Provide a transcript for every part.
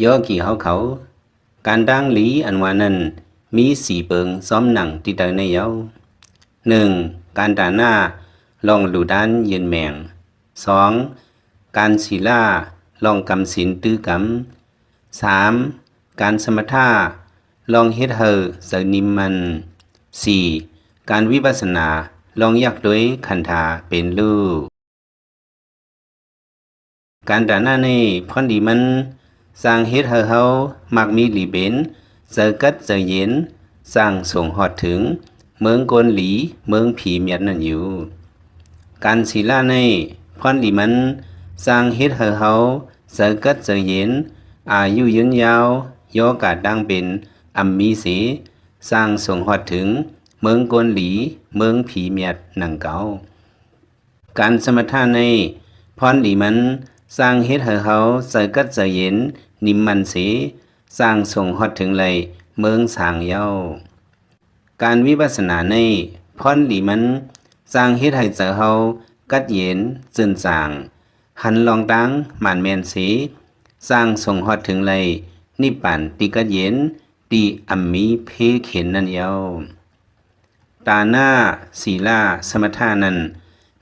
ຍໍກີເຮົາເຂົາ ການດາງລີອັນວ່ານັ້ນ ມີສີ່ເປິງຊອມໜັງຕິດຕາໃນເຍົາ. ໜຶ່ງ, ການຕາໜ້າ ລອງດູດານຍືນແມງ. ສອງ, ການສີລາ ລອງກຳສິນຕື້ກຳ. ສາມ, ການສະມະຖາ ລອງເຮັດໃຫ້ໃຈນິ້ມໝັ້ນ. ສີ່, ການວິປັດສະນາ ລອງຢາກໂດຍຂັນທາເປັນລູກ. ການຕາໜ້າໃນພອນດີມັນ ສ້າງເຮັດໃຫ້ເຮົາມັກມີລີເປັນ ໃຈກັດໃຈເຢັນ, ສ້າງສົ່ງຮອດເຖິງເມືອງກົນຫຼີ ເມືອງຜີມຽດນັ້ນຢູ່. ການສີລາໃນພອນດີມັນ ສ້າງເຮັດໃຫ້ເຮົາໃຈກັດໃຈເຢັນ, ອາຍຸຍືນຍາວ, ຍໍກາດດາງເປັນອຳມີເສ, ສ້າງສົ່ງຮອດເຖິງເມືອງກົນຫຼີ ເມືອງຜີມຽດໜັງເກົ່າ. ການສະມະຖາໃນພອນດີມັນ ສ້າງເຮັດໃຫ້ເຮົາໃຈກັດໃຈເຢັນ, ນິ້ມໝັ້ນເສ, ສ້າງສົ່ງຮອດເຖິງໄລເມືອງສາງເຍົາ. ການວິປັດສະນາໃນພອນດີມັນ ສ້າງເຮັດໃຫ້ໃຈເຮົາກັດເຢັນ, ເຈີນຈາງ, ຫັນລ່ອງຕາງໝານແມ່ນເສ, ສ້າງສົ່ງຮອດເຖິງໄລນິບປານທີ່ກັດເຢັນ, ທີ່ອຳມີເພເຂັນນັ້ນເຍົາ. ຕານະ, ສີລະ, ສະມະຖະນັ້ນ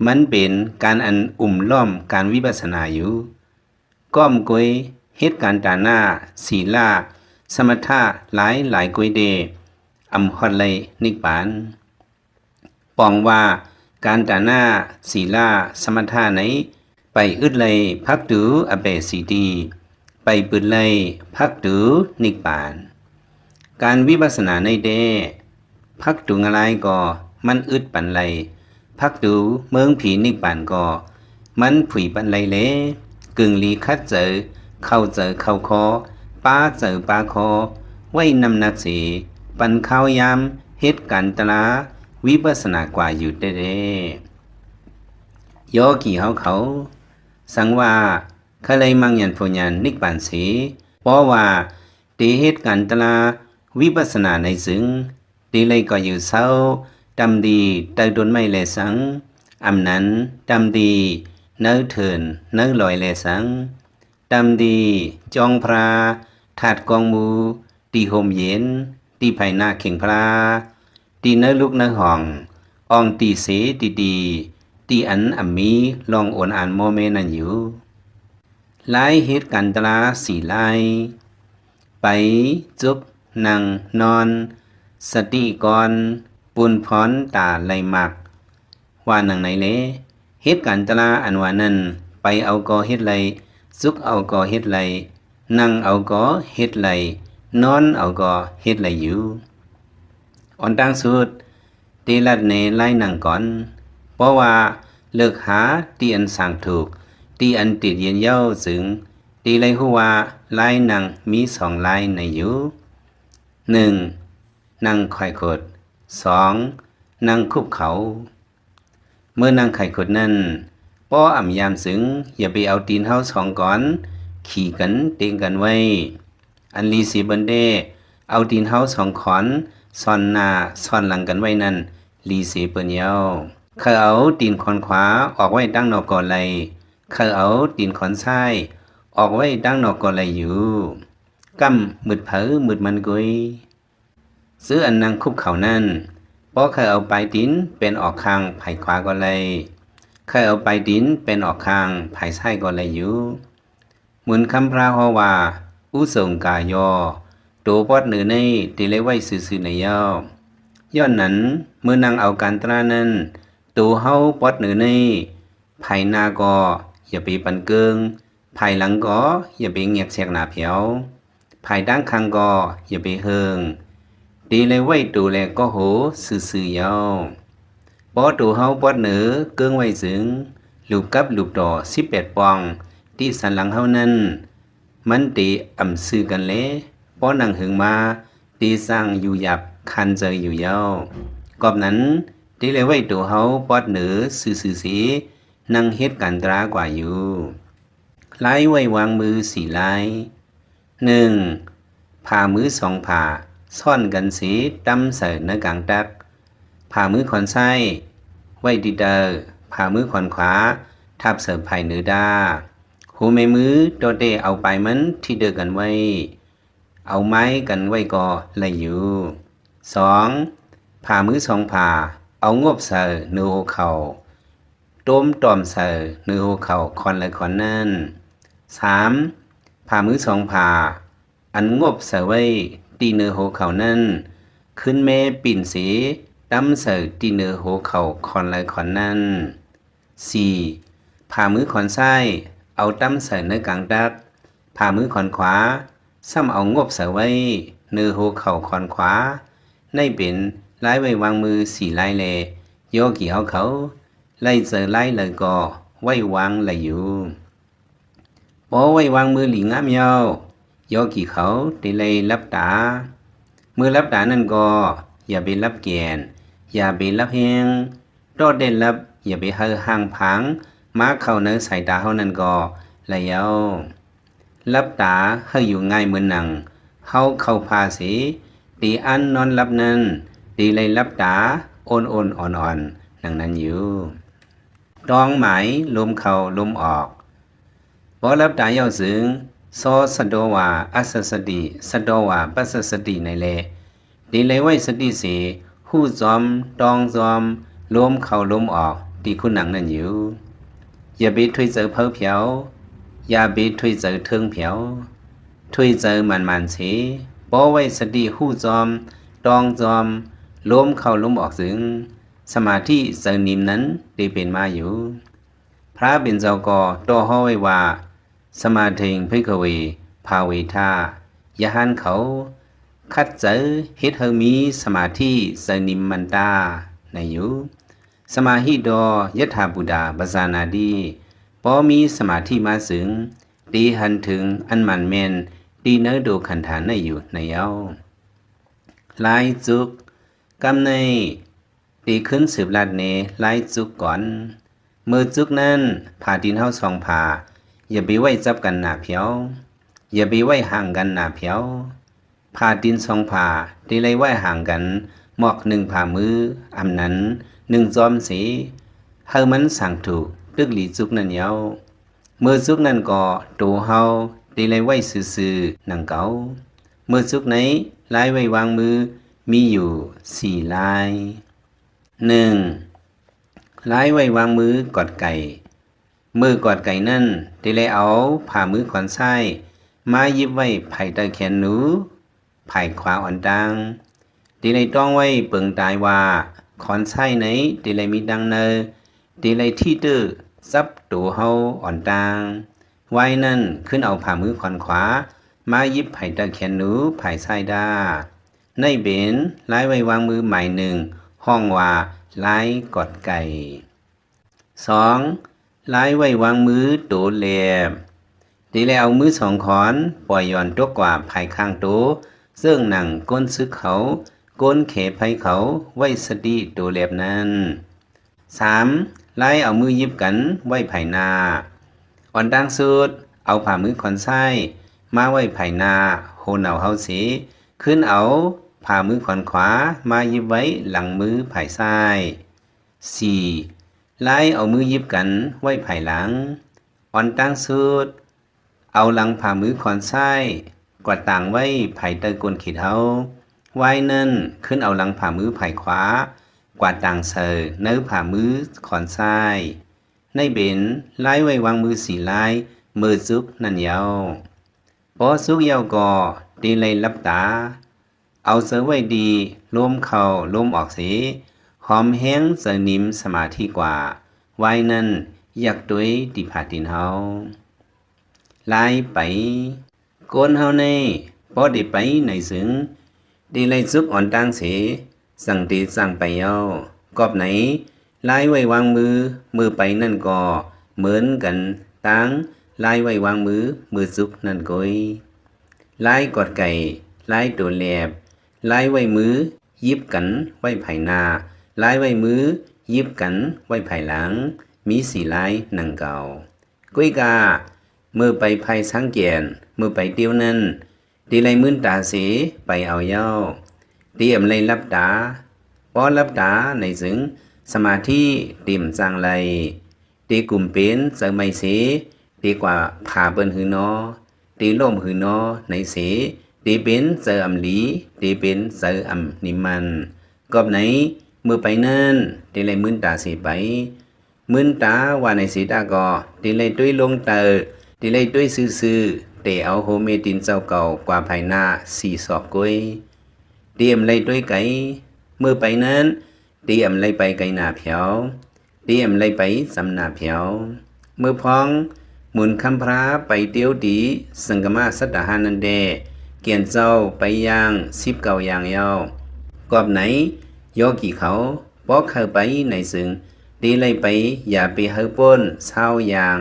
ມັນເປັນການອັນອຸມລ້ອມການວິປັດສະນາຢູ່. ກ້ອມກົຍເຮັດການຕານະ, ສີລະ, ສະມະຖະຫຼາຍໆກົຍເດ ອຳຮອດໄລນິບປານ. ປອງວ່າການຕານະ, ສີລະ, ສະມະຖະໃນ ໄປອຶດໄລພັກຕູອະເປສີຕີ, ໄປປຶດໄລພັກຕູນິບປານ. ການວິປັດສະນາໃນແດ່ ພັກຕູງະລາຍກໍມັນອຶດປັນໄລ, ພັກຕູເມືອງຜີນິບປານກໍມັນຜຸຍປັນໄລແລ. ກຶ່ງລີຂັດໃຈ, ເຂົ້າໃຈເຂົ້າຄໍ, ປາໃຈປາຄໍ, ໄວ້ນ້ຳໜັກເສ, ປັນຄາວຍາມເຮັດການຕະລາ ວິປັດສະນາກວ່າຢູ່ແທ້ໆ. ໂຍກີເຮົາເຂົາ ສັງວ່າ ຄະໄລມັງຍານໂພຍານນິບປານເສ, ເພາະວ່າເຕເຮັດການຕະລາວິປັດສະນາໃນຊຶງ, ເຕໄລກໍຢູ່ເຊົາ, ຕຳດີໃຕ້ຕົ້ນໄມ້ແລສັງ, ອຳນັ້ນ, ຕຳດີໃນເທີນໃນລອຍແລສັງ, ຕຳດີຈອງພຣາ, ທາດກອງໝູ, ທີ່ຮົ່ມເຢັນ, ທີ່ໄພໜ້າເຄັ່ງພຣາ, ທີ່ໃນລຸກໃນຫ້ອງ, ອ່ອງຕີເສຕີດີ, ທີ່ອັນອຳມີລ່ອງໂອນອານມໍ່ແມ່ນັ້ນຢູ່. ລາຍເຮັດການຕະລາສີ່ລາຍ, ໄປ, ຈຸກ, ນັ່ງ, ນອນ, ສະຕິກອນ, ປຸນພອນຕາໄລມັກ. ວ່າໜັງໃນແລ, ເຮັດການຕະລາອັນວ່ານັ້ນ, ໄປເອົາກໍເຮັດໄລ, ຈຸກເອົາກໍເຮັດໄລ, ນັ່ງເອົາກໍເຮັດໄລ, ນອນເອົາກໍເຮັດໄລຢູ່. ອອນຕ່າງສຸດ, ເຕລັດແນລາຍນັ່ງກ່ອນ, ເພາະວ່າເລິກຫາທີ່ອັນສາງຖືກ, ທີ່ອັນຕິດເຢັນເຍົາຊຶງ, ເຕໄລຮູ້ວ່າລາຍນັ່ງມີສອງລາຍໃນຢູ່. ໜຶ່ງ, ນັ່ງໄຂຂົດ, ສອງ, ນັ່ງຄຸບເຂົ່າ. ເມື່ອນັ່ງໄຂຂົດນັ້ນ, ປໍອຳຍາມຊຶງ, ຢ່າໄປເອົາຕີນເຮົາສອງກ່ອນ, ຂີ່ກັນເຕັງກັນໄວ້. ອັນລີເສເບິ່ນແດ່, ເອົາຕີນເຮົາສອງຂອນ ຊ້ອນໜ້າຊ້ອນຫຼັງກັນໄວ້ນັ້ນ, ລີເສເປີນເຍົາ. ໃຄ່ເອົາຕີນຂອນຂວາອອກໄວ້ຕາງນອກກໍໄດ້, ໃຄ່ເອົາຕີນຂອນຊ້າຍອອກໄວ້ຕາງນອກກໍໄດ້ຢູ່. ກ້ຳມືດໃຜມືດມັນກຸຍ. ຊື່ອັນນັ່ງຄຸບເຂົ່ານັ້ນ, ປໍໃຄ່ເອົາປາຍຕີນແປນອອກຂ້າງຜາຍຂວາກໍໄດ້, ໃຄ່ເອົາປາຍຕີນແປນອອກຂ້າງຜາຍຊ້າຍກໍໄດ້ຢູ່. ໝູນຄຳພຣາເຮົາວ່າ ອຸສົງກາໂຍ, ໂຕປອດເໜີໃນເຕໄລໄວ້ຊື່ໆໃນເຍົາ. ຍ້ອນນັ້ນ, ເມື່ອນັ່ງເອົາການຕະລານັ້ນ, ໂຕເຮົາປອດເໜີໃນ, ພາຍໜ້າກໍຢ່າໄປປັນເກິ່ງ, ພາຍຫຼັງກໍຢ່າໄປແງກແຊກໜ້າແຜວ, ພາຍຕາງຂ້າງກໍຢ່າໄປເຫິງ. ເຕໄລໄວ້ໂຕແລກກໍໂຫຊື່ໆເຍົາ. ປໍໂຕເຮົາປອດເໜີເກິ່ງໄວ້ຊຶງ, ລູບກັບລູບຕໍ່ສິບແປດປ່ອງ ທີ່ສັນຫຼັງເຮົານັ້ນ, ມັນເຕອຳຊື່ກັນແລ. ປໍນັ່ງເຫິງມາ, ເຕສ້າງຢູ່ຫຍາບຄານໃຈຢູ່ເຍົາ. ກອບນັ້ນ, ເຕໄລໄວ້ໂຕເຮົາປອດເໜີຊື່ໆເສ, ນັ່ງເຮັດການຕະລາກວ່າຢູ່. ລາຍໄວ້ວາງມືສີ່ລາຍ. ໜຶ່ງ, ຜາມືສອງຜາຊ້ອນກັນເສ ຕຳໃສ່ໃນກາງຕັກ. ຜາມືຂອນຊ້າຍໄວ້ຕິດໃຕ້, ຜາມືຂອນຂວາທັບໃສ່ພາຍເໜືອດາ. ຫົວແມ່ມື ຕໍ່ແຕ່ເອົາປາຍມັນທີ່ເດີກັນໄວ້ ເອົາໄມ້ກັນໄວ້ກໍໄດ້ຢູ່. ສອງ ຜາມືສອງຜາ ເອົາງົບໃສ່ເໜືອຫົວເຂົ່າ ໂຕ້ມຕ່ອມໃສ່ເໜືອຫົວເຂົ່າ ຂ້ອນລະຂ້ອນນັ້ນ. ສາມ ຜາມືສອງຜາ ອັນງົບໃສ່ໄວ້ທີ່ເໜືອຫົວເຂົ່ານັ້ນ ຂຶ້ນແມ່ປິ່ນເສ ຕຳໃສ່ທີ່ເໜືອຫົວເຂົ່າ ຂ້ອນລະຂ້ອນນັ້ນ. ສີ່ ຜາມືຂ້ອນຊ້າຍ ເອົາຕຳໃສ່ໃນກາງຕັກ, ຜາມືຂ້ອນຂວາ ຊ້ຳເອົາງົບໃສ່ໄວ້ເໜືອຫົວເຂົ່າຂ້ອນຂວາ. ໃນເປັນລາຍໄວ້ວາງມືສີ່ລາຍແລ ໂຍກີເຮົາເຂົາ ໄລ່ເຈີລາຍໃດກໍໄວ້ວາງໄດ້ຢູ່. ພໍໄວ້ວາງມືດີງາມແລ້ວ ໂຍກີເຂົາໄດ້ໄລ່ຫຼັບຕາ. ເມື່ອຫຼັບຕານັ້ນກໍຢ່າໄປຫຼັບແກ່ນ, ຢ່າໄປຫຼັບແຮງ, ຕໍ່ແຕ່ຫຼັບຢ່າໄປໃຫ້ຮ່າງຜາງມາເຂົ້າໃນສາຍຕາເຮົານັ້ນກໍໄດ້ແລ້ວ. ຫຼັບຕາໃຫ້ຢູ່ງ່າຍເໝືອນໜັງເຮົາເຂົ້າຜ້າເສ, ເຕອັນນອນຫຼັບນັ້ນ ເຕໄລ່ຫຼັບຕາອ່ອນໆ ອ່ອນໆ ດັ່ງນັ້ນຢູ່. ຕ້ອງໝາຍລົມເຂົ້າລົມອອກ. ພໍຫຼັບຕາແລ້ວຈຶ່ງ ຊອ ສະໂຕວາ ອັດສະສະຕິ ສະໂຕວາ ປັດສະສະຕິ ໃນແລ ເຕໄລ່ໄວ້ສະຕິເສ ຮູ້ຈອມ ຕ້ອງຈອມ ລົມເຂົ້າລົມອອກທີ່ຄຸນນັ່ງນັ້ນຢູ່. ຢ່າໄປຖ້ວຍໃຈເຜີແຜ່ວ, ຢ່າໄປຖ້ວຍໃຈເທິງແຜ່ວ, ຖ້ວຍໃຈໝານໆເສ. ພໍໄວ້ສະຕິຮູ້ຈອມ ຕ້ອງຈອມ ລົມເຂົ້າລົມອອກຈຶ່ງ ສະມາທິໃຈນິ່ມນັ້ນໄດ້ເປັນມາຢູ່. ພະເປັນເຈົ້າກໍຕໍ່ເຮົາໄວ້ວ່າ ສະມາທິງ ພິກຂະເວ ພາເວທາ. ຍະຫັນເຂົາ ຂັດໃຈເຮັດໃຫ້ມີສະມາທິໃຈນິ່ມມັນຕາ ໃນຢູ່. ສະມາຫິໂຕ ຍະຖາພູຕາ ປະຊານາຕິ. ພໍມີສະມາທິມາເຊິ່ງ ເຕຫັນເຖິງອັນໝັ້ນແມ່ນ ທີ່ເນື້ອໂຕຂັນທານໃນຢູ່ໃນເອົາ. ລາຍຈຸກ. ກຳໃນ ເຕຂຶ້ນສືບລັດແນລາຍຈຸກກ່ອນ. ເມື່ອຈຸກນັ້ນ ຜາຕີນເຮົາສອງຜາ ຢ່າໄປໄວ້ຈັບກັນໜ້າແຜ່ວ, ຢ່າໄປໄວ້ຫ່າງກັນໜ້າແຜ່ວ. ຜາຕີນສອງຜາ ເຕໄລ່ໄວ້ຫ່າງກັນໝອກໜຶ່ງຜາມື ອຳນັ້ນໜຶ່ງຈອມເສ, ໃຫ້ມັນສ້າງຖືກຕຶກຫຼີຈຸກນັ້ນແລ້ວ. ເມື່ອຈຸກນັ້ນກໍໂຕເຮົາເຕໄລ່ໄວ້ຊື່ໆ ດັ່ງເກົ່າ. ເມື່ອຈຸກໃນລາຍໄວ້ວາງມືມີຢູ່ສີ່ລາຍ. ໜຶ່ງ ລາຍໄວ້ວາງມືກອດໄກ່. ເມື່ອກອດໄກ່ນັ້ນ ເຕໄລ່ເອົາຜາມືຂ້ອນຊ້າຍມາຫຍິບໄວ້ພາຍໃຕ້ແຂນໜູ, ພາຍຂວາອ່ອນຕ່າງ. ເຕໄລ່ຕ້ອງໄວ້ເປິງຕາຍວ່າ ຂ້ອນຊ້າຍໃນເຕໄລ່ມີຕ່າງເນີ, ເຕໄລ່ທີ່ເຕີຈັບໂຕເຮົາອ່ອນຕ່າງ. ວາຍນັ້ນຂຶ້ນເອົາຜາມືຂ້ອນຂວາມາຫຍິບພາຍໃຕ້ແຂນໜູພາຍຊ້າຍດ້າ. ໃນເປັນລາຍໄວ້ວາງມືໝາຍໜຶ່ງ ຮ້ອງວ່າລາຍກອດໄກ່. ສອງ ລາຍໄວ້ວາງມືໂຕແລບ. ເຕໄລ່ເອົາມືສອງຂ້ອນປ່ອຍຢ່ອນຕົກກວ່າພາຍຂ້າງໂຕ, ເຊິ່ງໜັງກົ້ນຊຶກເຂົາ, ກົ້ນແຂໄພເຂົາ ໄວ້ສະຕິໂຕແລບນັ້ນ. ສາມ ລາຍເອົາມືຫຍິບກັນໄວ້ພາຍໜ້າ. ອ່ອນຕ່າງສຸດ ເອົາຜາມືຂ້ອນຊ້າຍມາໄວ້ພາຍໜ້າຫົວເນົ່າເຮົາເສ, ຂຶ້ນເອົາຜາມືຂ້ອນຂວາມາຫຍິບໄວ້ຫຼັງມືພາຍຊ້າຍ. ສີ່ ລາຍເອົາມືຫຍິບກັນໄວ້ພາຍຫຼັງ. ອ່ອນຕ່າງສຸດ ເອົາຫຼັງຜາມືຂ້ອນຊ້າຍກວາດຕາງໄວ້ພາຍໃຕ້ກົ້ນເຂດເຮົາ. ວາຍນັ້ນຂຶ້ນເອົາຫຼັງຜາມືພາຍຂວາກວາດຕາງໃສ່ໃນຜາມືຂ້ອນຊ້າຍ. ໃນເປັນລາຍໄວ້ວາງມືສີ່ລາຍເມື່ອຈຸກນັ້ນແລ້ວ. ພໍຈຸກແລ້ວກໍເຕໄລ່ຫຼັບຕາ. ເອົາໃຈໄວ້ດີ ລົມເຂົ້າລົມອອກເສ, ຫອມແຮງໃຈນິ່ມສະມາທິກວ່າ. ວາຍນັ້ນຢາກໂຕຍຕິພາຕິນເຮົາ. ລາຍໄປ. ໂກນເຮົາໃນ ພໍໄດ້ໄປໃນເຊິ່ງ ເຕໄລ່ຈຸກອ່ອນຕ່າງເສ, ຈັ່ງເຕຈ້າງໄປເຍົາ. ກອບໃນ ລາຍໄວ້ວາງມື ເມື່ອໄປນັ້ນກໍເໝືອນກັນຕ່າງລາຍໄວ້ວາງມືເມື່ອຈຸກນັ້ນໂກຍ. ລາຍກອດໄກ່, ລາຍໂຕແລບ, ລາຍໄວ້ມືຫຍິບກັນໄວ້ພາຍໜ້າ, ລາຍໄວ້ມືຫຍິບກັນໄວ້ພາຍຫຼັງ, ມີສີ່ລາຍດັ່ງເກົ່າ. ກ້ວຍກາ, ເມື່ອໄປພາຍຊາງແກ່ນ, ເມື່ອໄປຕຽວນັ້ນ, ເຕໄລ່ມື່ນຕາເສໄປເອົາເຍົາ. ເຕອຳໄລ່ຫຼັບຕາ. ພໍຫຼັບຕາໃນເຊິ່ງ ສະມາທິເຕັມຈ້າງໄລ່. ເຕກຸມເປັນໃຈໄໝເສ, ເຕ ກວ່າພາເປີ້ນຫືໜໍ, ເຕລົ້ມຫືໜໍ ໃນເສ, ເຕເປັນໃຈອຳລີ, ເຕເປັນໃຈອຳນິມມັນ. ກອບໃນ ເມື່ອໄປນັ້ນ ເຕໄດ້ມື່ນຕາເສໄປ. ມື່ນຕາວ່າໃນເສຕາກໍ ເຕໄດ້ຕຸ້ຍລົງເຕີ, ເຕໄດ້ຕຸ້ຍຊື່ໆ, ເຕເອົາໂຮເມຕີນເຈົ້າເກົ່າກວ່າພາຍໜ້າສີ່ສອກກ້ວຍ. ເຕອຳໄດ້ຕຸ້ຍໄກ, ເມື່ອໄປນັ້ນ ເຕອຳໄດ້ໄປໄກໜ້າແຜວ, ເຕອຳໄດ້ໄປຈຳໜ້າແຜວ. ເມື່ອພອງ ໝູນຄຳພຣາໄປຕິວຕີສັງກະມະສັດຕາຫານນັ້ນແດ່, ແກ່ນເຈົ້າໄປຢ່າງສິບເກົ້າຢ່າງແລ້ວ. ກອບໃນ ໂຍກີເຂົາ ບໍ່ເຂົ້າໄປໃນເຊິ່ງ, ເຕໄດ້ໄປ ຢ່າໄປໃຫ້ປົ້ນຊາວຢ່າງ,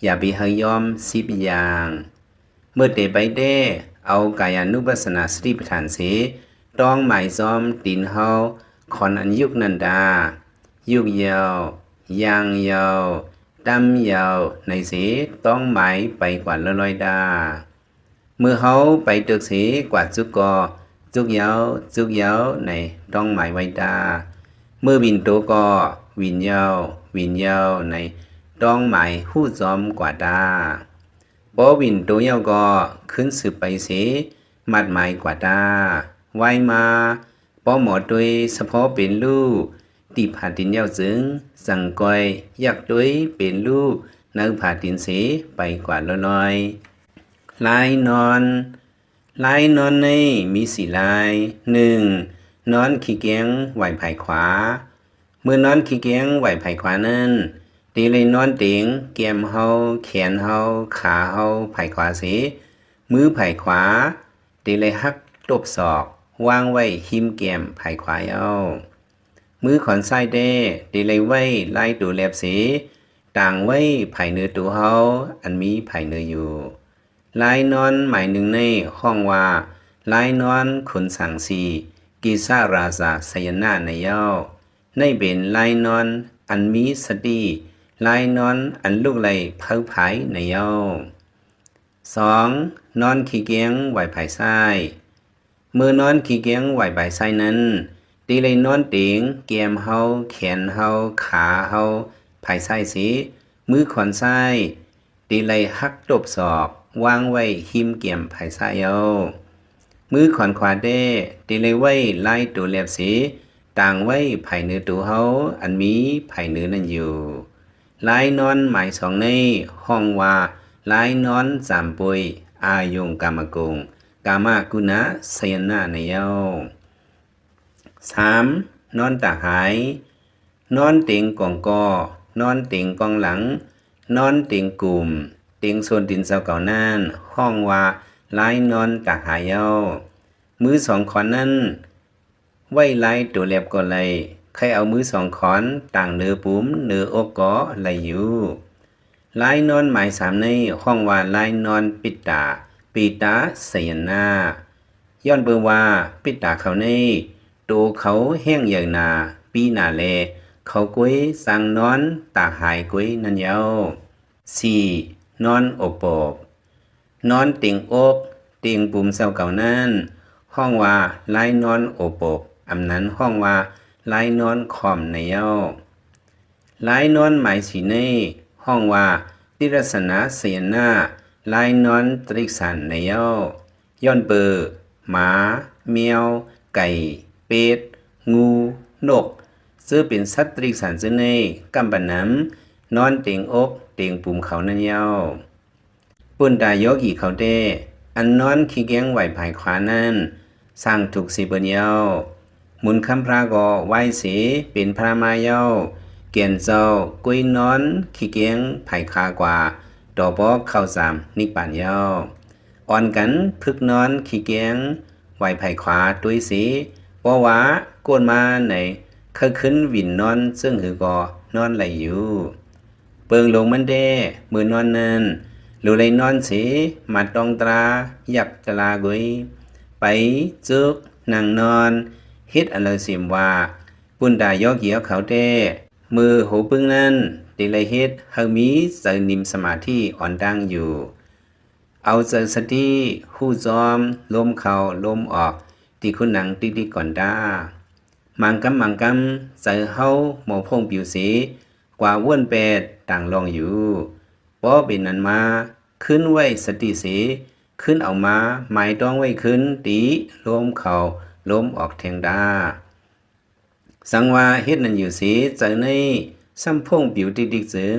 ຢ່າໄປໃຫ້ຍອມສິບຢ່າງ. ເມື່ອເຕໄປແດ່ ເອົາກາຍານຸປັດສະນາສະຕິປະທານເສ, ຕ້ອງໝາຍຊອມຕີນເຮົາ ຂອນອັນຍຸກນັ້ນດາ, ຍຸກເຍົາ, ຍ່າງເຍົາ, ຕຳເຍົາ ໃນເສ, ຕ້ອງໝາຍໄປກວ່າລອຍໆດາ. ເມື່ອເຮົາໄປຕຶກເສ ກວ່າຈຸກກໍ, ຈຸກເຍົາ, ຈຸກເຍົາ ໃນ, ຕ້ອງໝາຍໄວ້ດາ. ເມື່ອວິນໂຕກໍ, ວິນເຍົາ, ວິນເຍົາ ໃນ, ຕ້ອງໝາຍຮູ້ຈອມກວ່າດາ. ພໍວິນໂຕເຍົາກໍ ຂຶ້ນສືບໄປເສ, ໝັດໝາຍກວ່າດາ. ໄວ້ມາ, ປໍໝໍຕຸ້ຍສະເພາະເປັນລູກ ຕີພາຕິນເຍົາເຊິ່ງ, ຈັ່ງກ່ອຍຢາກຕຸ້ຍເປັນລູກ ໃນພາຕິນເສ ໄປກວ່າລອຍໆ. ລາຍນອນ. ລາຍນອນໃນມີສີ່ລາຍ. ໜຶ່ງ, ນອນຂີ້ແກງໄຫວ້ພາຍຂວາ. ເມື່ອນອນຂີ້ແກງໄຫວ້ພາຍຂວານັ້ນ, ເຕໄດ້ນອນເຕັງແກ້ມເຮົາ, ແຂນເຮົາ, ຂາເຮົາພາຍຂວາເສ, ມືພາຍຂວາ ເຕໄດ້ຮັກຕົບສອກ ວາງໄວ້ຮິມແກ້ມພາຍຂວາເອົາ. ມືຂອນຊ້າຍແດ່ ເຕໄດ້ໄວ້ລາຍໂຕແລັບເສ, ຕາງໄວ້ພາຍເໜືອໂຕເຮົາ ອັນມີພາຍເໜືອຢູ່. ລາຍນອນໝາຍໜຶ່ງໃນ ຮ້ອງວ່າ ລາຍນອນຂຸນສາງສີ, ກິສະຣາຊາໄຊຍະນະ ໃນເຍົາ. ໃນເປັນລາຍນອນອັນມີສະຕິ, ລາຍນອນອັນລຸກໄລ່ເຜົາຜາຍໃນເຍົາ. ສອງ, ນອນຂີ້ແກງໄຫວ້ພາຍຊ້າຍ. ເມື່ອນອນຂີ້ແກງໄຫວ້ພາຍຊ້າຍນັ້ນ, ເຕໄດ້ນອນເຕັງແກ້ມເຮົາ, ແຂນເຮົາ, ຂາເຮົາພາຍຊ້າຍເສ, ມືຂອນຊ້າຍ ເຕໄດ້ຮັກຕົບສອກ ວາງໄວ້ຮິມແກ້ມພາຍຊ້າຍເອົາ. ມືຂອນຂວາແດ່ ເຕໄດ້ໄວ້ລາຍໂຕແລັບເສ, ຕາງໄວ້ພາຍເໜືອໂຕເຮົາ ອັນມີພາຍເໜືອນັ້ນຢູ່. ລາຍນອນໝາຍສອງໃນ ຮ້ອງວ່າ ລາຍນອນຈາມໂປຍ ອາຍົງກາມະກົງ ກາມະກຸນະໄຊຍະນະ ໃນເຍົາ. ສາມ, ນອນຕາກຫາຍ. ນອນເຕັງກອງກໍ, ນອນເຕັງກອງຫຼັງ, ນອນເຕັງກຸ່ມ, ເຕັງໂຊນຕີນເຈົ້າເກົ່ານັ້ນ ຮ້ອງວ່າ ລາຍນອນຕາກຫາຍເຍົາ. ມືສອງຂອນນັ້ນ ໄວ້ລາຍໂຕແລັບກໍໄດ້, ໃຄ່ເອົາມືສອງຂອນຕາງເໜືອປຸມເໜືອອົກກໍໄດ້ຢູ່. ລາຍນອນໝາຍສາມໃນ ຮ້ອງວ່າ ລາຍນອນປິດຕາ, ປີຕາໄຊຍະນະ. ຍ້ອນເບິ່ງວ່າ ປິດຕາເຂົາໃນ ໂຕເຂົາແຫ້ງໃຫຍ່ໜາ, ປີໜາແລ ເຂົາກວຍສັ່ງນອນຕາກຫາຍກວຍນັ້ນເຍົາ. ສີ່, ນອນອົບປົບ. ນອນເຕັງອົກ, ເຕັງປຸມເຈົ້າເກົ່ານັ້ນ ຮ້ອງວ່າ ລາຍນອນອົບປົບ, ອຳນັ້ນຮ້ອງວ່າ ລາຍນອນຂອມໃນເຍົາ. ລາຍນອນໝາຍສີ່ໃນ ຮ້ອງວ່າ ຕິລັດສະນະໄຊຍະນະ, ລາຍນອນຕະລິກສັນໃນເຍົາ. ຍ້ອນເປີ ໝາ, ແມວ, ໄກ່, ເປັດ, ງູ, ນົກ ເຈີເປັນສັດຕະລິກສັນເຈີໃນ ກຳປະນຳ ນອນເຕັງອົກເຕັງປຸມເຂົານັ້ນເຍົາ. ປຸນຕາໂຍກີເຂົາແຕ່ ອັນນອນຂີ້ແກງໄຫວ້ພາຍຂວານັ້ນ ສ້າງທຸກເສເບິດເຍົາ. ໝູນຄຳພຣາກໍໄຫວ້ເສ ເປັນພຣະມາເຍົາ. ແກ່ນເຈົ້າກວຍນອນຂີ້ແກງພາຍຂວາກວ່າ ຕໍ່ປອກເຂົ້າສາມນິບປານເຍົາ. ອ່ອນກັນຝຶກນອນຂີ້ແກງໄຫວ້ພາຍຂວາຕົວເສ, ເພາະວ່າກວດມາໃນ ເຄີຍຂຶ້ນວິນນອນເຊິ່ງຫືກໍນອນໄດ້ຢູ່. ເບິ່ງລົງມັນແດ່ ມື້ນອນນັ້ນ ໂລໄລນອນເສ ມາຕ້ອງຕາ ຍັກຕະລາກຸຍ ໄປ ຈຸກ ນັ່ງນອນ ເຮັດອັນລະສິມວ່າ ປຸນຕາຍອກເກຍວເຂົາແຕ່ ມື້ໂຫປຶ້ງນັ້ນ ເຕໄລເຮັດໃຫ້ມີໃຈນິມສະມາທິອ່ອນຕັ້ງຢູ່. ເອົາໃຈສະຕິຮູ້ຈອມລົມເຂົ້າລົມອອກ ຕິຄຸນນັງຕິຕິກອນຕາ. ມາງກຳມາງກຳ ໃຈເຮົາໝໍ່ພົງປິວເສ ກວ່າວົນແປດຕ່າງລ່ອງຢູ່. ພໍເປັນນັ້ນມາ, ຄືນໄວ້ສະຕິເສ, ຄືນເອົາມາໝາຍຕ້ອງໄວ້ຄືນຕິລົມເຂົ້າລົມອອກແທງດາ. ສັງວ່າເຮັດນັ້ນຢູ່ເສ, ໃຈໃນສ່ຳພົງປິວຕິກໆຈຶ່ງ,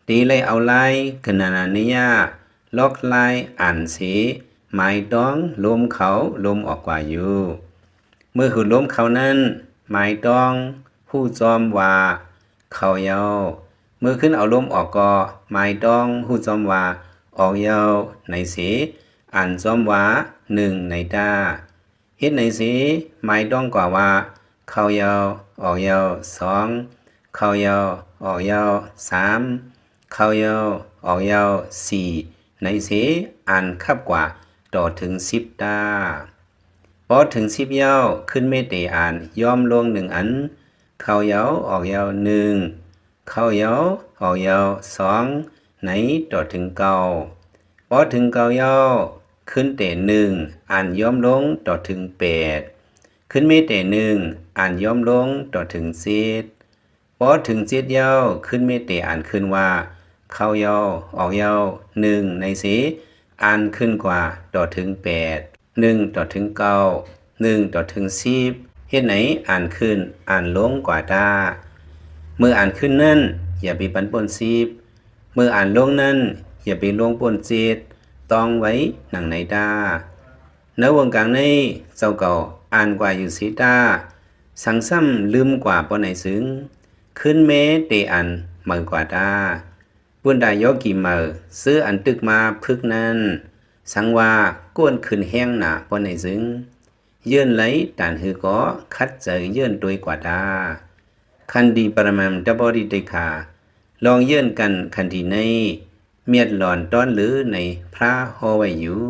ຕິໄລເອົາລາຍກະນະນານິຍະ ລັອກລາຍອ່ານເສ, ໝາຍຕ້ອງລົມເຂົ້າລົມອອກກວ່າຢູ່. ເມື່ອຫືດລົມເຂົ້ານັ້ນ, ໝາຍຕ້ອງຮູ້ຈ້ອມວ່າເຂົ້າເຍົາ. ເມື່ອຄືນເອົາລົມອອກກໍໝາຍຕ້ອງຮູ້ຈ້ອມວ່າອອກເຍົາໃນເສ, ອ່ານຈ້ອມວ່າໜຶ່ງໃນຕາ. ເຮັດໃນເສ, ໝາຍຕ້ອງກວ່າວ່າເຂົ້າເຍົາ, ອອກເຍົາສອງ, ເຂົ້າເຍົາ, ອອກເຍົາສາມ, ເຂົ້າເຍົາ, ອອກເຍົາສີ່ໃນເສ, ອ່ານຄັບກວ່າຕໍ່ເຖິງສິບຕາ. ພໍເຖິງສິບເຍົາ, ຄືນເມເຕອ່ານຍ້ອມລົງໜຶ່ງອັນ, ເຂົ້າເຍົາ, ອອກເຍົາໜຶ່ງ, ເຂົ້າເຍົາ, ອອກເຍົາສອງໃນຕໍ່ເຖິງເກົ້າ. ພໍເຖິງເກົ້າເຍົາ, ຄືນເຕໜຶ່ງອ່ານຍ້ອມລົງຕໍ່ເຖິງແປດ, ຄືນເມເຕໜຶ່ງອ່ານຍ້ອມລົງຕໍ່ເຖິງເຈັດ. ພໍເຖິງເຈັດເຍົາ, ຄືນເມເຕອ່ານຄືນວ່າເຂົ້າເຍົາ, ອອກເຍົາໜຶ່ງໃນເສ, ອ່ານຄືນກວ່າຕໍ່ເຖິງແປດ. ໜຶ່ງຕໍ່ເຖິງເກົ້າ, ໜຶ່ງຕໍ່ເຖິງສິບ, ເຮັດໃນອ່ານຂຶ້ນອ່ານລົງກວ່າຕາ. ເມື່ອອ່ານຂຶ້ນນັ້ນ, ຢ່າໄປປັນປົນສິບ. ເມື່ອອ່ານລົງນັ້ນ, ຢ່າໄປລົງປົນເຈັດ, ຕ້ອງໄວ້ໜັງໃນຕາ. ໃນວົງກາງໃນເຈົ້າເກົ່າອ່ານກວ່າຢູ່ເສຕາ, ສັງຊ້ຳລືມກວ່າປ້ອນໃນຊຶງ, ຄືນແມ້ເຕອ່ານເໝີກວ່າຕາ. ປຸນດາໂຍກີເໝີ ເສື້ອອັນຕຶກມາພຶກນັ້ນ, ສັງວ່າກ້ວນຂຶ້ນແຮງໜາປ້ອນໃນຊຶງ, ເຢີ້ນໄລຕານຮືກໍ, ຂັດໃຈເຢີ້ນໂດຍກວ່າຕາ. ຂັນຕິປະລະມັງຕະບໍລິເຕຄາ, ລອງເຢີ້ນກັນຂັນຕິໃນ, ມຽດຫຼອນຕ້ອນລືໃນພຣະຫໍໄວ້ຢູ່.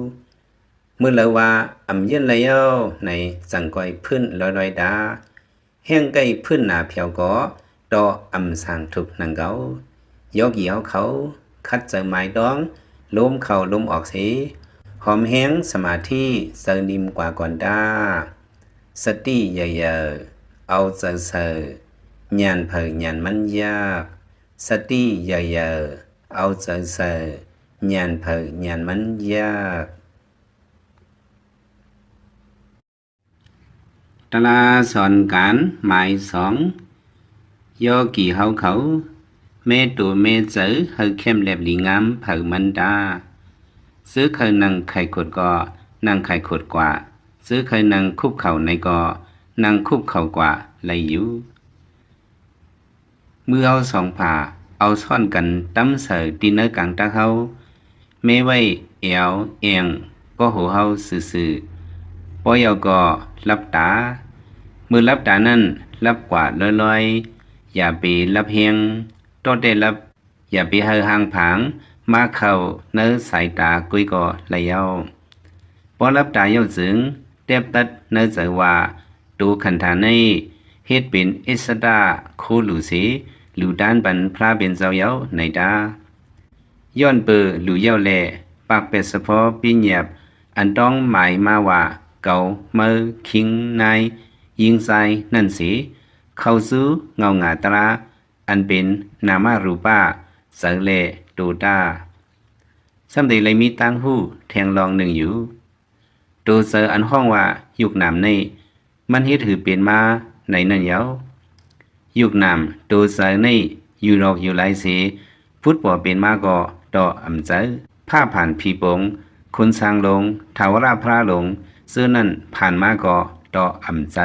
ມື້ລາວວ່າອຳເຢີ້ນໄລເຍົາໃນ, ຈັ່ງກ່ອຍພື້ນລອຍໆດາ. ແຮ່ງໃກ້ພື້ນໜາແຜວກໍ, ຕໍ່ອຳສາງທຸກໜັງເກົ່າ. ໂຍກີເຮົາເຂົາ, ຂັດໃຈໝາຍຕ້ອງ, ລົມເຂົ້າລົມອອກເສ, ຫອມແຮງສະມາທິ ໃຈນິ້ມກວ່າກ່ອນດາ. ສະຕິເຢີ້ຍໆ ເອົາໃຈໃສ່, ຍານໃຜຍານມັນຢາກ. ສະຕິເຢີ້ຍໆ ເອົາໃຈໃສ່, ຍານໃຜຍານມັນຢາກ. ຕະລາສອນການໝາຍສອງ. ໂຍກີເຮົາເຂົາ, ແມ່ໂຕແມ່ໃຈ ໃຫ້ແຄມແລບດີງາມເຜີມັນຕາ. ເສື້ອໃຄນັ່ງໄຄຂົດກໍ, ນັ່ງໄຄຂົດກວ່າ. ເສື້ອໃຄນັ່ງຄຸບເຂົ່າໃນກໍ, ນັ່ງຄຸບເຂົ່າກວ່າໄລຢູ່. ມືເຮົາສອງຜາ ເອົາຊ້ອນກັນຕຳໃສ່ຕີນໃນກາງຕັກເຮົາ, ແມ່ໄວ້ແອວແອງກໍຫົວເຮົາຊື່ໆ. ພໍເຍົາກໍຫຼັບຕາ. ມື້ຫຼັບຕານັ້ນ ຫຼັບກວ່າລອຍໆ, ຢ່າໄປຫຼັບແຮງ, ຕໍ່ແຕ່ຫຼັບ. ຢ່າໄປໃຫ້ຮ່າງຜາງມາເຂົ້າໃນສາຍຕາກຸ້ຍກໍໄລເຍົາ. ພໍຫຼັບຕາເຍົາຈຶ່ງ ແຕບຕັດໃນໃຈວ່າ ໂຕຂັນທາໃນເຮັດເປັນອິດສະຕະໂຄຫຼູເສ, ຫຼູຕານປັນພຣະເປັນເຈົ້າເຍົາໃນຕາ. ຍ້ອນເປີຫຼູເຍົາແລ ປາກແປດສະເພາະປິຍາບ ອັນຕ້ອງໝາຍມາວ່າ ເກົາ, ເມີ, ຄິງ, ນາຍ, ຍິງ, ຊາຍ ນັ້ນເສ, ເຂົ້າສູ່ເງົາງາຕຣາ ອັນເປັນນາມະຮູປະ ໃຈແລະໂຕຕາ. ສ່ຳໄດ້ໄລມີຕ່າງຮູ້ແທ່ງລອງໜຶ່ງຢູ່. ໂຕໃຈອັນຮ້ອງວ່າ ຍຸກນາມໃນ ມັນເຮັດໃຫ້ເປັນມາໃນນັ້ນເຍົາ. ຍຸກນາມໂຕໃຈໃນ ຢູ່ນອກຢູ່ລາຍເສ, ພຸດປໍເປັນມາກໍຕໍ່ອຳໃຈ. ຜ້າຜານຜີປົງ, ຄົນຊ້າງລົງ, ຖາວະລະພຣະລົງ, ເຊິ່ງນັ້ນຜ່ານມາກໍຕໍ່ອຳໃຈ.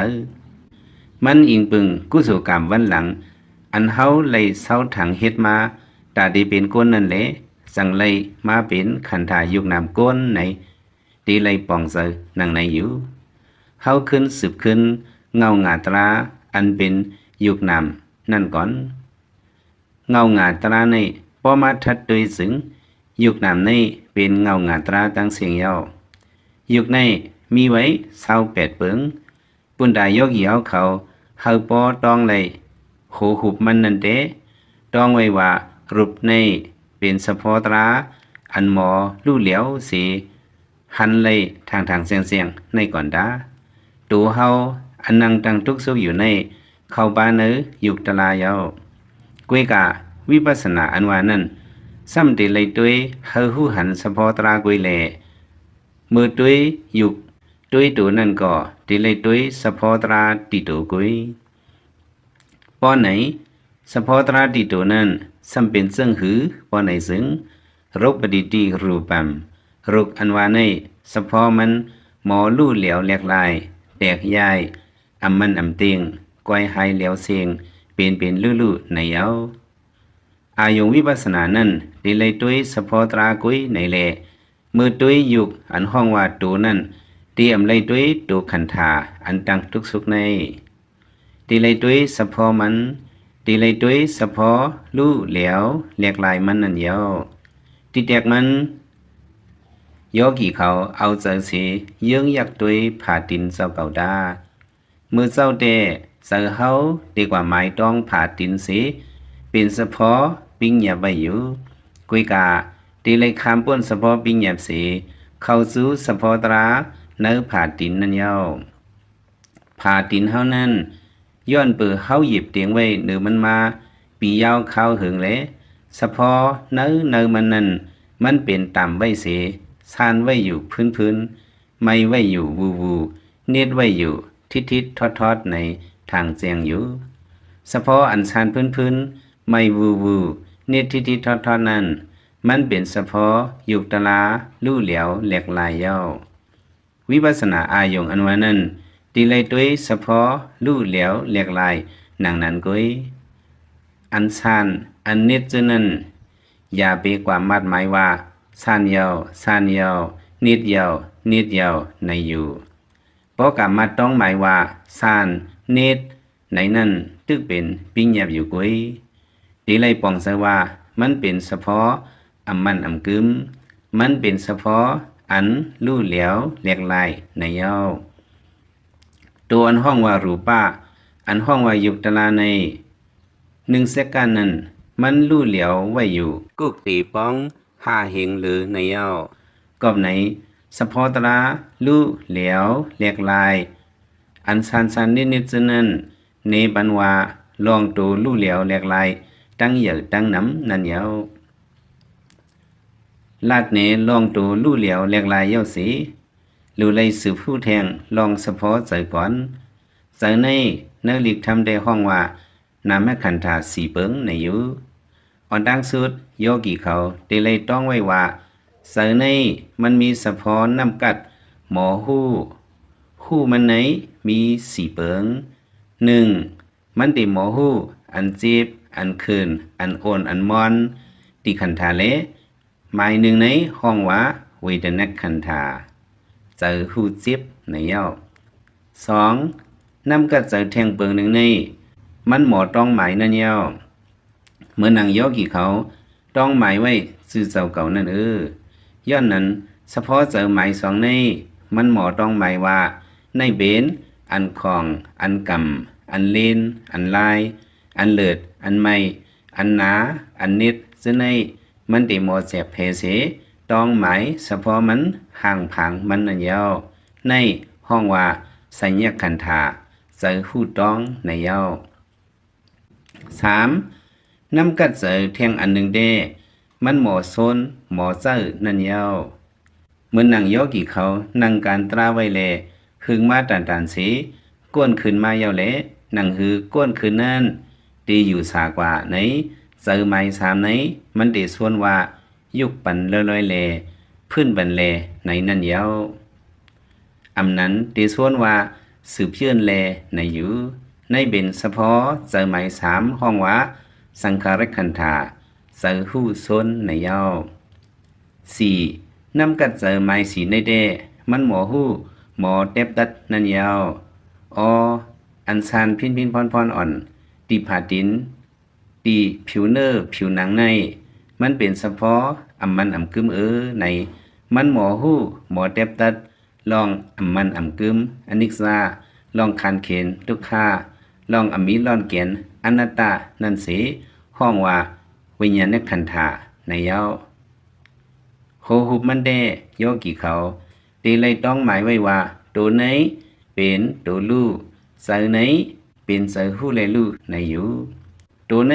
ມັນອີງປຶງກຸສົກຳວັນຫຼັງ ອັນເຮົາໄລເຊົາຖັງເຮັດມາ ຕາໄດ້ເປັນກົ້ນນັ້ນແລ, ຈັ່ງໄລມາເປັນຂັນທາຍຸກນາມກົ້ນໃນ ຕິໄລປ່ອງໃຈໜັງໃນຢູ່. ເຮົາຂຶ້ນສືບຂຶ້ນເງົາງາຕຣາ ອັນເປັນຍຸກນາມນັ້ນກ່ອນ. ເງົາງາຕຣາໃນ ພໍມາທັດໂດຍເຊິ່ງ ຍຸກນາມໃນເປັນເງົາງາຕຣາຕັ້ງເສງເຍົາ. ຍຸກໃນມີໄວ້ຊາວແປດເປິງ. ປຸນດາໂຍກີເຮົາເຂົາ ເຮົາປໍຕ້ອງໄລໂຫຮູບມັນນັ້ນແຕ່, ຕ້ອງໄວ້ວ່າ ຮູບໃນເປັນສະເພາະຕຣາ ອັນໝໍຮູ້ແລ້ວເສ ຫັນໄລທາງທາງແຈ້ງໆໃນກ່ອນດາ. ໂຕເຮົາອັນນັ່ງຕັ້ງຕຸກສຸກຢູ່ໃນ ເຂົ້າປາໃນຍຸກຕະລາເຍົາ. ກວຍກາວິປັດສະນາອັນວ່ານັ້ນ သမ်ႉတေလႆႈတူၺ်း ႁႂ်ႈႁူႉႁၼ် သၽေႃးတြႃးၵူၺ်းလႄႈ မိူဝ်ႈတူၺ်း ယုၵ်ႉ တူၺ်းတူဝ်ၼၼ်ႉၵေႃႈ တေလႆႈတူၺ်း သၽေႃးတြႃး တီႈတူဝ်ၵူၺ်း။ ပေႃးၼႆ သၽေႃးတြႃး တီႈတူဝ်ၼၼ်ႉ သမ်ႉပဵၼ်ၸိူင်ႉႁိုဝ် ပေႃးၼႆၸိုင်၊ ရုပ်ႉပတိတ်ႉတိ ရူႇပမ်ႇ၊ ရုပ်ႉ ဢၼ်ဝႃႈၼႆႉ သၽေႃးမၼ်း မေႃလူႉလႅဝ် လႅၵ်ႈလၢႆႈ တႅၵ်ႇယၢႆႈ ဢမ်ႇမၼ်ႈဢမ်ႇတဵင်ႈ ၵွႆႁၢႆလႅဝ်သဵင်ႈ ပဵၼ်ပဵၼ်လူႉလူႉ ၼႆယဝ်ႉ။ ဢႃႇရုင်ႇဝိပတ်ႉသၼႃႇၼၼ်ႉ တေလႆႈတူၺ်း သၽေႃးတြႃးၵူၺ်းၼႆလႄႈ မိူဝ်ႈတူၺ်း ယုၵ်ႉ ဢၼ်ႁွင်ႉဝႃႈ တူဝ်ၼၼ်ႉ တေဢမ်ႇလႆႈတူၺ်း တူဝ်ၶၼ်ႇထႃႇ ဢၼ်တင်ႈတုၵ်းသုၵ်းၼႆႉ။ တေလႆႈတူၺ်း သၽေႃးမၼ်း၊ တေလႆႈတူၺ်း သၽေႃး လူႉလႅဝ် လႅၵ်ႈလၢႆႈမၼ်းၼၼ်ႉယဝ်ႉ။ တီႈတႅၵ်ႈမၼ်း ယေႃးၵီႇၶဝ် ဢဝ်ၸႂ်သေ ယိူင်းယၵ်ႉတူၺ်း ၽႃႇတိၼ် ၸဝ်ႈၵဝ်ႇတႃႉ။ မိူဝ်ႈၸဝ်ႉတႄႉ ၸႂ်ႁဝ်း တေၵႂႃႇမၢႆတွင်း ၽႃႇတိၼ်သေ ပဵၼ်သၽေႃး ပိင်းၺၢပ်ႈဝႆႉယူႇ။ ၵူၺ်းၵႃႈ တေလႆႈၶၢမ်ႈပူၼ်ႉ သၽေႃး ပိင်းၺၢပ်ႈသေ ၶဝ်ႈၸူး သၽေႃးတြႃး ၼႂ်းၽႃႇတိၼ်ၼၼ်ႉယဝ်ႉ။ ၽႃႇတိၼ်ႁဝ်းၼၼ်ႉ ယွၼ်ႉပိူဝ်ႈ ႁဝ်းယဵပ်ႇတဵင်ဝႆႉ ၼိူဝ်မၼ်းမႃး ပီယၢဝ်းၶၢဝ်းႁိုင်လႄႈ သၽေႃး ၼႂ်း ၼႂ်းမၼ်းၼၼ်ႉ မၼ်းပဵၼ်တၢမ်ႇဝႆႉသေ သၢၼ်ႈဝႆႉယူႇ ၽိုၼ်းၽိုၼ်း မႆႈဝႆႉယူႇ ဝူႇဝူႇ ၼဵတ်းဝႆႉယူႇ ထိတ်းထိတ်းထွတ်းထွတ်း ၼႆ ထၢင်ႇၸႅင်ႈယူႇ။ သၽေႃး ဢၼ်သၢၼ်ႈၽိုၼ်းၽိုၼ်း မႆႈဝူႇဝူႇ ၼဵတ်းထိတ်းထိတ်းထွတ်းထွတ်းၼၼ်ႉ မၼ်းပဵၼ်သၽေႃး ယုၵ်ႉတြႃး လူႉလႅဝ် လႅၵ်ႈလၢႆႈယဝ်ႉ။ ဝိပတ်ႉသၼႃႇ ဢႃႇရုင်ႇ ဢၼ်ဝႃႈၼၼ်ႉ တေလႆႈတူၺ်း သၽေႃး လူႉလႅဝ် လႅၵ်ႈလၢႆႈ ၼင်ႇၼၼ်ၵူၺ်း။ ဢၼ်သၢၼ်ႈ ဢၼ်ၼဵတ်း ၸိူဝ်းၼၼ်ႉ ယႃႇပေၵႂႃႇမၢတ်ႈမၢႆဝႃႈ သၢၼ်ႈယဝ်ႉ သၢၼ်ႈယဝ်ႉ ၼဵတ်းယဝ်ႉ ၼဵတ်းယဝ်ႉ ၼႆယူႇ။ ပေႃးၵႂႃႇမၢတ်ႈတွင်းမၢႆဝႃႈ သၢၼ်ႈ ၼဵတ်း ၼႆၼၼ်ႉ တိုၵ်ႉပဵၼ် ပိင်းၺၢပ်ႈယူႇၵူၺ်း။ တေလႆႈပွင်ႇၸႂ်ဝႃႈ မၼ်းပဵၼ်သၽေႃး ဢမ်ႇမၼ်ႈဢမ်ႇၵိုမ်း၊ မၼ်းပဵၼ်သၽေႃး ဢၼ်လူႉလႅဝ် လႅၵ်ႈလၢႆႈ ၼႆယဝ်ႉ။ တူဝ်ဢၼ်ႁွင်ႉဝႃႈ ရူႇပ၊ ဢၼ်ႁွင်ႉဝႃႈ ယုၵ်ႉတြႃးၼႆႉ ၼိုင်ႈသႅၵ်ႉၵၢၼ်ႉၼၼ်ႉ မၼ်းလူႉလႅဝ်ဝႆႉယူႇ ၵုတ်ႉတေပွင်း ႁႃႈႁဵင်လိူဝ် ၼႆယဝ်ႉ။ ၵွပ်ႈၼႆ သၽေႃးတြႃး လူႉလႅဝ် လႅၵ်ႈလၢႆႈ ဢၼ်သၢၼ်ႈသၢၼ်ႈၼဵတ်းၼဵတ်း ၸိူဝ်းၼၼ်ႉ ၼႄပၼ်ဝႃႈ လွင်ႈတူဝ်လူႉလႅဝ် လႅၵ်ႈလၢႆႈ တင်းယႂ်ႇတင်းၼမ် ၼၼ်ႉယဝ်ႉ။ လၢတ်ႈၼႄ လွင်ႈတူဝ်လူႉလႅဝ် လႅၵ်ႈလၢႆႈယဝ်ႉသေ လူဝ်ႇလႆႈသိုပ်ႇႁူႉထႅင်ႈ လွင်ႈသၽေႃးၸႂ်ၵွၼ်ႇ။ ၸႂ်ၼႆႉ ၼႂ်းလိၵ်ႈထမ်းတႄႉ ႁွင်ႉဝႃႈ ၼႃႇမၶၼ်ႇထႃႇ သီႇပိူင် ၼႆယူႇ။ ဢွၼ်တၢင်းသုတ်း ယေႃးၵီႇၶဝ် တေလႆႈတွင်းဝႆႉဝႃႈ ၸႂ်ၼႆႉ မၼ်းမီးသၽေႃး ၼမ်ႉၵတ်ႉ မေႃႁူႉ။ ႁူႉမၼ်းၼႆႉ မီးသီႇပိူင်။ ၼိုင်ႈ မၼ်းတေမေႃႁူႉ ဢၼ်ၸဵပ်း ဢၼ်ၶိုၼ်ႈ ဢၼ်ဢူၼ်ႈ ဢၼ်မွၼ်း တီႈၶၼ်ႇထႃႇလႄႈ မၢႆၼိုင်ႈၼႆႉ ႁွင်ႉဝႃႈ ဝေႇတၼၵ်ႉၶၼ်ႇထႃႇ ၸႂ်ႁူႉၸဵပ်း ၼႆယဝ်ႉ။ သွင် ၼမ်ႉၵတ်ႉၸႂ် ထႅင်ႈပိူင်ၼိုင်ႈၼႆႉ မၼ်းမေႃတွင်းမၢႆၼၼ်ႉယဝ်ႉ။ မိူၼ်ၼင်ႇ ယေႃးၵီႇၶဝ် တွင်းမၢႆဝႆႉ ၸိုဝ်ႈၸဝ်ႈၵဝ်ႇၼၼ်ႉဢေႃႈ။ ယွၼ်ႉၼၼ် သၽေႃးၸႂ် မၢႆသွင်ၼႆႉ မၼ်းမေႃတွင်းမၢႆဝႃႈ ၼႆႉပဵၼ် ဢၼ်ၶွင်ႇ ဢၼ်ၵမ်ႇ ဢၼ်လဵၼ်ႈ ဢၼ်လၢႆး ဢၼ်လိူတ်ႇ ဢၼ်မႆႈ ဢၼ်ၼႃ ဢၼ်ၼဵတ်း ၸိူဝ်းၼႆႉ မၼ်းတေမေႃၸႅၵ်ႇၽႄသေ တွင်းမၢႆ သၽေႃးမၼ်း ႁၢင်ႈၽၢင်မၼ်းၼၼ်ႉယဝ်ႉ။ ၼႆႉႁွင်ႉဝႃႈ သၺ်ႇၺၵ်ႉၶၼ်ႇထႃႇ ၸႂ်ႁူႉတွင်း ၼႆယဝ်ႉ။ သၢမ် ၼမ်ႉၵတ်ႉၸႂ် ထႅင်ႈဢၼ်ၼိုင်ႈတႄႉ မၼ်းမေႃသူၼ်း မေႃၸႂ်ႉ ၼၼ်ႉယဝ်ႉ။ မိူၼ်ၼင်ႇ ယေႃးၵီႇၶဝ် ၼင်ႈၵၢၼ်တြႃးဝႆႉလႄႈ ႁိုင်မႃးတၢၼ်ႇတၢၼ်ႇသေ ၵူၼ်ႉၶိုၼ်ႈမႃးယဝ်ႉလႄႈ ၼင်ႇႁိုဝ် ၵူၼ်ႉၶိုၼ်ႈၼၼ်ႉ တေယူႇသႃႇၵႂႃႇၼႆ ၸႂ်မၢႆသၢမ်ၼႆႉ မၼ်းတေသူၼ်းဝႃႈ ယုၵ်ႉပၼ်လွႆးလွႆးလႄႈ ၽိုၼ်ႉပၼ်လႄႈ ၼႆၼၼ်ႉယဝ်ႉ။ ဢမ်ႇၼၼ် တေသူၼ်းဝႃႈ သိုပ်ႇယိူၼ်ႉလႄႈ ၼႆယူႇ။ ၼႆႉပဵၼ်သၽေႃး ၸႂ်မၢႆသၢမ် ႁွင်ႉဝႃႈ သင်ႇၶႃႇရၵ်ႉၶၼ်ႇထႃႇ ၸႂ်ႁူႉသူၼ်း ၼႆယဝ်ႉ။ သီႇ ၼမ်ႉၵတ်ႉၸႂ် မၢႆသီႇၼႆႉတႄႉ မၼ်းမေႃႁူႉ မေႃတႅပ်းတတ်း ၼၼ်ႉယဝ်ႉ။ ဢေႃႈ ဢၼ်သၢၼ်ႈၽိၼ်းၽိၼ်းၽွၼ်းၽွၼ်းဢွၼ်ႇ တီႈၽႃႇတိၼ် တီႈၽိဝ်ၼိူဝ်ႉၽိဝ်ၼင်ၼႆႉ မၼ်းပဵၼ်သၽေႃး ဢမ်ႇမၼ်ႈဢမ်ႇၵိုမ်းဢေႃႈ ၼႆ မၼ်းမေႃႁူႉ မေႃတႅပ်းတတ်း လွင်ႈဢမ်ႇမၼ်ႈဢမ်ႇၵိုမ်း ဢၼိၵ်ႉၸႃႉ၊ လွင်ႈၶၢၼ်ႈၶဵၼ် တုၵ်ႉၶႃႉ၊ လွင်ႈဢမ်ႇမီးလွၼ်ႉၵႅၼ်ႇ ဢၼတ်ႉတႃႉၼၼ်ႉသေ ႁွင်ႉဝႃႈ ဝိၺ်ႇၺႃႇၼၵ်ႉၶၼ်ႇထႃႇ ၼႆယဝ်ႉ။ ႁူဝ်ႁုပ်ႈမၼ်းတႄႉ ယေႃးၵီႇၶဝ် တေလႆႈတွင်းမၢႆဝႆႉဝႃႈ တူဝ်ၼႆႉပဵၼ်တူဝ်လူႉ၊ ၸႂ်ၼႆႉပဵၼ်ၸႂ်ႁူႉလႄႈလူႉ ၼႆယူႇ။ တူဝ်ၼႆႉပ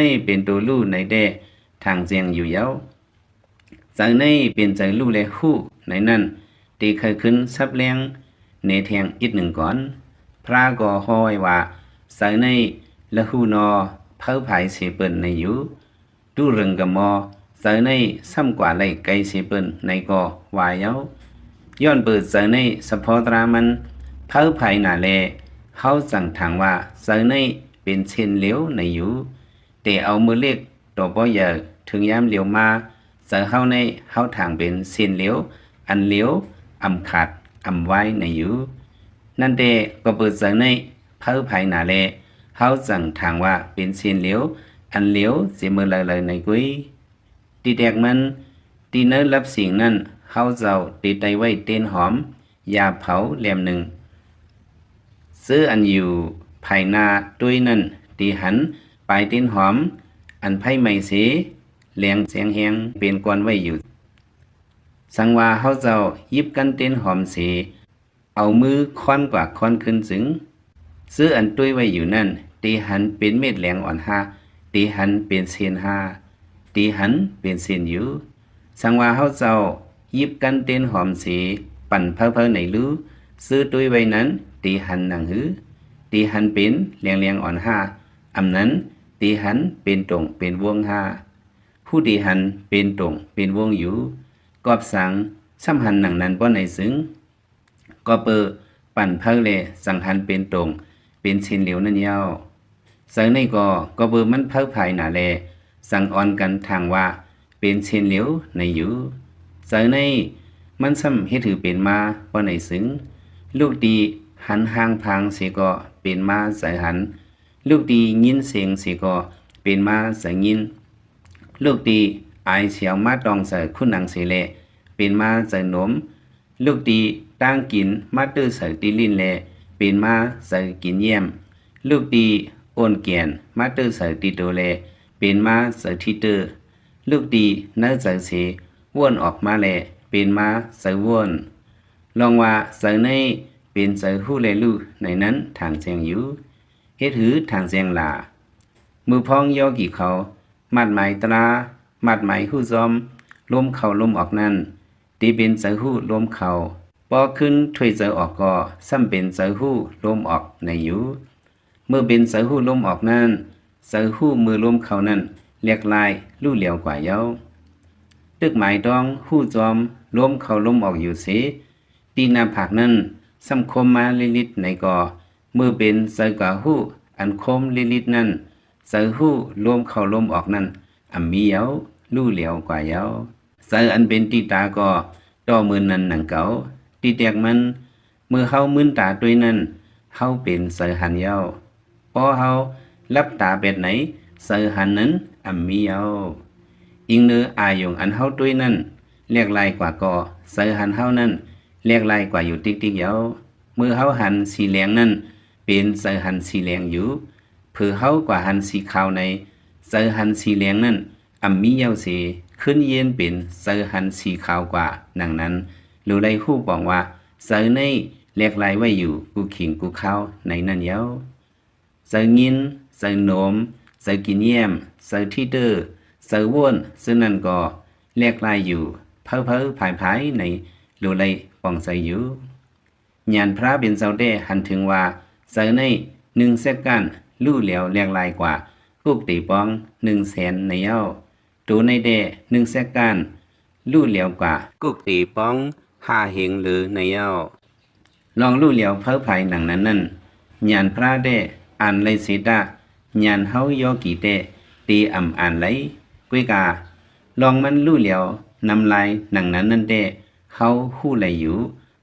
ဵၼ်တူဝ်လူႉၼႆတႄႉ ထၢင်ႇၸႅင်ႈယူႇယဝ်ႉ။ ໃຈໃນເປັນໃຈຮູ້ແລະຮູ້ໃນນັ້ນ ເຕໄຂຂຶ້ນສັບແລງແນແທງອິດໜຶ່ງກ່ອນ. ພຣະກໍຮ້ອຍວ່າ ໃຈໃນລະຮູ້ນໍ ເຜີາຜາຍເສເປິນໃນຢູ່ ດູເຣິງກະມໍ ໃຈໃນຊ້ຳກວ່າໄລ່ໄກເສເປິນໃນກໍວ່າເຍົາ. ຍ້ອນເປີດໃຈໃນສະເພາະຕາມັນ ເຜີາຜາຍໜ້າແລ ເຮົາຈັ່ງຖາງວ່າ ໃຈໃນເປັນເຊັ່ນຫຼຽວໃນຢູ່. ແຕ່ເອົາເມີເລັກ ຕໍ່ປໍໃຫຍ່ ເຖິງຍາມຫຼຽວມາ ໃຈເຮົາໃນເຮົາຖາງເປັນເຊັ່ນຫຼຽວ ອັນຫຼຽວ ອຳຂາດ ອຳວາຍໃນຢູ່. ນັ້ນແຕ່ກໍເປີດໃຈໃນເຜີາຜາຍໜ້າແລ ເຮົາຈັ່ງຖາງວ່າເປັນເຊັ່ນຫຼຽວ ອັນຫຼຽວເສເມີໄລໆໃນກຸ້ຍ. ຕິແຕກມັນ ຕິໃນລັບສິງນັ້ນ ເຮົາເຈົ້າຕິໄຕໄວ້ເຕັ້ນຫອມ ຢາເຜົາແຫຼມໜຶ່ງ. ເສື້ອອັນຢູ່ພາຍໜ້າຕຸ້ຍນັ້ນ ຕິຫັນປາຍເຕັ້ນຫອມ ອັນໄຟໄໝ້ເສ ແຫຼງແສງແຮງເປັນກ່ອນໄວ້ຢູ່. ສັງວ່າເຮົາເຈົ້າຢິບກັນເຕັ້ນຫອມເສ ເອົາມືຄ້ອນກວ່າຄ້ອນຂຶ້ນຈຶ່ງ ເສື້ອອັນຕຸ້ຍໄວ້ຢູ່ນັ້ນ ຕິຫັນເປັນເມັດແຫຼງອ່ອນຫ້າ ຕິຫັນເປັນເສັ້ນຫ້າ ຕິຫັນເປັນເສັ້ນຢູ່. ສັງວ່າເຮົາເຈົ້າຢິບກັນເຕັ້ນຫອມເສ ປັ່ນເຜີາໆໃນລູ ເສື້ອຕຸ້ຍໄວ້ນັ້ນ ຕິຫັນໜັງຫື ຕິຫັນເປັນແຫຼງໆອ່ອນຫ້າ ອຳນັ້ນ ຕິຫັນເປັນຕົງເປັນວົງຫ້າ ຫູຕິຫັນເປັນຕົງເປັນວົງຢູ່. ກອບສັງ ຊ້ຳຫັນໜັງນັ້ນບໍ່ໃນຊຶງ ກໍເປີດປັ່ນເຜີາແລ ສັງຫັນເປັນຕົງເປັນເຊັ່ນຫຼຽວນັ້ນເຍົາ. ໃຈໃນກໍ ກໍເປີດມັນເຜີາຜາຍໜ້າແລ ສັງອ່ອນກັນຖາງວ່າເປັນເຊັ່ນຫຼຽວໃນຢູ່. ໃຈໃນມັນຊ້ຳເຮັດຫືເປັນມາບໍ່ໃນຊຶງ ລູກຕິຫັນຮ່າງພາງເສກໍເປັນມາໃຈຫັນ ລູກຕິຍິນເສງເສກໍເປັນມາໃຈຍິນ ລູກຕິອາຍສຽວມາຕ້ອງໃຈຄຸນນາງເສແລ ເປັນມາໃຈໜົມ ລູກຕິຕ່າງກິນມາເຕີໃສ່ຕິລິ້ນແລ ເປັນມາໃຈກິນແຍ້ມ ລູກຕິໂອນແກ່ນມາເຕີໃສ່ຕິໂຕແລ ເປັນມາໃຈທິເຕີ ລູກຕິໃນໃຈເສ ວນອອກມາແລ ເປັນມາໃຈວົນ. ລອງວ່າໃຈໃນເປັນໃຈຮູ້ແລຮູ້ໃນນັ້ນຖາງແຈ້ງຢູ່ ເຮັດຫືຖາງແຈ້ງຫຼ້າ. ມືພອງຍໍກີເຂົາ ໝາດໝາຍຕາ ໝາດໝາຍຮູ້ຈອມ ລົມເຂົ້າລົມອອກນັ້ນ ຕິເປັນໃຈຮູ້ລົມເຂົ້າ ພໍຂຶ້ນຖ້ວຍໃຈອອກກໍຊ້ຳເປັນໃຈຮູ້ລົມອອກໃນຢູ່. ເມື່ອເປັນໃຈຮູ້ລົມອອກນັ້ນ ໃຈຮູ້ມືລົມເຂົ້ານັ້ນ ແຫຼກລາຍ ຮູ້ຫຼຽວກວ່າເຍົາ. ຕຶກໝາຍຕ້ອງຮູ້ຈອມລົມເຂົ້າລົມອອກຢູ່ເສ ຕິໜ້າຜາກນັ້ນ ຊ້ຳຄົມມາລິລິດໃນກໍ ເມື່ອເປັນໃຈກວ່າຮູ້ອັນຄົມລິລິດນັ້ນ ໃຈຮູ້ລົມເຂົ້າລົມອອກນັ້ນ ອຳມີເຍົາ ຮູ້ຫຼຽວກວ່າເຍົາ. ໃຈອັນເປັນຕິຕາກໍຕໍ່ເໝືອນນັ້ນໜັງເກົ່າ ຕິແຕກມັນ ເມື່ອເຮົາມືນຕາຕຸ້ຍນັ້ນ ເຮົາເປັນໃຈຫັນເຍົາ. ພໍເຮົາຫຼັບຕາແປດໃນ ໃຈຫັນນັ້ນອຳມີເຍົາ. ອີງເນີອາຍົງອັນເຮົາຕຸ້ຍນັ້ນ ແຫຼກລາຍກວ່າກໍ ໃຈຫັນເຮົານັ້ນ ແຫຼກລາຍກວ່າຢູ່ຕິກໆເຍົາ. ເມື່ອເຮົາຫັນສີແຫຼງນັ້ນ ເປັນໃຈຫັນສີແຫຼງຢູ່ ເຜີເຮົາກວ່າຫັນສີຂາວໃນ ໃຈຫັນສີແຫຼງນັ້ນ ອຳມີເຍົາເສ ຂຶ້ນເຢັນເປັນໃຈຫັນສີຂາວກວ່າ. ດັ່ງນັ້ນ ໂລໄລຮູ້ປອງວ່າ ໃຈໃນແຫຼກລາຍໄວ້ຢູ່ກູ່ຂີງກູ່ຄາວໃນນັ້ນເຍົາ. ໃຈຍິນ ໃຈໜົມ ໃຈກິນແຍ້ມ ໃຈທິເຕີ ໃຈວົນ ເຊິ່ງນັ້ນກໍແຫຼກລາຍຢູ່ ເຜີາໆພາຍໆໃນ ໂລໄລປອງໃຈຢູ່. ຍານພຣະເປັນເຈົ້າແຕ່ຫັນເຖິງວ່າ ໃຈໃນໜຶ່ງແສກກ້ານ ຮູ້ແຫຼວແຫຼກລາຍກວ່າກຸກເຕປອງໜຶ່ງແສນໃນເຍົາ. ໂຕໃນແຕ່ໜຶ່ງແສກກ້ານ ຮູ້ແຫຼວກວ່າກຸກເຕປອງຫ້າເຮງເລີໃນເຍົາ. ລອງຮູ້ແຫຼວເຜີພາຍໜັງນັ້ນນັ້ນ ຍານພຣະແຕ່ອ່ານໄລ່ເສຕະ ຍານເຮົາຍໍກີແຕ່ ເຕອຳອ່ານໄລ່. ກວຍກາ ລອງມັນຮູ້ແຫຼວນຳລາຍໜັງນັ້ນນັ້ນແຕ່ ເຮົາຮູ້ໄລ່ຢູ່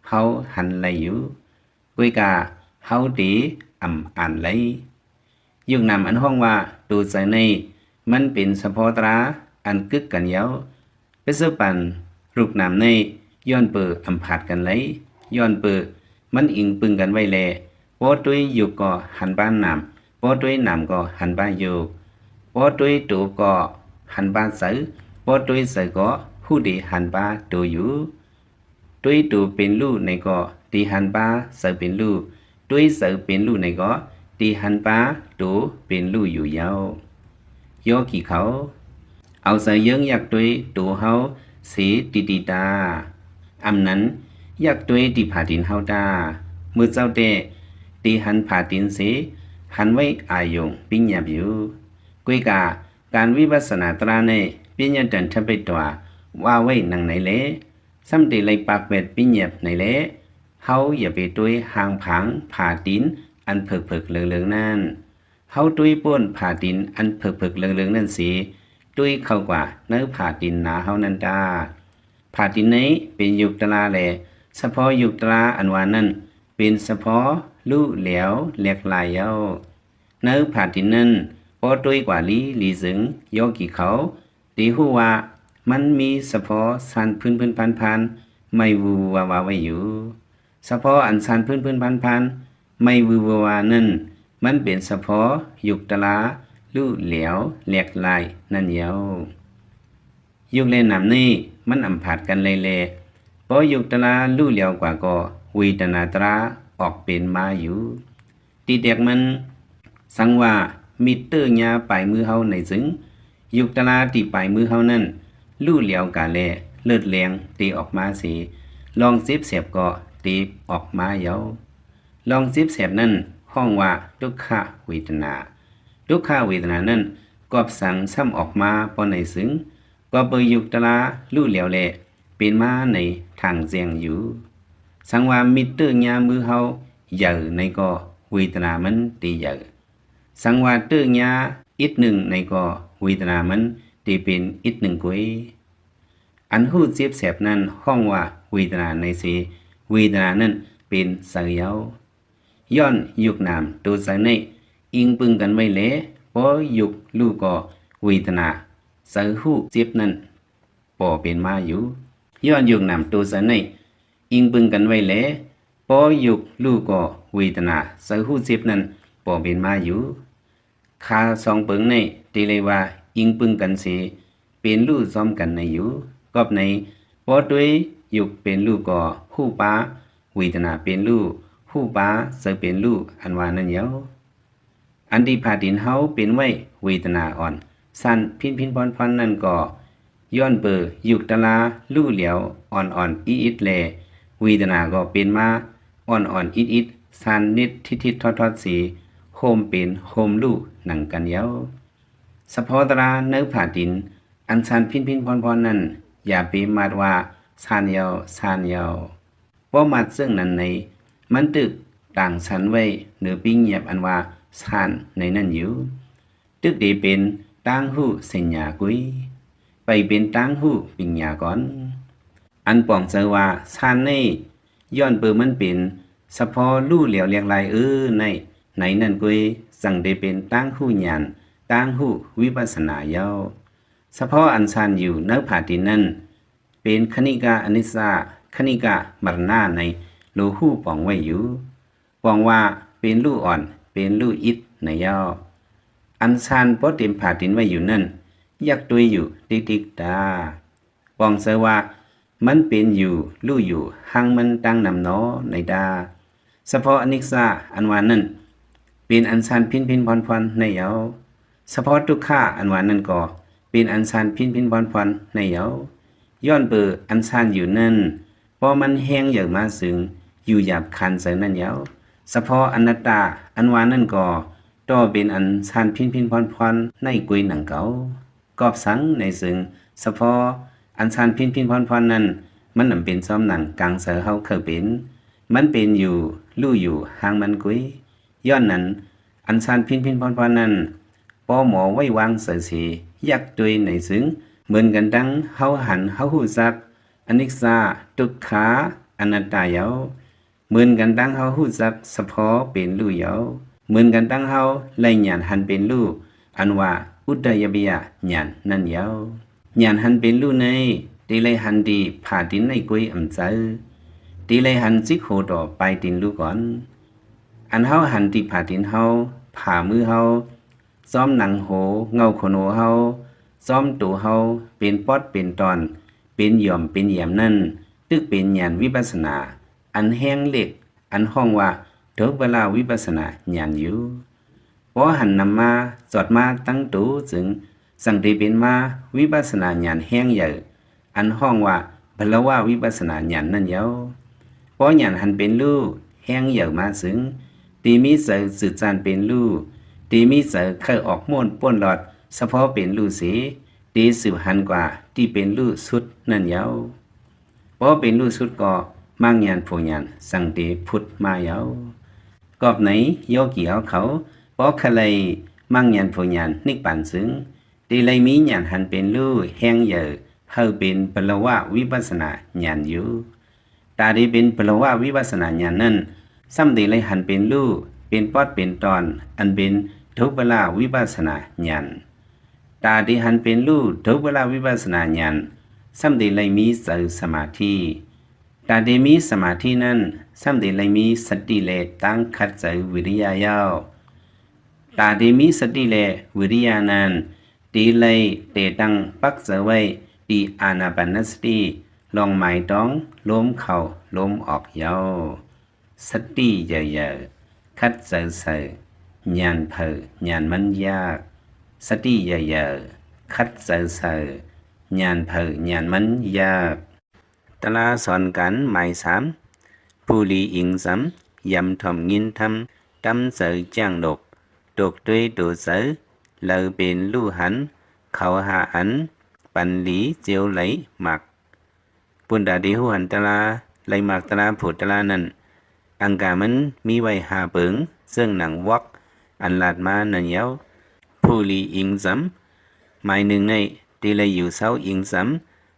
ເຮົາຫັນໄລ່ຢູ່. ກວຍກາ ເຮົາເຕອຳອ່ານໄລ່. ຍຸກນາມອັນຮ້ອງວ່າໂຕໃຈໃນ ມັນເປັນສະເພາະຕາອັນກຶກກັນເຍົາ. ປະເສີດປັນ ລຸກນາມໃນ ຍ້ອນເປີອຳພາດກັນໄລ່ ຍ້ອນເປີມັນອີງປຶງກັນໄວ້ແລ. ປໍໂຕຍຍຸກກໍຫັນບ້ານນາມ ປໍໂຕຍນາມກໍຫັນບ້ານຍຸກ ປໍໂຕຍໂຕກໍຫັນບ້ານໃຈ ປໍໂຕຍໃຈກໍຮູ້ເດຫັນບ້າໂຕຢູ່. ໂຕຍໂຕເປັນຮູ້ໃນກໍ ເຕຫັນບ້າໃຈເປັນຮູ້ ໂຕຍໃຈເປັນຮູ້ໃນກໍ ເຕຫັນບ້າໂຕເປັນຮູ້ຢູ່ເຍົາ. ຍໍກີເຂົາ ເອົາໃຈເຍີ້ງຢາກໂຕຍໂຕເຮົາ ເສຕິຕິຕາ. ອຳນັ້ນ ຢາກຕຸ້ຍທີ່ຜາຕີນເຮົາຕາ. ມື້ເຊົ້າແຕ່ ທີ່ຫັນຜາຕີນເສ ຫັນໄວ້ອາຍົງປິຍາບຢູ່. ກວຍກາ ການວິປັດສະນາຕາໃນ ປິຍະຕັນທະເປຕວາ ວ່າໄວ້ໜັງໃນແລ ຊ້ຳເຕໄລປາກແວດປິຍາບໃນແລ. ເຮົາຢ່າໄປຕຸ້ຍຫ່າງຜາງຜາຕີນອັນເຜິກໆເລິງໆນັ້ນ. ເຮົາຕຸ້ຍໂປ້ນຜາຕີນອັນເຜິກໆເລິງໆນັ້ນເສ, ຕຸ້ຍເຂົ້າກວ່າໃນຜາຕີນໜາເຮົານັ້ນຕາ. ຜາຕີນໃນເປັນຍຸກຕະລາແລ, ສະເພາະຍຸກຕະລາອັນວ່ານັ້ນ ເປັນສະເພາະລຸແຫຼວແຫຼກຫຼາຍເຍົາ. ໃນຜາຕີນນັ້ນ ພໍຕຸ້ຍກວ່າລີໆເຊິ່ງ ໂຍກີເຂົາ ທີ່ຮູ້ວ່າມັນມີສະເພາະຊານພື້ນໆພານໆ ໄໝວືວວາວາໄວ້ຢູ່. ສະເພາະອັນຊານພື້ນໆພານໆ ໄໝວືວວາວານັ້ນ ມັນເປັນສະເພາະຍຸກຕະລາລຸແຫຼວແຫຼກຫຼາຍນັ້ນເຍົາ. ຍຸກແລະນາມນີ້ມັນອຳພາດກັນໄລ່ແລ, ພໍຍຸກຕະລາລຸແຫຼວກວ່າກໍເວທະນາຕະລາອອກເປັນມາຢູ່. ຕິແຕກມັນ ສັງວ່າມິດເຕີຍາປາຍມືເຮົາໃນເຊິ່ງ ຍຸກຕະລາທີ່ປາຍມືເຮົານັ້ນ ລຸແຫຼວກາແລ ເລືອດແລງເຕອອກມາເສ, ລອງເຈັບແສບກໍເຕອອກມາເຍົາ. ລອງເຈັບແສບນັ້ນຮ້ອງວ່າທຸກຂະເວທະນາ. ທຸກຂະເວທະນານັ້ນ ກອບສັງຊ້ຳອອກມາປ້ອນໃນເຊິ່ງ ກໍເປີດຍຸກຕະລາລຸແຫຼວແລ ເປັນມາໃນທາງແຈ້ງຢູ່. ສັງວ່າມິດເຕີຍາມືເຮົາໃຫຍ່ໃນກໍເວທະນາມັນເຕໃຫຍ່. ສັງວ່າເຕີຍາອິດໜຶ່ງໃນກໍເວທະນາມັນເຕເປັນອິດໜຶ່ງກວຍ. ອັນຮູ້ເຈັບແສບນັ້ນຮ້ອງວ່າເວທະນາໃນເສ, ເວທະນານັ້ນເປັນໃສເຍົາ. ຍ້ອນຍຸກນາມໂຕໃສໃນ ອີງປຶງກັນໄວ້ແລ, ພໍຍຸກລຸກໍເວທະນາໃສຮູ້ເຈັບນັ້ນ ປໍເປັນມາຢູ່. ຍ້ອນຍຸກນາມໂຕໃສໃນ ອີງປຶງກັນໄວ້ແລ, ພໍຍຸກລຸກໍເວທະນາໃສຮູ້ເຈັບນັ້ນ ປໍເປັນມາຢູ່. ຂາສອງເປິງໃນ ເຕເລີຍວ່າອີງປຶງກັນເສ ເປັນລຸພ້ອມກັນໃນຢູ່. ກອບໃນ ພໍໂຕຍຍຸກເປັນລຸກໍຮູ້ປາ ເວທະນາເປັນລຸ, ຮູ້ປາໃສເປັນລຸ ອັນວ່ານັ້ນເຍົາ. ອັນທີ່ຜາຕີນເຮົາເປັນໄວ້ເວທະນາອ່ອນ ຊານພິນພິນພອນພອນນັ້ນກໍ ຍ້ອນເປີຍຸກຕະລາລຸແຫຼວອ່ອນໆອິດໆແລ ເວທະນາກໍເປັນມາອ່ອນໆອິດໆ ຊານນິດທິດໆທອດໆເສ ໂຮມເປັນໂຮມລຸໜັງກັນເຍົາ. ສະເພາະຕະລາໃນຜາຕີນ ອັນຊານພິນພິນພອນພອນນັ້ນ ຢ່າໄປໝາດວ່າຊານເຍົາ ຊານເຍົາ. ບໍ່ໝາດເຊິ່ງນັ້ນໃນ ມັນຕຶກຕ່າງຊັ້ນໄວ້ເໜືອປິງຍາບອັນວ່າຊານໃນນັ້ນຢູ່. ຕຶກເດເປັນຕ່າງຮູສັນຍາກຸຍ, ໄປເປັນຕ່າງຮູປິງຍາກ່ອນ. ອັນປອງເຈີວ່າຊານໃນ ຍ້ອນເປີມັນເປັນສະເພາະລຸແຫຼວແຫຼກຫຼາຍເອີໃນ ໃນນັ້ນກຸຍ ຈັ່ງໄດ້ເປັນຕ່າງຮູຍານ, ຕ່າງຮູວິປັດສະນາເຍົາ. ສະເພາະອັນຊານຢູ່ໃນຜາຕີນນັ້ນ ເປັນຄະນິກາອະນິດສາ, ຄະນິກາມະລະນະໃນ ໂລຮູ້ປອງໄວ້ຢູ່, ປອງວ່າເປັນລຸອ່ອນ, ເປັນລຸອິດໃນເຍົາ. ອັນຊານບໍ່ເຕັມຜາຕີນໄວ້ຢູ່ນັ້ນ ຢາກຕຸ້ຍຢູ່ຕິກໆຕາ. ປອງເຈີວ່າມັນເປັນຢູ່ ລຸຢູ່ ຮັ່ງມັນຕັ້ງນຳໜໍໃນຕາ. ສະເພາະອະນິດສາອັນວ່ານັ້ນ ເປັນອັນຊານພິນພິນພອນພອນໃນເຍົາ. ສະເພາະທຸກຂະອັນວ່ານັ້ນກໍ ເປັນອັນຊານພິນພິນພອນພອນໃນເຍົາ. ຍ້ອນເປີອັນຊານຢູ່ນັ້ນ ພໍມັນແຮງໃຫຍ່ມາເຊິ່ງ ຢູ່ຫຍາບຄານໃຈນັ້ນເຍົາ. ສະເພາະອະນັດຕາອັນວ່ານັ້ນກໍ ຕໍ່ເປັນອັນຊານພິນພິນພອນພອນໃນກຸຍໜັງເກົ່າ. ກອບສັງໃນເຊິ່ງ ສະເພາະອັນຊານພິນພິນພອນພອນນັ້ນ ມັນນຳເປັນຊອມໜັງກາງໃຈເຮົາເຄີຍເປັນ. ມັນເປັນຢູ່ ລຸຢູ່ ຮ່າງມັນກຸຍ. ຍ້ອນນັ້ນ ອັນຊານພິນພິນພອນພອນນັ້ນ ປໍໝໍໄວ້ວາງໃຈເສ ຢາກຕຸ້ຍໃນເຊິ່ງ ເໝືອນກັນດັ່ງເຮົາຫັນເຮົາຮູ້ຈັກ ອະນິດສາ ທຸກຂາ ອະນັດຕາເຍົາ. ເໝືອນກັນດັ່ງເຮົາຮູ້ຈັກສະເພາະເປັນລຸເຍົາ. ເໝືອນກັນດັ່ງເຮົາໄລ່ຍານຫັນເປັນລຸ ອັນວ່າອຸດຕະຍະປະຍາຍານນັ້ນເຍົາ. ຍານຫັນເປັນລຸໃນ ເຕໄລ່ຫັນທີ່ຜາຕີນໃນກຸຍອຳໃຈ, ເຕໄລ່ຫັນຈິກໂຫຕໍ່ປາຍຕີນລຸກ່ອນ. ອັນເຮົາຫັນທີ່ຜາຕີນເຮົາ, ຜາມືເຮົາ, ຊອມໜັງໂຫ, ເຫງົ້າຂົນໂຫເຮົາ, ຊອມໂຕເຮົາ ເປັນປອດເປັນຕອນ, ເປັນຫຍອມເປັນແຢມນັ້ນ ຕຶກເປັນຍານວິປັດສະນາ ອັນແຮງເຫຼັກ ອັນຮ້ອງວ່າ ໂທປະລາວິປັດສະນາຍານຢູ່. ພໍຫັນນຳມາ ຈອດມາຕັ້ງໂຕເຊິ່ງ ສັງເຕເປັນມາວິປັດສະນາຍານແຮງໃຫຍ່ ອັນຮ້ອງວ່າ ພະລະວະວິປັດສະນາຍານນັ້ນເຍົາ. ເພາະຍານຫັນເປັນຮູບແຮງເຍົາມາເຊິ່ງ, ເຕມີໃຈຈືດຈ້ານເປັນຮູບ, ເຕມີໃຈໄຂອອກໂມນປົ້ນລອດສະເພາະເປັນຮູບເສ, ເຕສືບຫັນກວ່າທີ່ເປັນຮູບຊຸດນັ້ນເຍົາ. ເພາະເປັນຮູບຊຸດກໍ ມັກຍານຜູຍານສັງເຕພຸດມາເຍົາ. ກອບໃນໂຍກີເຮົາເຂົາ ເພາະຄະໄລມັກຍານຜູຍານນິບປານເຊິ່ງ, ເຕໄລມີຍານຫັນເປັນຮູບແຮງເຍີາ ໃຫ້ເປັນພະລະວະວິປັດສະນາຍານຢູ່. ຕາທີ່ເປັນພະລະວະວິປັດສະນາຍານນັ້ນ, ຊ້ຳເຕໄລຫັນເປັນຮູບ ເປັນປອດເປັນຕອນ ອັນເປັນທຸບປະລະວິປັດສະນາຍານ. ຕາທີ່ຫັນເປັນຮູບທຸບປະລະວິປັດສະນາຍານ, ຊ້ຳເຕໄລມີໃຈສະມາທິ. ຕາທີ່ມີສະມາທິນັ້ນ, ຊ້ຳເຕໄລມີສະຕິ ແລະ ຕັ້ງຂັດໃຈວິລິຍະເຍົາ. ຕາທີ່ມີສະຕິ ແລະ ວິລິຍະນັ້ນ, ເຕໄລເຕຕັ້ງປັກໃຈໄວ້ທີ່ອານາປານະສະຕິ, ລອງໝາຍຕ້ອງລົມເຂົ້າລົມອອກເຍົາ. ສະຕິເຍີາໆ ຂັດໃຈໃສ່, ຍານເຜີຍານມັນຍາກ. ສະຕິເຍົາໆ ຂັດໃຈໃສ່, ຍານເຜີຍານມັນຍາກ. ຕະລາສອນກັນໝາຍສາມ. ຜູ້ຫຼີອິງຈຳ, ຍຳຖ່ອມຍິນທຳ, ຕຳໃຈຈ້າງນົກ, ຕົກດ້ວຍໂຕໃຈ, ເລີເປັນຮູ້ຫັນ, ເຂົາຫາອັນ, ປັນຫຼີຈຽວໄຫຼໝາກ. ປຸນຕາທີ່ຮູ້ຫັນຕະລາ, ໄລໝາກຕະລາ, ຜູຕະລານັ້ນ, ອັງກາມັນມີໄວ້ຫ້າເປີງ, ເຊິ່ງໜັງວອກ ອັນລາດມານັ້ນເຍົາ. ຜູ້ຫຼີອິງຈຳ, ໝາຍໜຶ່ງໃນທີ່ໄລຢູ່ເຊົາອິງຈຳ,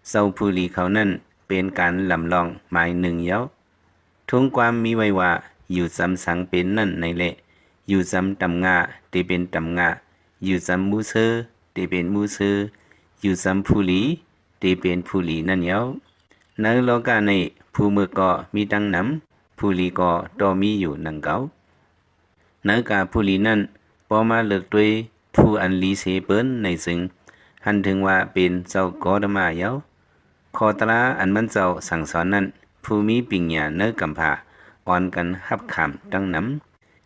ເຊົາຜູ້ຫຼີເຂົານັ້ນ ເປັນການລຳລອງໝາຍໜຶ່ງເຍົາ. ທຸງຄວາມມີໄວ້ວ່າ ຢູ່ຈຳສັງເປັນນັ້ນໃນແລະ, ຢູ່ຈຳຕຳງາ ເຕເປັນຕຳງາ, ຢູ່ຈຳໝູ່ເຊີ ເຕເປັນໝູ່ເຊີ, ຢູ່ຈຳຜູ້ຫຼີ ເຕເປັນຜູ້ຫຼີນັ້ນເຍົາ. ໃນໂລກະໃນ ຜູ້ເມືອກກໍມີຕັ້ງນຳ, ຜູ້ຫຼີກໍຕໍ່ມີຢູ່ໜັງເກົ່າ. ໃນກາຜູ້ຫຼີນັ້ນ ພໍມາເລີກດ້ວຍຜູ້ອັນຫຼີເສເປີນໃນເຊິ່ງ, ຫັນເຖິງວ່າເປັນເຈົ້າໂກຕະມະເຍົາ. ຂໍ້ຕະລາອັນມັນເຈົ້າສັ່ງສອນນັ້ນ, ຜູ້ມີປິງຍາໃນກຳພາ ອອນກັນຮັບຂາມຕັ້ງນຳ.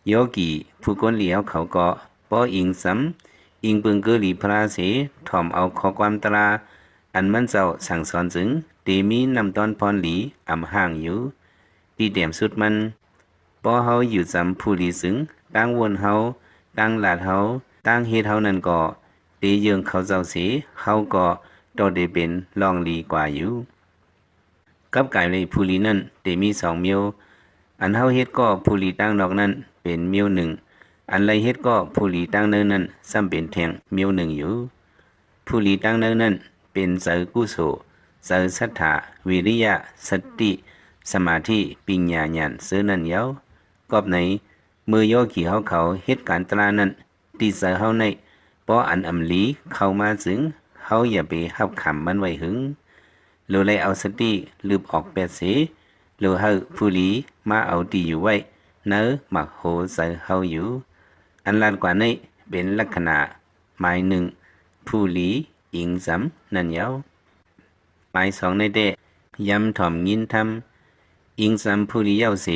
ໂຍກີຜູ້ກົນຫຼີເຮົາເຂົາກໍ ປໍອິງຈຳ, ອິງເປິງເກີຫຼີພະລາເສ, ຖ່ອມເອົາຂໍ້ຄວາມຕະລາ ອັນມັນເຈົ້າສັ່ງສອນເຊິ່ງ, ເຕມີນ້ຳຕ້ອນພອນຫຼີອຳຮ່າງຢູ່. ທີ່ແຕມສຸດມັນ, ພໍເຮົາຢູ່ຈຳຜູ້ຫຼີເຊິ່ງ, ຕັ້ງໂຫວນເຮົາ, ຕັ້ງລາດເຮົາ, ຕັ້ງເຮັດເຮົານັ້ນກໍ ເຕເຢິງເຂົາເຈົ້າເສ, ເຮົາກໍຕໍ່ເດເປັນລ່ອງຫຼີກວ່າຢູ່. ກັບກາຍເລີຍ ຜູ້ຫຼີນັ້ນເຕມີສອງມ້ຽວ, ອັນເຮົາເຮັດກໍຜູ້ຫຼີຕາງນອກນັ້ນເປັນມ້ຽວໜຶ່ງ, ອັນໄລເຮັດກໍຜູ້ຫຼີຕາງໃນນັ້ນຊ້ຳເປັນແທ່ງມ້ຽວໜຶ່ງຢູ່. ຜູ້ຫຼີຕາງໃນນັ້ນເປັນໃຈກຸໂສ, ໃຈສັດທາ, ວິລິຍະ, ສະຕິ, ສະມາທິ, ປິງຍາຍານ ເຊິ່ງນັ້ນເຍົາ. ກອບໃນ ເມື່ອໂຍກີເຮົາເຂົາເຮັດການຕະລານັ້ນ ຕິດໃຈເຮົາໃນ ພໍອັນອຳລີເຂົ້າມາເຊິ່ງ, ເຮົາຢ່າໄປຮັບຄຳມັນໄວ້ຫຶງ. ໂລໄລເອົາສະຕິລຶບອອກແປດເສ, ໂລໃຫ້ຜູ້ຫຼີມາເອົາທີ່ຢູ່ໄວ້ໃນໝາກໂຮໃຈເຮົາຢູ່. ອັນລາດກວ່າໃນເປັນລັກຂະນະໝາຍໜຶ່ງ ຜູ້ຫຼີອິງຈຳນັ້ນເຍົາ. ໝາຍສອງໃນແຕ່ ຍຳຖ່ອມຍິນທຳ, ອິງຈຳຜູ້ລີເຍົາເສ,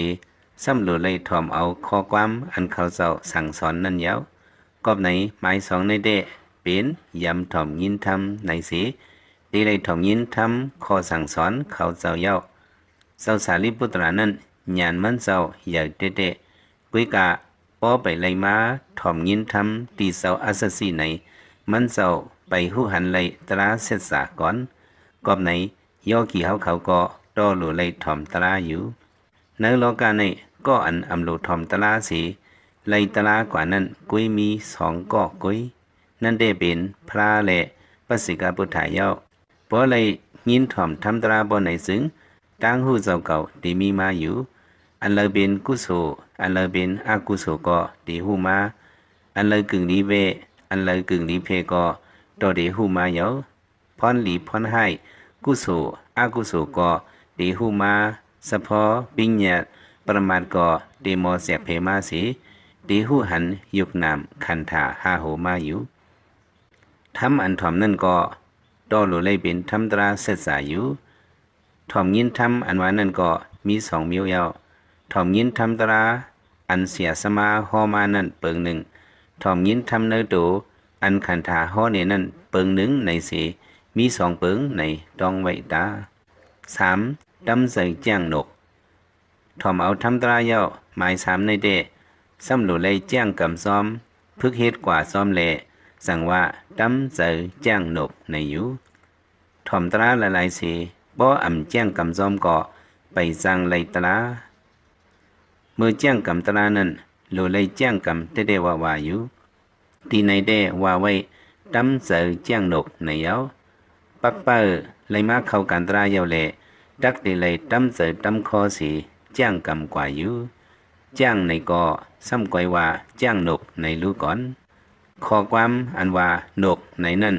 ຊ້ຳໂລໄລຖ່ອມເອົາຂໍ້ຄວາມອັນເຂົາເຈົ້າສັ່ງສອນນັ້ນເຍົາ. ກອບໃນໝາຍສອງໃນແຕ່ ເປັນ ຍຳຖ່ອມຍິນທຳໃນເສ, ທີ່ໄດ້ຖ່ອມຍິນທຳຂໍ້ສັ່ງສອນເຂົາເຈົ້າເຍົາ. ເຈົ້າສາລີປຸດຕະລານັ້ນ ຍານມັນເຈົ້າໃຫຍ່ແທ້ໆ, ກຸຍກະ ປໍໄປໄລມາ ຖ່ອມຍິນທຳທີ່ເຈົ້າອັດສະສີໃນ, ມັນເຈົ້າໄປຮູ້ຫັນໄລຕະລາເສັດສາກ່ອນ. ກອບໃນ ໂຍກີເຮົາເຂົາກໍຕໍ່ໂລໄລຖ່ອມຕະລາຢູ່. ໃນໂລກາໃນ ກໍອັນອຳໂລຖ່ອມຕະລາເສ, ໄລຕະລາກວ່ານັ້ນ ກຸຍມີສອງກໍກຸຍ, ນັ້ນແຕ່ເປັນພະລາ ແລະ ພະເສກະບຸດທາເຍົາ. ພໍໄດ້ຍິນຖ່ອມທຳຕະລາບໍ່ໃນເຊິ່ງ, ຕ່າງຮູ້ເຈົ້າເກົ່າທີ່ມີມາຢູ່, ອັນລາວເປັນກຸໂສ, ອັນລາວເປັນອະກຸໂສກໍໄດ້ຮູ້ມາ, ອັນລາວກຶ່ງດີແວ, ອັນລາວກຶ່ງດີແພກໍຕໍ່ໄດ້ຮູ້ມາເຍົາ. ພອນດີພອນຮ້າຍ, ກຸໂສ, ອະກຸໂສກໍໄດ້ຮູ້ມາ, ສະເພາະປິນຍາດປະມາດກໍໄດ້ມໍແຊກແພມາເສ, ໄດ້ຮູ້ຫັນຍານນາມຂັນທາຫ້າໂຫມາຢູ່. ທຳອັນຖ່ອມນັ້ນກໍ ຕໍ່ໂລໄລເປັນທຳຕະລາເສັດສາຢູ່. ຖ່ອມຍິນທຳອັນວ່ານັ້ນກໍມີສອງມ້ຽວເຍົາ. ຖ່ອມຍິນທຳຕະລາອັນເສຍສະມາຫໍ່ມານັ້ນເປີງໜຶ່ງ. ຖ່ອມຍິນທຳເນີໂຕອັນຂັນທາຫໍ່ແນນັ້ນເປີງໜຶ່ງໃນເສ, ມີສອງເປິງໃນຕ້ອງໄຫວ້ຕາ. ສາມ, ຕຳໃຈຈ້າງນົກ. ຖ່ອມເອົາທຳຕາລາແລ້ວ ໝາຍສາມໃນແຕ່ ສ່ຳໂຫຼໄດ້ຈ້າງກຳຊ້ອມ, ຝຶກເຮັດກວ່າຊ້ອມແລ, ຈັ່ງວ່າຕຳໃຈຈ້າງນົກໃນຢູ່. ຖ່ອມຕາລາຫຼາຍໆເສ, ບໍ່ອຳຈ້າງກຳຊ້ອມກໍໄປຈ້າງໄລ່ຕາລາ. ເມື່ອຈ້າງກຳຕາລານັ້ນ ໂຫຼໄດ້ຈ້າງກຳແຕ່ໆວ່າໆຢູ່. ຕີໃນແຕ່ວ່າໄວ້ ຕຳໃຈຈ້າງນົກໃນເຍົາ. ປັກເປົ້າໄລ່ມາເຂົ້າການຕາລາເຍົາແລ, ຕັກແຕ່ໄລ່ຕຳໃຈຕຳຄໍເສ, ຈ້າງກຳກວ່າຢູ່. ຈ້າງໃນກໍ ສ່ຳກ້ອຍວ່າຈ້າງນົກໃນຮູ້ກ່ອນ. ຂໍ້ຄວາມອັນວ່ານົກໃນນັ້ນ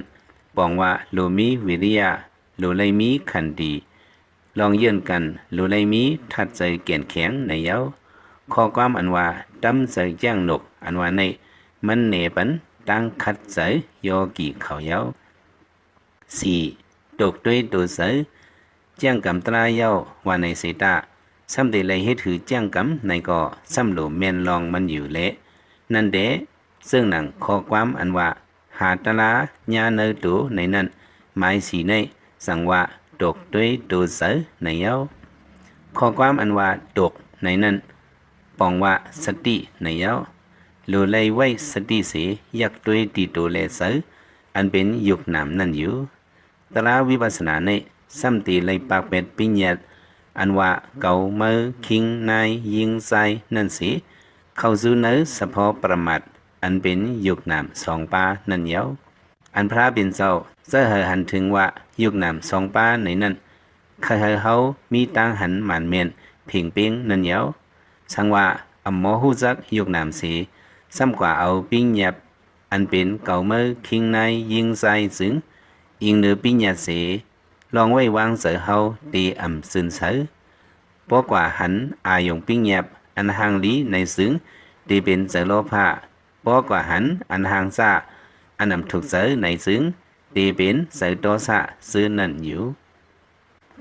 ປອງວ່າໂຫຼມີວິລິຍະ, ໂຫຼໄດ້ມີຂັນຕິ, ລອງເຢືອນກັນ ໂຫຼໄດ້ມີທັດໃຈແກ່ນແຂງໃນເຍົາ. ຂໍ້ຄວາມອັນວ່າ ຕຳໃຈຈ້າງນົກ ອັນວ່າໃນ ມັນແນປັນຕັ້ງຂັດໃຈຍໍກີເຂົາເຍົາ. ສີ່, ຕົກຕົວໂຕໃຈ. ຈ້າງກຳຕາລາເຍົາວ່າໃນເສຕາ, ສ່ຳແຕ່ໄລ່ເຮັດຄືຈ້າງກຳໃນກໍ ສ່ຳໂຫຼແມ່ນລອງມັນຢູ່ແລ. ນັ້ນແດ່ ເຊິ່ງໜັງຂໍ້ຄວາມອັນວ່າ ຫາຕາລາຍາເນີໂຕໃນນັ້ນ ໝາຍສີ່ໃນ ສັງວ່າຕົກຕົວໂຕໃຈໃນເຍົາ. ຂໍ້ຄວາມອັນວ່າຕົກໃນນັ້ນ ປອງວ່າສະຕິໃນເຍົາ. ໂລໄລໄວ້ສະຕິເສ ຢາກຕົວຕິໂຕແລໃຈ ອັນເປັນຍຸກນາມນັ້ນຢູ່. ຕາລາວິປັດສະນາໃນ ສ່ຳແຕ່ໄລ່ປາກແປດປິຍາດ ອັນວ່າເກົາເມີ ຄີງ ນາຍ ຍິງ ຊາຍ ນັ້ນເສ ເຂົ້າສູ່ໃນສະເພາະປະມາດ ອັນເປັນຍຸກນາມສອງປານັ້ນເຍົາ. ອັນພະເປັນເຈົ້າໃຈໃຫ້ຫັນເຖິງວ່າ ຍຸກນາມສອງປາໃນນັ້ນ ໃຫ້ເຮົາມີຕາຫັນໝານແມ່ນເພັງເປັງນັ້ນເຍົາ. ສັງວ່າອຳໝໍຮູ້ຈັກຍຸກນາມເສ ສ່ຳກວ່າເອົາປິຍາດ ອັນເປັນເກົາເມີ ຄີງ ນາຍ ຍິງ ຊາຍ ຈຶ່ງ ອີງເໜີປິຍາດເສ ລອງໄວ້ວາງໃຈເຮົາ ເຕອຳຊື່ນໃສ. ບໍ່ກວ່າຫັນອາຍົງປິຍາດ ອັນຮ່າງລີໃນຈຶ່ງ ເຕເປັນໃຈລໍພາ. ບໍ່ກວ່າຫັນອັນຮ່າງຊາ ອັນອຳທຸກໃຈໃນຈຶ່ງ ເຕເປັນໃຈຕໍ່ຊາ ຊື່ນັ້ນຢູ່.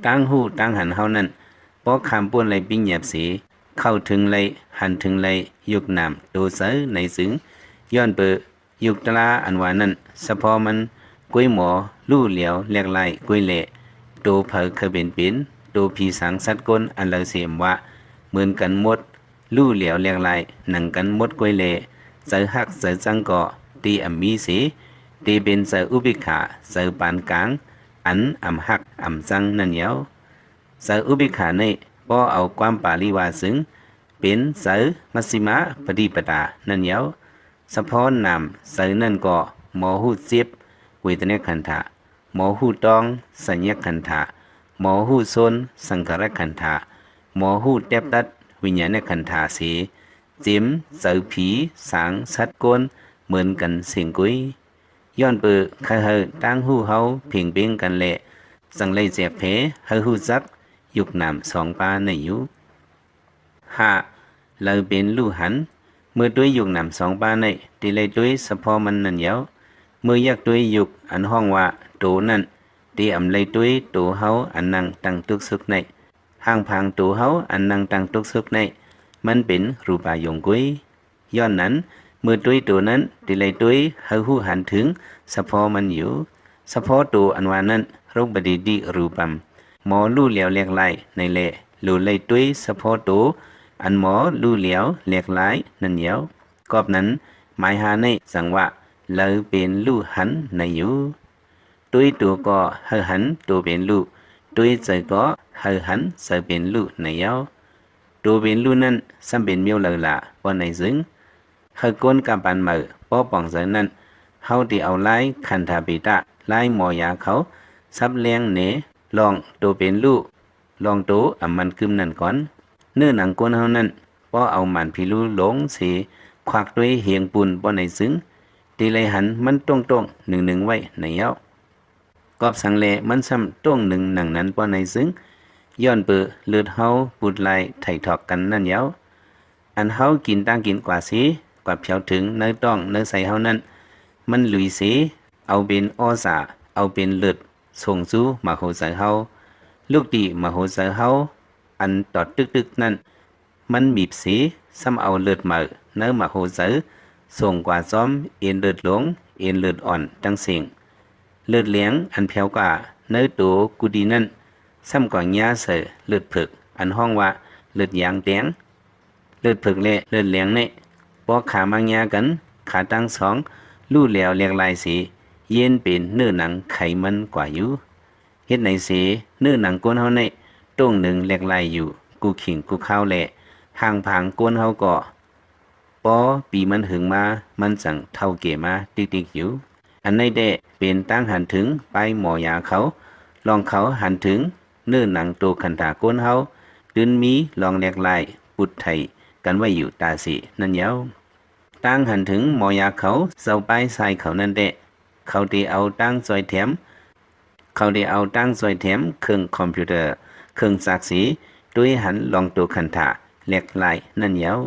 ຕາງຮູ້ຕາງຫັນເຮົານັ້ນ ບໍ່ຂ້າມປົ້ນໄລປິຍາດເສ ເຂົ້າເຖິງໄລ ຫັນເຖິງໄລ ຍຸກນາມໂຕໃຈໃນຈຶ່ງ ຍ້ອນເປີ ຍຸກຕະລາອັນວ່ານັ້ນ ສະເພາະມັນ ກວຍໝໍຮູ້ຫຼຽວແຫຼກຫຼາຍກວຍແລ ໂຕໃຜເຄີຍເປັນເປັນ ໂຕຜີສາງສັດຄົນ ອັນລາວເສມວ່າ ເໝືອນກັນໝົດ ຮູ້ຫຼຽວແຫຼກຫຼາຍ ໜັງກັນໝົດກວຍແລ ໃຈຮັກໃຈຊັງກໍ ເຕອຳມີເສ ເຕເປັນໃຈອຸເບກຂາ ໃຈປານກາງ ອັນອຳຮັກອຳຊັງນັ້ນເຍົາ. ໃຈອຸເບກຂາໃນ ບໍ່ເອົາຄວາມປາລີວ່າຊຶ່ງ ເປັນໃຈມັດຊິມາປະຕິປະດານັ້ນເຍົາ. ສະເພາະນາມໃຈນັ້ນກໍ ໝໍຮູ້ເຈັບ ເວທະນາຂັນທະ, ໝໍຮູ້ຕ້ອງ ສັນຍາຂັນທະ, ໝໍຮູ້ຊົນ ສັງຂາລະຂັນທະ, ໝໍຮູ້ແຕບຕັດ ວິນຍານະຂັນທະເສ ເຈັມໃຈຜີສາງສັດຄົນ ເໝືອນກັນເສັງກຸຍ. ຍ້ອນເປີ ໃຫ້ເຮົາຕາງຮູ້ເຮົາເພັງເບັງກັນແລ ຈັ່ງໄດ້ແຈກແຜ່ໃຫ້ຮູ້ຈັກ ຍຸກນາມສອງປາໃນຢູ່. ຫ້າ, ລາວເປັນຮູ້ຫັນ. ເມື່ອຕົວະຍຸກນາມສອງປາໃນ ເຕໄດ້ຕົວະສະເພາະມັນນັ້ນເຍົາ. ເມື່ອຢາກຕົວະຍຸກອັນຮ້ອງວ່າໂຕນັ້ນ ເຕອຳໄດ້ຕົວະໂຕເຮົາອັນນັ່ງຕັ້ງຕຸກສຸກໃນ. ຮ່າງພາງໂຕເຮົາອັນນັ່ງຕັ້ງຕຸກສຸກໃນ ມັນເປັນຮູປາຍົງກຸຍ. ຍ້ອນນັ້ນ ເມື່ອຕົວະໂຕນັ້ນ ເຕໄດ້ຕົວະໃຫ້ຮູ້ຫັນເຖິງສະເພາະມັນຢູ່. ສະເພາະໂຕອັນວ່ານັ້ນ ໂລປະຕິຕິຮູປັງ ໝໍຮູ້ແຫຼວແຫຼກຫຼາຍໃນແລ ໂລໄດ້ຕົວະສະເພາະໂຕ ອັນໝໍຮູ້ແຫຼວແຫຼກຫຼາຍນັ້ນເຍົາ. ກອບນັ້ນ ໝາຍຫ້າໃນ ສັງວ່າ ລາວເປັນຮູ້ຫັນໃນຢູ່. ຕົວະໂຕກໍໃຫ້ຫັນໂຕເປັນຮູ້, ຕົວະໃຈກໍໃຫ້ຫັນໃຈເປັນຮູ້ໃນເຍົາ. ໂຕເປັນຮູ້ນັ້ນ ສ່ຳເປັນມ້ຽວລາວລາ ວ່າໃນຊຶງ. ໃຫ້ກົນກາບປານເໝີ ປໍປອງໃຈນັ້ນ ເຮົາເຕເອົາລາຍຂັນທະເປຕະ ລາຍໝໍຢາເຂົາ ສັບແລງແນ ລອງໂຕເປັນຮູ້ ລອງໂຕອຳມັນກຶມນັ້ນກ່ອນ. ເນື້ອໜັງກົ້ນເຮົານັ້ນ ປໍເອົາໝານຜີລູລົງເສ ຄວັກດ້ວຍເຮງປຸນ ປໍໃນຊຶງ ເຕໄດ້ຫັນມັນໂຕ່ງໆ ໜຶ່ງໆໄວ້ໃນເຍົາ. ກອບສັງແລມັນຊ່ຳໂຕ່ງໜຶ່ງໜັງນັ້ນ ປໍໃນຊຶງ ຍ້ອນເປີເລືອດເຮົາປູດລາຍໄຖຖອກກັນນັ້ນເຍົາ. ອັນເຮົາກິນຕ່າງກິນກວ່າເສ ກວ່າແຜວເຖິງໃນຕ້ອງໃນໄສ້ເຮົານັ້ນ ມັນລຸຍເສ ເອົາເປັນອໍສາ ເອົາເປັນເລືອດ ສົ່ງສູ່ໝາກຫົວໃຈເຮົາ. ລູກຕີໝາກຫົວໃຈເຮົາ ອັນຕອດຕຶກໆນັ້ນ ມັນບີບເສ ຊ່ຳເອົາເລືອດໝາກໃນໝາກຫົວໃຈ ສົ່ງກວ່າຈອມເອັນເລືອດຫຼວງ ເອັນເລືອດອ່ອນ ທັງເສັງ. ເລືອດແຫຼງອັນແຜ່ວກ້າໃນໂຕກູດີນັ້ນ ຊ້ຳກໍຫຍ້າໃສ່ເລືອດເຜິກ ອັນຮ້ອງວ່າເລືອດຢາງແດງ. ເລືອດເຜິກ ແລະ ເລືອດແຫຼງນີ້ ພໍຂາມາຫຍ້າກັນ ຂາທັງສອງ ຫຼູ່ແຫຼວແຫຼກລາຍເສ ເຢັນເປັນເນື້ອໜັງໄຂມັນກວ່າຢູ່. ເຮັດໃນເສ ເນື້ອໜັງຄົນເຮົານີ້ ໂຕ່ງໜຶງແຫຼກລາຍຢູ່ ກູ່ຂິງກູ່ຄາວ ແລະ ຮ່າງຜາງຄົນເຮົາກໍ ພໍປີມັນເຫິງມາ ມັນຈັ່ງເຖົ້າແກ່ມາຕິກໆຢູ່. ອັນໃດແດ່ ເປັນຕາງຫັນເຖິງປາຍໝໍຢາເຂົາ ລອງເຂົາຫັນເຖິງເນື້ອໜັງໂຕຂັນທາຄົນເຮົາ ຕື່ນມີລອງແຫຼກລາຍປຸດໄຖກັນໄວ້ຢູ່ຕາເສນັ້ນເຍົາ. ຕາງຫັນເຖິງໝໍຢາເຂົາ ເຈົ້າປາຍຊາຍເຂົານັ້ນແດ່ ເຂົາໄດ້ເອົາຕາງຊ່ອຍແຖມ ເຂົາໄດ້ເອົາຕາງຊ່ອຍແຖມເຄື່ອງຄອມພິວເຕີ ເຄື່ອງຈັກເສ ໂດຍຫັນລອງໂຕຂັນທາແຫຼກລາຍນັ້ນເຍົາ.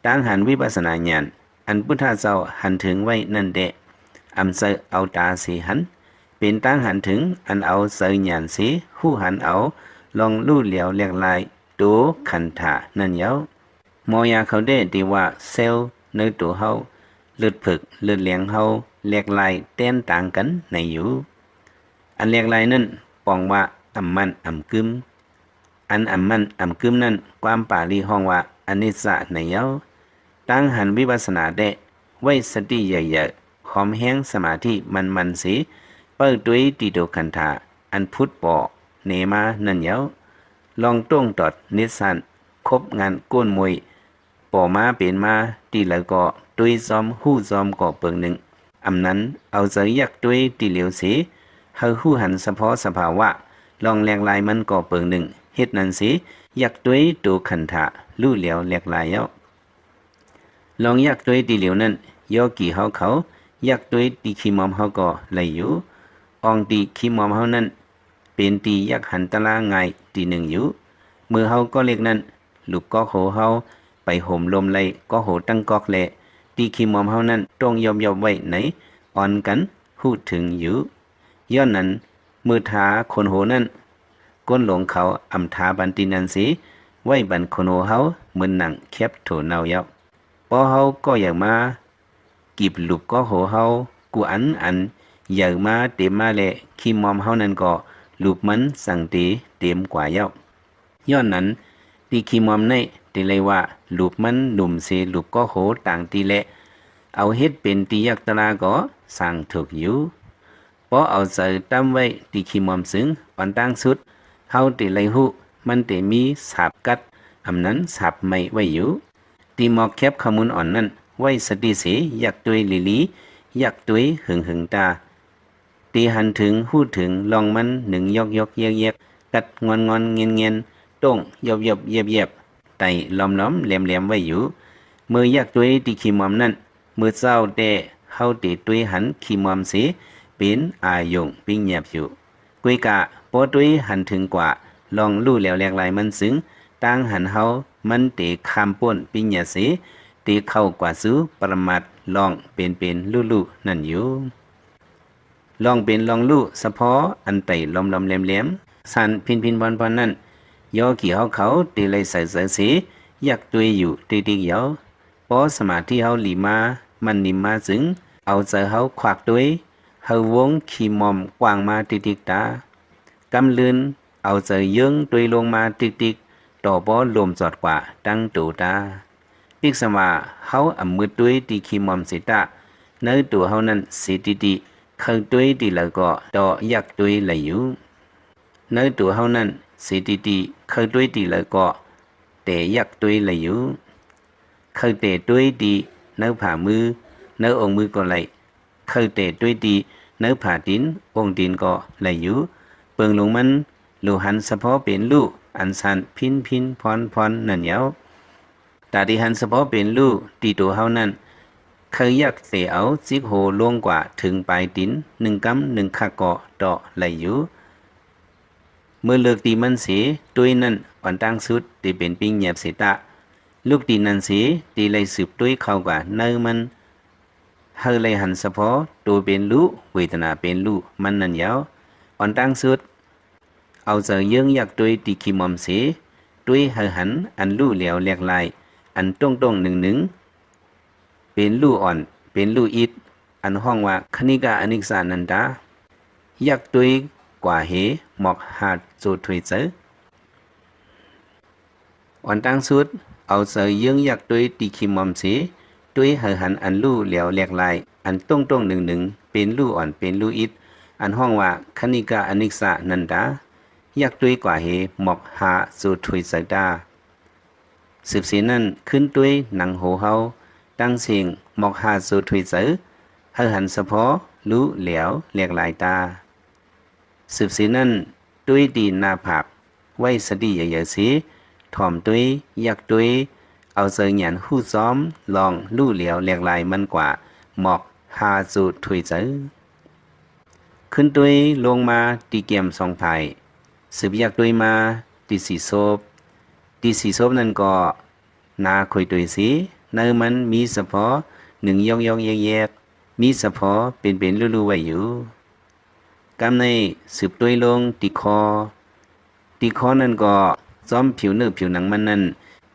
ຕາງຫັນວິປັດສະນາຍານ ອັນພຸດທະເຈົ້າຫັນເຖິງໄວ້ນັ້ນແດ່ ອຳໃສເອົາຕາເສຫັນ ເປັນຕາງຫັນເຖິງອັນເອົາໃຈຍານເສ ຮູ້ຫັນເອົາລອງຫຼູ່ແຫຼວແຫຼກລາຍໂຕຂັນທານັ້ນເຍົາ. ໝໍຢາເຂົາແດ່ຕິວ່າເຊວໃນໂຕເຮົາ ເລືອດເຜິກ ເລືອດແຫຼງເຮົາ ແຫຼກລາຍແຕກຕ່າງກັນໃນຢູ່. ອັນແຫຼກລາຍນັ້ນ ປອງວ່າອຳໝັ້ນອຳກຶມ. ອັນອຳໝັ້ນອຳກຶມນັ້ນ ຄວາມປາລີຮ້ອງວ່າອະນິດຈະໃນເຍົາ. ຕາງຫັນວິປັດສະນາແດ່ ໄວ້ສະຕິໃຫຍ່ໆ ຫອມແຮງສະມາທິໝັ້ນໆເສ ເປົ້າຕຸ້ຍຕິໂຕຂັນທາ ອັນພຸດປໍແນມານັ້ນເຍົາ. ລອງຕົງຕອດເນັດຊານ ຄົບງານໂກ້ນມົຍ ປໍມາເປັນມາທີ່ໃດກໍ ຕຸ້ຍຊອມຮູ້ຊອມກໍເປີງໜຶ່ງ. ອຳນັ້ນ ເອົາໃຈຢາກຕຸ້ຍທີ່ຫຼຽວເສ ໃຫ້ຮູ້ຫັນສະເພາະສະພາວະ ລອງແຫຼກລາຍມັນກໍເປີງໜຶ່ງ. ເຮັດນັ້ນເສ ຢາກຕຸ້ຍໂຕຂັນທາ ຮູ້ແຫຼວແຫຼກລາຍເຍົາ. ລອງຢາກຕຸ້ຍທີ່ຫຼຽວນັ້ນ ຍໍກີເຮົາເຂົາ ຢາກຕຸ້ຍທີ່ຂີ້ມອມເຮົາກໍໄດ້ຢູ່. ອ່ອງທີ່ຂີ້ມອມເຮົານັ້ນ ເປັນທີ່ຢາກຫັນຕະລາງ່າຍທີ່ໜຶ່ງຢູ່. ເມື່ອເຮົາກໍເລັກນັ້ນ ລູບກໍໂຫເຮົາໄປໂຮມລົມໄລ່ກໍໂຫຕັ້ງກອກແລະ ທີ່ຂີ້ມອມເຮົານັ້ນຕ້ອງຢອບໆໄວ້ໃນ ອ່ອນກັນຮູ້ເຖິງຢູ່. ຍ້ອນນັ້ນ ເມື່ອທາຂົນໂຫນັ້ນ ຄົນຫຼົງເຂົາອຳທາບັນຕິນນັ້ນເສ ໄວ້ບັນຂົນໂຫເຮົາ ເໝືອນໜັງແຄບໂຖເນົ່າເຍົາ. ພໍເຮົາກໍຢາກມາ ກີບລູບກໍໂຫເຮົາ ກູ່ອັນອັນໃຫຍ່ມາເຕັມມາແລະ ຂີ້ມອມເຮົານັ້ນກໍ ລູບມັນສັງເຕເຕັມກວ່າເຍົາ. ຍ້ອນນັ້ນ ທີ່ຂີ້ມອມໃນທີ່ໄລ່ວ່າ ລູບມັນໜຸ່ມເສ ລູບກໍໂຫຕ່າງທີ່ແລະ ເອົາເຮັດເປັນທີ່ຢາກຕະລາກໍຊ່າງຖືກຢູ່. ພໍເອົາໃຈຕຳໄວ້ທີ່ຂີ້ມອມຊຶງ ອັນຕ່າງສຸດ ເຮົາທີ່ໄລ່ຮູ້ ມັນທີ່ມີສາບກັດ ອຳນັ້ນສາບໄມ້ໄວ້ຢູ່. ທີ່ໝອກແຄບຂະມຸນອ່ອນນັ້ນ ໄວ້ສະຕິເສ ຢາກຕຸ້ຍລີລີ ຢາກຕຸ້ຍເຫິງໆຕາ ທີ່ຫັນເຖິງຮູ້ເຖິງລອງມັນ ໜຶງຢອກໆແຢກໆ ກັດງອນໆແງ່ນໆ ໂຕ້ງຢອບໆແຢບໆ ໄຕ່ລອມໆແຫຼມໆໄວ້ຢູ່. ເມື່ອຢາກຕຸ້ຍທີ່ຂີ້ມອມນັ້ນ ເມື່ອເຊົ້າແຕ່ເຮົາເຕຕຸ້ຍຫັນຂີ້ມອມເສ ເປັນອາຍົງປິງແຍບຢູ່. ກວຍກະ ພໍຕຸ້ຍຫັນເຖິງກວ່າ ລອງຮູ້ແຫຼວແຫຼກລາຍມັນຊຶງ ຕາງຫັນເຮົາ ມັນເຕຂ້າມພົ້ນປິງຍາເສ ເຕເຂົ້າກວ່າສູ່ປະລະມັດ ລອງເປັນເປັນຮູ້ໆນັ້ນຢູ່. ລອງເປັນລອງຮູ້ສະເພາະອັນໄຕ່ລອມໆແຫຼມໆ ຊານພິນໆພອນໆນັ້ນ ຍໍກີເຮົາເຂົາເຕໄລ່ໃສ່ໃຈເສ ຢາກຕຸ້ຍຢູ່ຕິກໆເຍົາ. ພໍສະມາທິເຮົາຫຼີມາ ມັນນິມມາຊຶງ ເອົາໃຈເຮົາຄວັກຕຸ້ຍ ໃຫ້ວົງຂີ້ມອມກວ້າງມາຕິກໆຕາ. ກຳລື່ນ ເອົາໃຈເຢິງຕຸ້ຍລົງມາຕິກໆ ຕໍ່ປໍລົມຈອດກວ່າຕັ້ງໂຕຕາ. ປິກສະວ່າ ເຮົາອຳມືດຕຸ້ຍທີ່ຂີ້ມອມເສຕາ ໃນໂຕເຮົານັ້ນເສຕິຕິ ໃຫ້ຕຸ້ຍທີ່ໃດກໍຕໍ່ຢາກຕຸ້ຍໄດ້ຢູ່. ໃນໂຕເຮົານັ້ນເສຕິຕິ ໃຫ້ຕຸ້ຍທີ່ໃດກໍແຕ່ຢາກຕຸ້ຍໄດ້ຢູ່. ໃຫ້ແຕ່ຕຸ້ຍທີ່ໃນຜາມື ໃນອົງມືກໍໄດ້. ໃຫ້ແຕ່ຕຸ້ຍທີ່ໃນຜາຕີນ ອົງຕີນກໍໄດ້ຢູ່. ເບິ່ງລົງມັນ ລູກຫັນສະເພາະເປັນຮູ້ ອັນຊານພິນໆພອນໆນັ້ນເຍົາ. ຕາທີ່ຫັນສະເພາະເປັນຮູ້ທີ່ໂຕເຮົານັ້ນ ໃຫ້ຢາກແຕ່ເອົາຈິກໂຫລົງກວ່າເຖິງປາຍຕີນ ໜຶ່ງກຳໜຶ່ງຄັກກໍເຕາະໄດ້ຢູ່. ເມື່ອເລີກຕີມັນເສ ຕຸ້ຍນັ້ນອັນຕ່າງສຸດທີ່ເປັນປິງແຍບເສຕະ ລູກຕີນນັ້ນເສ ທີ່ໄລ່ສືບຕຸ້ຍເຂົ້າກວ່າໃນມັນ ໃຫ້ໄລ່ຫັນສະເພາະໂຕເປັນຮູ້ ເວທະນາເປັນຮູ້ມັນນັ້ນເຍົາ. ອັນຕ່າງສຸດ ເອົາໃຈເຢິງຢາກຕຸ້ຍທີ່ຂີ້ມອມເສ ຕຸ້ຍໃຫ້ຫັນອັນຮູ້ແຫຼວແຫຼກລາຍ ອັນຕົງໆໜຶ່ງໆ ເປັນຮູ້ອ່ອນ ເປັນຮູ້ອິດ ອັນຮ້ອງວ່າຄະນິກາອະນິກສານັນຕາ. ຢາກຕຸ້ຍກວ່າເຮ ໝອກຫາໂຈທຸຍເຈີ. ອອນຕາງສຸດ, ເອົາໃຈເຍື້ອງຢາກຕຸ້ຍຕີຂີ້ມອມເຊ, ຕຸ້ຍໃຫ້ຫັນອັນຫຼູ່ແຫຼວແຫຼກຫຼາຍ, ອັນໂຕ່ງໆໜຶ່ງໆ ເປັນຫຼູ່ອ່ອນເປັນຫຼູ່ອິດ, ອັນຮ້ອງວ່າ ຄະນິກະອະນິກສະນັນດາ, ຢາກຕຸ້ຍກວ່າເຮ ໝອກຫາໂຈທຸຍເຈີຕາ. ສືບເສຍນັ້ນ, ຂຶ້ນຕຸ້ຍໜັງໂຫເຫົ່າ, ຕັ້ງເສັງ ໝອກຫາໂຈທຸຍເຈີ, ໃຫ້ຫັນສະເພາະຫຼູ່ແຫຼວແຫຼກຫຼາຍຕາ. ສືບເສຍນັ້ນ, ຕຸ້ຍຕີໜ້າຜາກ, ໄວ້ສະຕິໃຫຍ່ໆເຊ, ຖ່ອມຕຸ້ຍ, ຢາກຕຸ້ຍ, ເອົາໃຈຫຍານຮູ້ຊອມ, ລອງຫຼູ່ແຫຼວແຫຼກຫຼາຍມັນກວ່າ, ໝອກຫາໂຈທຸຍເຈີ. ຂຶ້ນຕຸ້ຍລົງມາຕີແກ້ມສອງຜາຍ, ສືບຢາກຕຸ້ຍມາຕີສີໂສບ, ຕີສີໂສບນັ້ນກໍໜ້າຄຸຍຕຸ້ຍເຊ, ໃນມັນມີສະເພາະໜຶ່ງຢອກໆແຢກໆ, ມີສະເພາະເປັນໆຫຼູ່ໆໄວ້ຢູ່. ກຳໃນສືບຕຸ້ຍລົງຕີຄໍ, ຕີຄໍນັ້ນກໍຊອມຜິວເນື້ອຜິວໜັງມັນນັ້ນ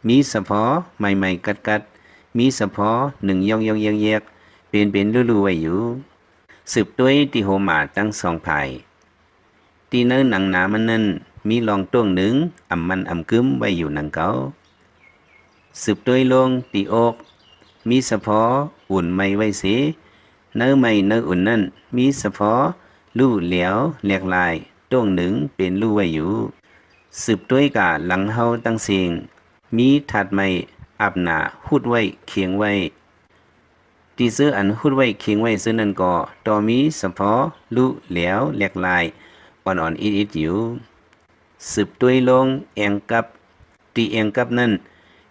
ມີສະເພາະໄໝໆກັດໆ, ມີສະເພາະໜຶ່ງຢອກໆແຢກໆ, ເປັນໆຫຼູ່ໆໄວ້ຢູ່. ສືບຕຸ້ຍຕີໂຫໝາທັງສອງຜາຍ, ຕີໃນໜັງໜາມັນນັ້ນ ມີລອງໂຕ່ງໜຶ່ງ ອຳໝັ້ນອຳກຶ້ມໄວ້ຢູ່ໜັງເກົ່າ. ສືບຕຸ້ຍລົງຕີອົກ, ມີສະເພາະອຸ່ນໄໝໄວ້ເຊ, ໃນໄໝໃນອຸ່ນນັ້ນ ມີສະເພາະຫຼູ່ແຫຼວແຫຼກຫຼາຍ, ໂຕ່ງໜຶ່ງເປັນຫຼູ່ໄວ້ຢູ່. ສືບຕຸ້ຍກາຫຼັງເຫົ່າຕັ້ງເສັງ, ມີຖາດໄໝອາບໜ້າຫຸດໄວ້ຄຽງໄວ້. ຕີເຈີອັນຫຸດໄວ້ຄຽງໄວ້ເຈີນັ້ນກໍ ກໍມີສະເພາະຫຼູ່ແຫຼວແຫຼກຫຼາຍ ອ່ອນໆອິດໆຢູ່. ສືບຕຸ້ຍລົງແອງກັບ, ຕີແອງກັບນັ້ນ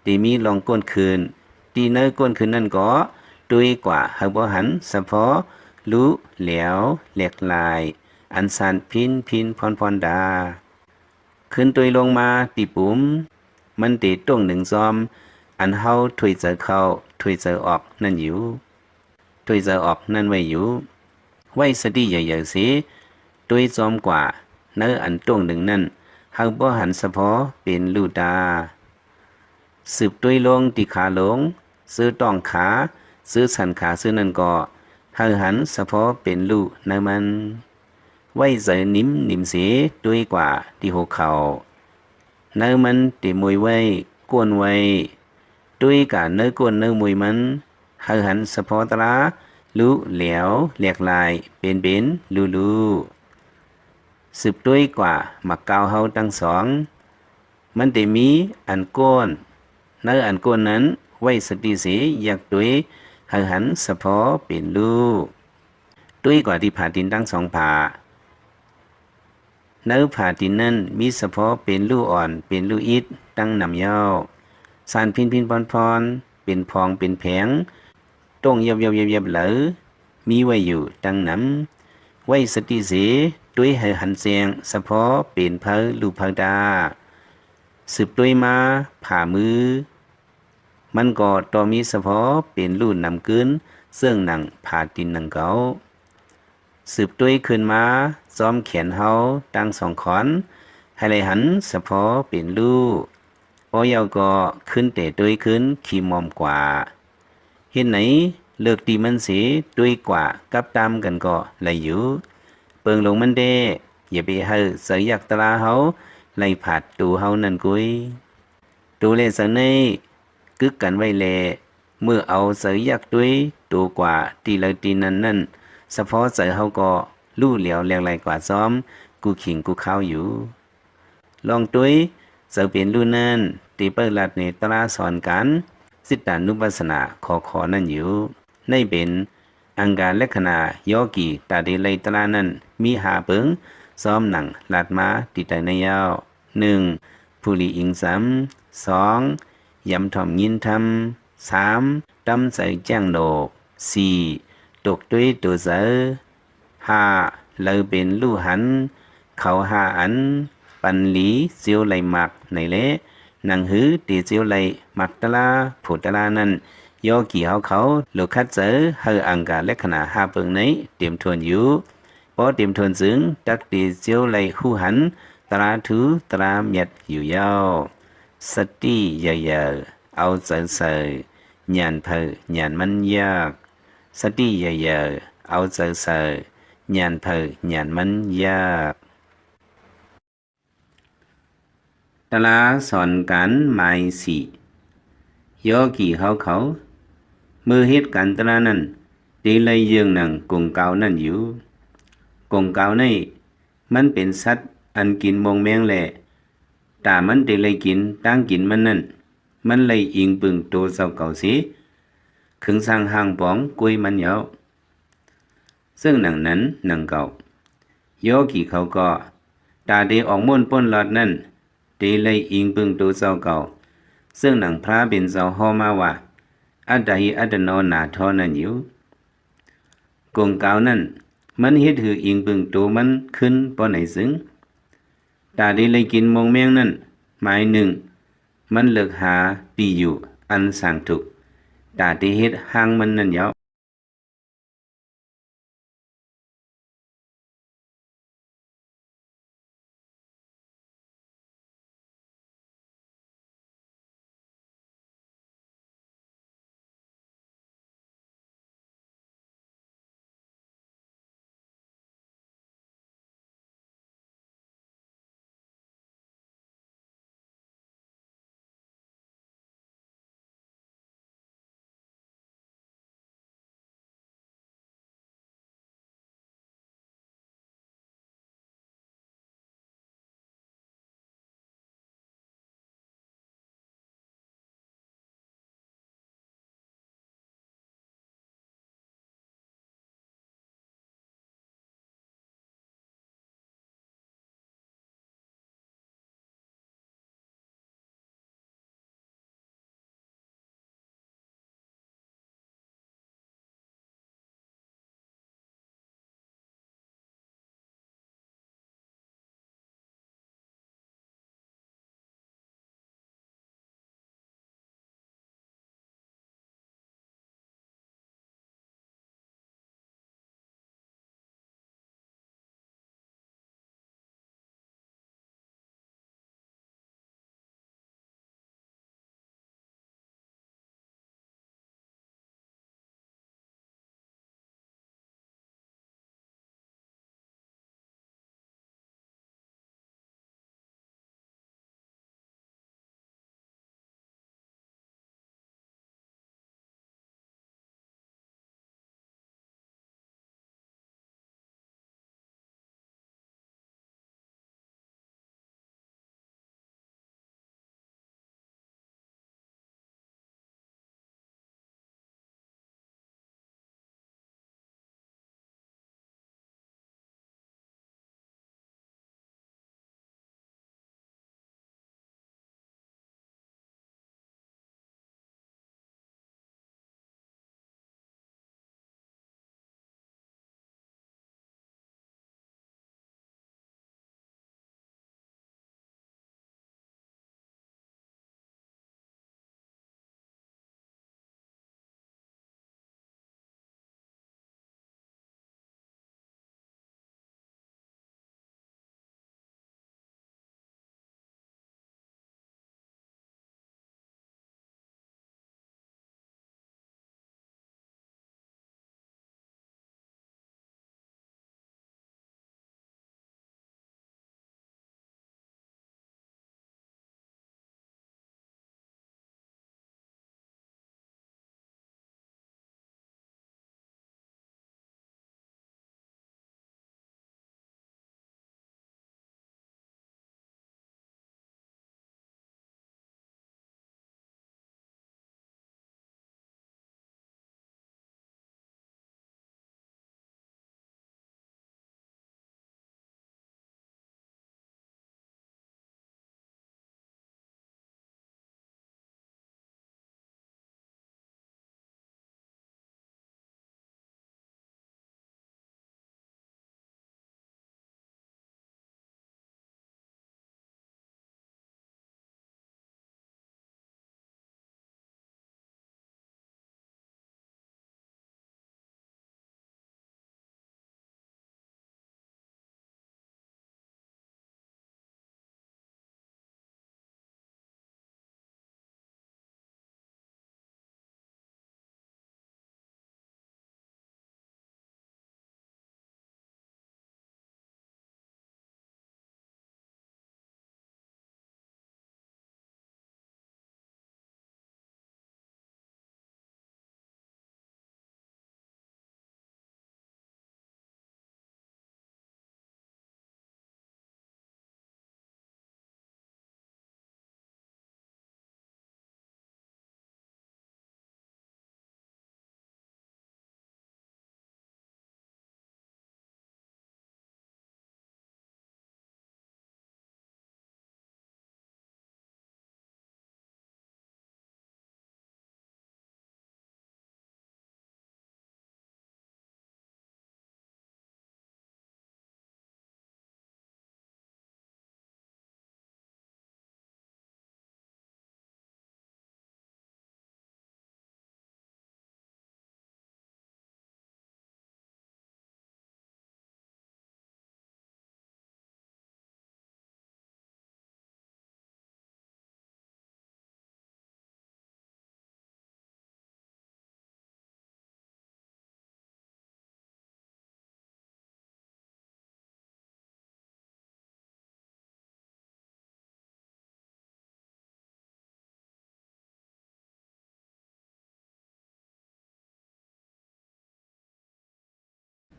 ຕີມີລອງກົ້ນຄືນ, ຕີໃນກົ້ນຄືນນັ້ນກໍ ຕຸ້ຍກວ່າໃຫ້ບໍ່ຫັນສະເພາະຫຼູ່ແຫຼວແຫຼກຫຼາຍ ອັນສານພິນພິນພອນພອນດາ. ຂຶ້ນຕຸ້ຍລົງມາຕີປຸ່ມ, ມັນເຕໂຕ່ງໜຶ່ງຊອມ ອັນເຮົາຖ້ວຍເຈີເຂົ້າ ຖ້ວຍເຈີອອກນັ້ນຢູ່, ຖ້ວຍເຈີອອກນັ້ນໄວ້ຢູ່. ໄວ້ສະຕິໃຫຍ່ໆເຊ, ຕຸ້ຍຊອມກວ່າ ໃນອັນໂຕ່ງໜຶ່ງນັ້ນ ເຮົາບໍ່ຫັນສະເພາະເປັນລູຕາ. ສືບຕຸ້ຍລົງທີ່ຂາລົງ, ເຈີຕ້ອງຂາ, ເຈີສັນຂາເຊີນັ້ນກໍ ໃຫ້ຫັນສະເພາະເປັນລູໃນມັນ. ໄວ້ໃຈໜິມໜິມເສ, ຕຸ້ຍກວ່າທີ່ຫົວເຂົ່າ. ໃນມັນທີ່ມວຍໄວ້, ກົ້ນໄວ້, ຕຸ້ຍກາເນື້ອກົ້ນເນື້ອມວຍມັນ, ໃຫ້ຫັນສະເພາະຕາລາ ລຸແຫຼວແຫຼກຫຼາຍ ເປັນເປັນລູລູ. ສືບຕຸ້ຍກວ່າໝາກກ້າວເຮົາທັງສອງ. ມັນໄດ້ມີອັນໂກ້ນ, ໃນອັນໂກ້ນນັ້ນໄວ້ສະຕິເສ ຢາກຕຸ້ຍໃຫ້ຫັນສະເພາະເປັນລູ. ຕຸ້ຍກວ່າທີ່ຜາຕີນທັງສອງຜາ. ໃນຜາຕີນນັ້ນມີສະເພາະເປັນລູອ່ອນ ເປັນລູອິດຕັ້ງນຳເຍົາ. ສານພິນພິນພອນພອນ ເປັນພອງເປັນແຜງ ຕົງຢຽບໆໆໆເລີຍ ມີໄວ້ຢູ່ຕັ້ງນຳ. ໄວ້ສະຕິເສ ຕຸ້ຍໃຫ້ຫັນແຈ້ງສະເພາະເປັນເພີລູເພີຕາ. ສືບຕຸ້ຍມາຜາມື ມັນກໍຕ້ອງມີສະເພາະເປັນລູນຳກືນ ເຊິ່ງໜັງຜາຕີນໜັງເກົ່າ. ສືບຕຸ້ຍຂຶ້ນມາ ຊອມແຂນເຮົາທັງສອງຂອນ ໃຫ້ໄດ້ຫັນສະເພາະເປັນລູ. ພໍເຍົາກໍຂຶ້ນແຕ່ຕຸ້ຍຂຶ້ນຂີ້ມອມກວ່າ. ເຮັດໃນເລີກຕີມັນເສ ຕຸ້ຍກວ່າກັບຕາມກັນກໍໄດ້ຢູ່. ເປີງລົງມັນແດ່ ຢ່າໄປໃຫ້ໃຈຢາກຕະລາເຮົາໄລ່ຜາດໂຕເຮົານັ້ນກຸຍ. ໂຕແລໃຈໃນກຶກກັນໄວ້ແລ ເມື່ອເອົາໃຈຢາກຕຸ້ຍໂຕກວ່າຕີໃດຕີນັ້ນນັ້ນ ສະເພາະໃຈເຮົາກໍລູແຫຼວແຫຼກຫຼາຍກວ່າຊອມ ກູຂິງກູຂາວຢູ່. ລອງຕຸ້ຍ ເຈົ້າເປັນລູນັ້ນ ທີ່ເປີດລັດໃນຕະລາສອນການ ຈິດຕານຸປັດສະນາ ຂໍຂໍນັ້ນຢູ່. ໃນເປັນອັງກາລັກຂະນາ ໂຍກີຕາເດໄລຕະລານັ້ນ ມີຫ້າເປີງ ຊອມໜັງລັດມາຕິດໃຕ້ໃນຍາວ. ໜຶ່ງ ຜູ້ລີອິງສຳ. ສອງ ຢຳຖ່ອມຍິນທຳ. ສາມ ຕຳໃຈແຈ້ງໂນກ. ສີ່ ຕົກຕຸ້ຍໂຕເຈີ. ຫ້າ ເລີເປັນລູຫັນ ເຂົາຫ້າອັນ ປັນລີຈຽວໄລມັກໃນແລ. ໜັງຫືເຕຈຽວໄລມັກຕະລາ ໂພຕະລານັ້ນ ໂຍກີເຮົາເຂົາ ໂລຄັດໃຈໃຫ້ອັງກາລັກຂະນາຫ້າເປີງໃນເຕັມຖ້ວນຢູ່. ພໍເຕັມຖ້ວນຈຶ່ງ ຕັກເຕຈຽວໄລຮູ້ຫັນ ຕະລາທູຕະລາແມັດຢູ່ຍາວ. ສະຕິເຢີໆ ເອົາໃຈໃສ່ ຍານໃຜຍານມັນຢາກ. ສະຕິເຢີໆ ເອົາໃຈໃສ່ ຍານໃຜຍານມັນຍາກ. ຕະລາສອນການໝາຍສີ່ ໂຍກີເຮົາເຂົາ ເມື່ອເຮັດການຕະລານັ້ນ ໄດ້ໄລ່ເຢີ້ງໜັງກົງກາວນັ້ນຢູ່. ກົງກາວໃນ ມັນເປັນສັດອັນກິນມົງແມງແລ ຕາມັນໄດ້ໄລ່ກິນ ຕາງກິນມັນນັ້ນ ມັນໄລ່ອີງປຶງໂຕເຈົ້າເກົ່າເສ ເຄິ່ງສ້າງຮ່າງປອງກວຍມັນເຍົາ. ເຊິ່ງໜັງນັ້ນໜັງເກົ່າ ໂຍກີເຂົາກໍ ຕາໄດ້ອອກມ້ວນປົ້ນລອດນັ້ນ ໄດ້ໄລ່ອີງປຶງໂຕເຈົ້າເກົ່າ ເຊິ່ງໜັງພຣະເປັນເຈົ້າເຮົາມາວ່າ ອັດຕະຫິອັດຕະໂນນາໂທ ນັ້ນຢູ່. ກົງກາວນັ້ນ ມັນເຮັດໃຫ້ອີງປຶງໂຕມັນຂຶ້ນປໍໃນເຊິ່ງ ຕາໄດ້ໄລ່ກິນມົງແມງນັ້ນ ໝາຍໜຶ່ງ ມັນເລິກຫາທີ່ຢູ່ອັນສ້າງທຸກ ຕາໄດ້ເຮັດຮ່າງມັນນັ້ນເຍົາ.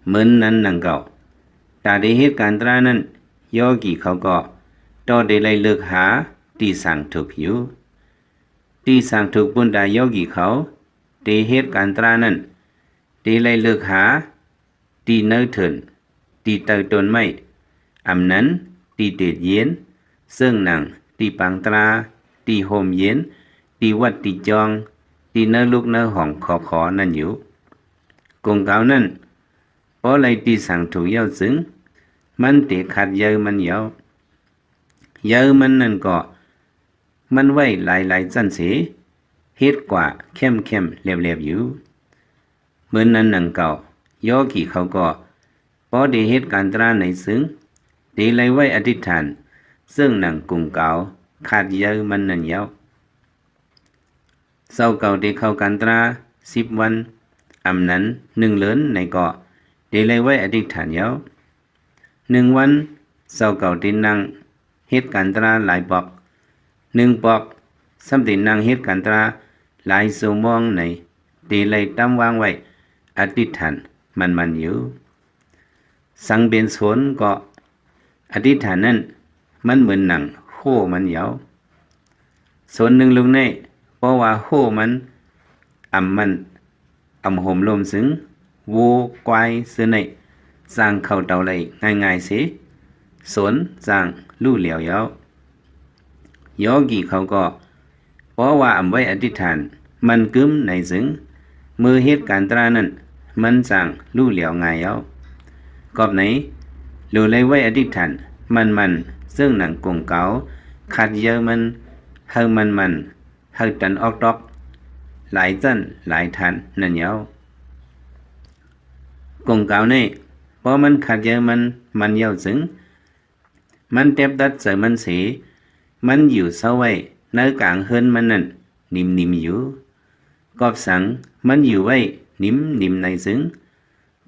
ເໝືອນນັ້ນນຳເກົ່າ, ຕາໄດ້ເຮັດການຕານັ້ນ, ໂຍກີເຂົາກໍຕ້ອງໄດ້ໄລ່ເລີກຫາທີ່ສ້າງທຸກຢູ່. ທີ່ສ້າງທຸກປຸນຕາໂຍກີເຂົາໄດ້ເຮັດການຕານັ້ນ, ໄດ້ໄລ່ເລີກຫາທີ່ເນີເທີນ, ທີ່ໃຕ້ຕົ້ນໄມ້, ອຳນັ້ນທີ່ເຕດເຢັນ, ເຊິ່ງນັ່ງ, ທີ່ປາງຕາ, ທີ່ຮົ່ມເຢັນ, ທີ່ວັດ, ທີ່ຈອງ, ທີ່ເນີລຸກເນີຫ້ອງຂໍໆນັ້ນຢູ່. ກົງກາວນັ້ນ, ພໍໄລ່ທີ່ສ້າງທຸກແລ້ວເຊິ່ງ, ມັນເຕະຂາດເຍີ້າມັນແລ້ວ. ເຍີ້າມັນນັ້ນກໍມັນໄວ້ຫຼາຍໆຊັ້ນເສ, ເຮັດກວ່າແຄມໆແລບໆຢູ່. ເໝືອນນັ້ນນຳເກົ່າ, ໂຍກີເຂົາກໍພໍໄດ້ເຮັດການຕາໃນເຊິ່ງ, ໄດ້ໄລ່ໄວ້ອະທິຖານເຊິ່ງນັ່ງກົງກາວຂາດເຍີ້າມັນນັ້ນແລ້ວ. ເຈົ້າເກົ່າໄດ້ເຂົ້າການຕາສິບວັນ, ອຳນັ້ນໜຶ່ງເດືອນໃນກໍໄດ້ໄລ່ໄວ້ອະທິຖານແລ້ວ. ໜຶ່ງວັນ, ເຈົ້າເກົ່າໄດ້ນັ່ງເຮັດການຕາຫຼາຍປອກ, ໜຶ່ງປອກ, ຊ້ຳໄດ້ນັ່ງເຮັດການຕາຫຼາຍຊົ່ວໂມງໃນ, ໄດ້ໄລ່ຕຳວາງໄວ້ອະທິຖານໝັ້ນໆຢູ່. ສັງເປັນໂສນກໍອະທິຖານນັ້ນ, ມັນເໝືອນໜັງໂຫມັນເຍົາ. ໂສນໜຶ່ງລູກໃນ, ເພາະວ່າໂຫມັນອຳມັນອຳໂຫມລົມເຊິ່ງ, ໂຫ ຄວາຍເຊິ່ງໃນ ສ້າງເຂົ້າເຕົາໄດ້ງ່າຍໆເສ, ໂສນສ້າງຫຼູ່ແຫຼວເຍົາ. ໂຍກີເຂົາກໍ ເພາະວ່າອຳໄວ້ອະທິຖານໝັ້ນກຶ້ມໃນເຊິ່ງ, ເມື່ອເຮັດການຕານັ້ນ, ມັນສ້າງຫຼູ່ແຫຼວງ່າຍເຍົາ. ກອບໃນ, ໂລໄລໄວ້ອະທິຖານໝັ້ນໆເຊິ່ງນັ່ງກົງກາວ, ຂາດເຍີ້າມັນ, ເຮົາໝັ້ນໆ, ເຮົາຕັນອອກຕອກ, ຫຼາຍຊັ້ນຫຼາຍຖານນັ້ນເຍົາ. ກົງກາວໃນ, ເພາະມັນຂາດເຍີ້າມັນ, ມັນເຍົາເຊິ່ງ, ມັນແຕບຕັດໃຈມັນເສ, ມັນຢູ່ເຊົາໄວ້ໃນກາງເຮືອນມັນນັ້ນ, ນິມໆຢູ່. ກອບສັງ, ມັນຢູ່ໄວ້ນິມໆໃນເຊິ່ງ,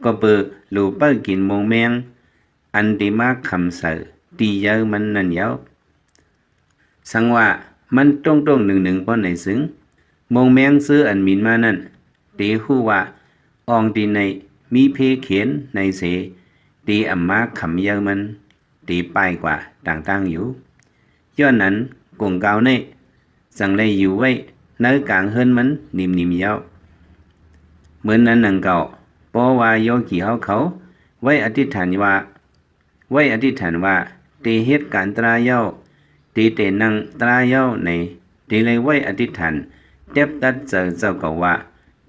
ກໍເປີໂລເປີກິນມົງແມງ, ອັນໄດ້ມາຂຳໃສ່ຕີເຍີ້າມັນນັ້ນເຍົາ. ສັງວ່າມັນຕົງໆໜຶ່ງໆປອນໃນເຊິ່ງ, ມົງແມງເສື້ອອັນບິນມານັ້ນ, ເຕຮູ້ວ່າອ່ອງຕີໃນມີເພເຂນໃນເສ, ເຕອຳມາຂຳເຍີ້າມັນ, ເຕປາຍກວ່າຕ່າງໆຢູ່. ຍ້ອນນັ້ນ, ກົງກາວໃນ ຈັ່ງໄດ້ຢູ່ໄວ້ໃນກາງເຮືອນມັນນິມໆເຍົາ. ເໝືອນນັ້ນນຳເກົ່າ, ເພາະວ່າໂຍກີເຮົາເຂົາໄວ້ອະທິຖານວ່າ, ໄວ້ອະທິຖານວ່າ, ເຕເຮັດການຕາເຍົາ, ເຕແຕ່ນັ່ງຕາເຍົາໃນ, ເຕເລີຍໄວ້ອະທິຖານແຕບຕັດໃຈເຈົ້າເກົ່າວ່າ,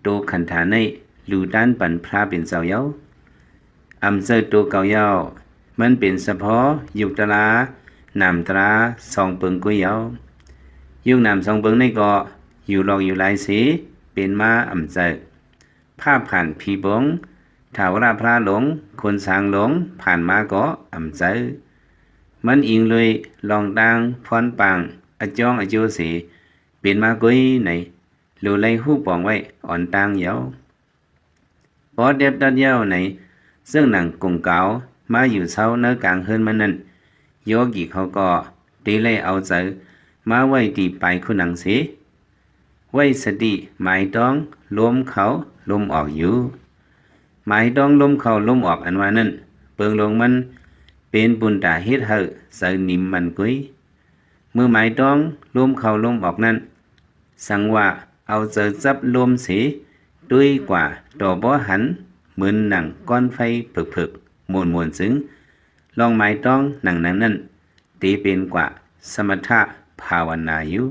ໂຕຂັນທາໃນ ລູຕານປັນພຣະເປັນເຈົ້າເຍົາ. ອຳເຈີໂຕເກົ່າເຍົາ, ມັນເປັນສະເພາະຍຸກຕະລາ, ນາມຕະລາສອງເປິງກຸ້ຍເຍົາ. ຍຸກນາມສອງເປິງໃນກໍຢູ່ຫຼອກຢູ່ຫຼາຍເສ, ເປັນມາອຳເຈີ. ພາບຜ່ານຜີໂປ່ງ, ທ້າວລາພຣາຫຼົງ, ຄົນຊ້າງຫຼົງ, ຜ່ານມາກໍອຳເຈີ. ມັນອີງລຸຍລອງຕ່າງ, ພອນປາງ, ອະຈ່ອງອະໂຈເສ, ເປັນມາກຸ້ຍໃນ, ໂລໄລຮູ້ປອງໄວ້ອ່ອນຕ່າງເຍົາ. ພໍແຕບຕັດເຍົາໃນ, ເຊິ່ງນາງກົງກາວມາຢູ່ເຊົາໃນກາງເຮືອນມັນນັ້ນ, ໂຍກີເຂົາກໍໄດ້ໄລ່ເອົາໃຈມາໄວ້ທີ່ປາຍຄູໜັງເສ, ໄວ້ສະຕິໝາຍຕ້ອງລົມເຂົ້າລົມອອກຢູ່. ໝາຍຕ້ອງລົມເຂົ້າລົມອອກອັນວ່ານັ້ນ, ເປິງລົງມັນເປັນບຸນຕາເຮັດໃຫ້ໃຈນິມມັນກຸ້ຍ. ເມື່ອໝາຍຕ້ອງລົມເຂົ້າລົມອອກນັ້ນ, ສັງວ່າເອົາໃຈຈັບລົມເສ, ຕຸ້ຍກວ່າຕໍ່ບໍ່ຫັນ, ເໝືອນໜັງກ້ອນໄຟເຜິກໆ, ມ້ວນໆເຊິ່ງ, ລອງໝາຍຕ້ອງໜັງນັ້ນ, ເຕເປັນກວ່າສະມະຖະພາວະນາຢູ່.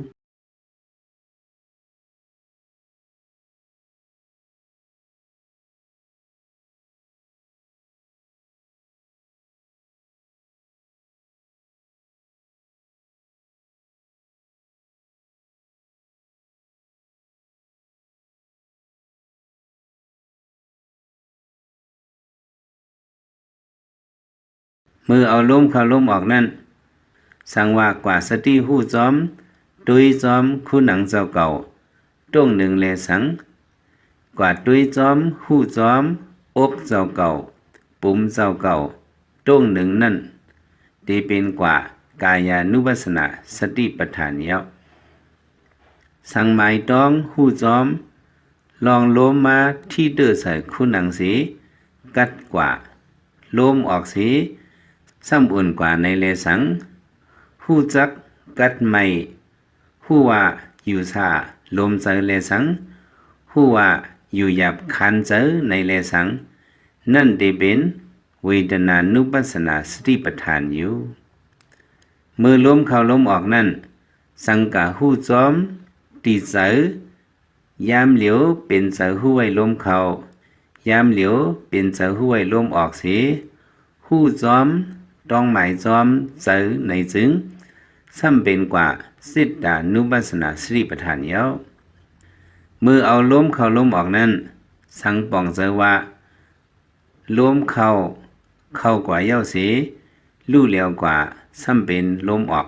ເມື່ອເອົາລົມເຂົ້າລົມອອກນັ້ນ, ສັງວ່າກວ່າສະຕິຮູ້ຈອມ, ຕຸ້ຍຈອມ, ຄູໜັງເຈົ້າເກົ່າ, ຕົງໜຶ່ງແລສັງ, ກວ່າຕຸ້ຍຈອມ, ຮູ້ຈອມ, ອົກເຈົ້າເກົ່າ, ປຸມເຈົ້າເກົ່າ, ຕົງໜຶ່ງນັ້ນ, ເຕເປັນກວ່າກາຍານຸປັດສະນາສະຕິປະທານແລ້ວ. ສັງໝາຍຕ້ອງຮູ້ຈອມ, ລອງລົມມາທີ່ເຕີໃສ່ຄູໜັງເສ, ກັດກວ່າ, ລົມອອກເສ ຊ້ຳອຸ່ນກວ່າໃນແລສັງ. ຮູ້ຈັກກັດໄມ້, ຮູ້ວ່າຢູ່ຊ້າລົມໃຈແລສັງ, ຮູ້ວ່າຢູ່ຫຍາບຄານໃຈໃນແລສັງ, ນັ້ນເດເປັນເວທະນານຸປັດສະນາສະຕິປະທານຢູ່. ເມື່ອລົມເຂົ້າລົມອອກນັ້ນ, ສັງກະຮູ້ຈອມທີ່ໃຈ, ຍາມຫຼຽວເປັນໃຈຮູ້ໄວ້ລົມເຂົ້າ, ຍາມຫຼຽວເປັນໃຈຮູ້ໄວ້ລົມອອກເສ, ຮູ້ຈອມ, ຕ້ອງໝາຍຈອມໃຈໃນຈຶ່ງ, ຊ້ຳເປັນກວ່າຈິດຕານຸປັດສະນາສະຕິປະທານແລ້ວ. ເມື່ອເອົາລົມເຂົ້າລົມອອກນັ້ນ, ສັງປອງໃຈວ່າ ລົມເຂົ້າ, ເຂົ້າກວ່າແລ້ວເສ, ຮູ້ແລ້ວກວ່າ, ຊ້ຳເປັນລົມອອກ.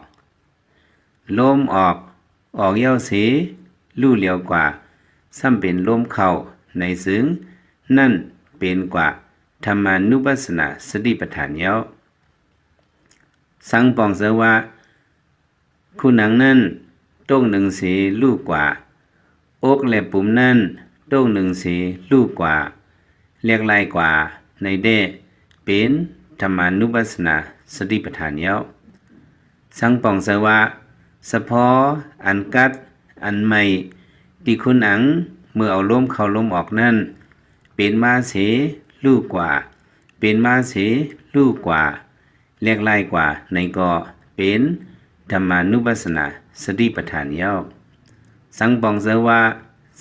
ລົມອອກ, ອອກແລ້ວເສ, ຮູ້ແລ້ວກວ່າ, ຊ້ຳເປັນລົມເຂົ້າ, ໃນເຊິ່ງນັ້ນເປັນກວ່າທຳມານຸປັດສະນາສະຕິປະທານແລ້ວ. ສັງປອງເສີວ່າ, ຄູໜັງນັ້ນ, ໂຕກໜຶ່ງເສ, ຮູ້ກວ່າ, ອົກ ແລະ ປຸ່ມນັ້ນ, ໂຕກໜຶ່ງເສ, ຮູ້ກວ່າ, ແຫຼກຫຼາຍກວ່າ, ໃນແດ່ເປັນທຳມານຸປັດສະນາສະຕິປະທານແລ້ວ. ສັງປອງເສີວ່າ, ສະເພາະອັນກັດ, ອັນໄມ້, ທີ່ຄູໜັງເມື່ອເອົາລົມເຂົ້າລົມອອກນັ້ນ, ເປັນມາເສ, ຮູ້ກວ່າ, ເປັນມາເສ, ຮູ້ກວ່າ, ແຫຼກຫຼາຍກວ່າ ໃນກໍເປັນທຳມານຸປັດສະນາສະຕິປະທານແລ້ວ. ສັງປອງເສີວ່າ,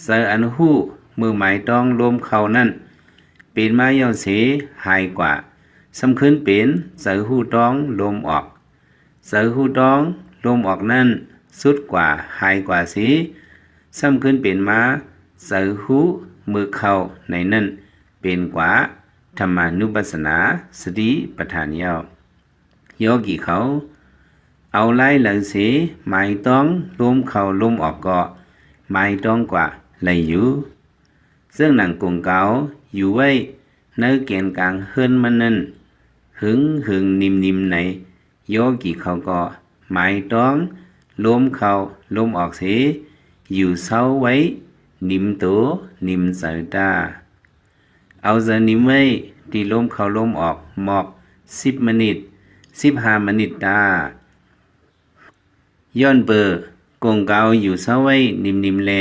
ໃຈອັນຮູ້ເມື່ອໝາຍຕ້ອງລົມເຂົ້ານັ້ນ, ເປັນມາແລ້ວເສ, ຫາຍກວ່າ, ຊ້ຳຄືນເປັນໃຈຮູ້ຕ້ອງລົມອອກ. ໃຈຮູ້ຕ້ອງລົມອອກນັ້ນ, ຊຸດກວ່າ, ຫາຍກວ່າເສ, ຊ້ຳຄືນເປັນມາໃຈຮູ້ເມື່ອເຂົ້າໃນນັ້ນ, ເປັນກວ່າທຳມານຸປັດສະນາສະຕິປະທານແລ້ວ. ໂຍກີເຂົາເອົາລາຍເລີເສ, ໝາຍຕ້ອງລົມເຂົ້າລົມອອກກໍໝາຍຕ້ອງກວ່າໄດ້ຢູ່. ເຊິ່ງໜັງກົງກາວຢູ່ໄວ້ໃນແກນກາງເຮືອນມັນນັ້ນ, ຫຶງຫຶງນິມນິມໃນ ໂຍກີເຂົາກໍໝາຍຕ້ອງລົມເຂົ້າລົມອອກເສ, ຢູ່ເຊົາໄວ້ນິມໂຕນິມໃຈຕາ. ເອົາໃຈນິມໄວ້ທີ່ລົມເຂົ້າລົມອອກໝອກສິບມະນິດ, ສິບຫ້າມະນິດຕາ. ຍ້ອນເປີກົງກາວຢູ່ເຊົາໄວ້ນິມໆແລ,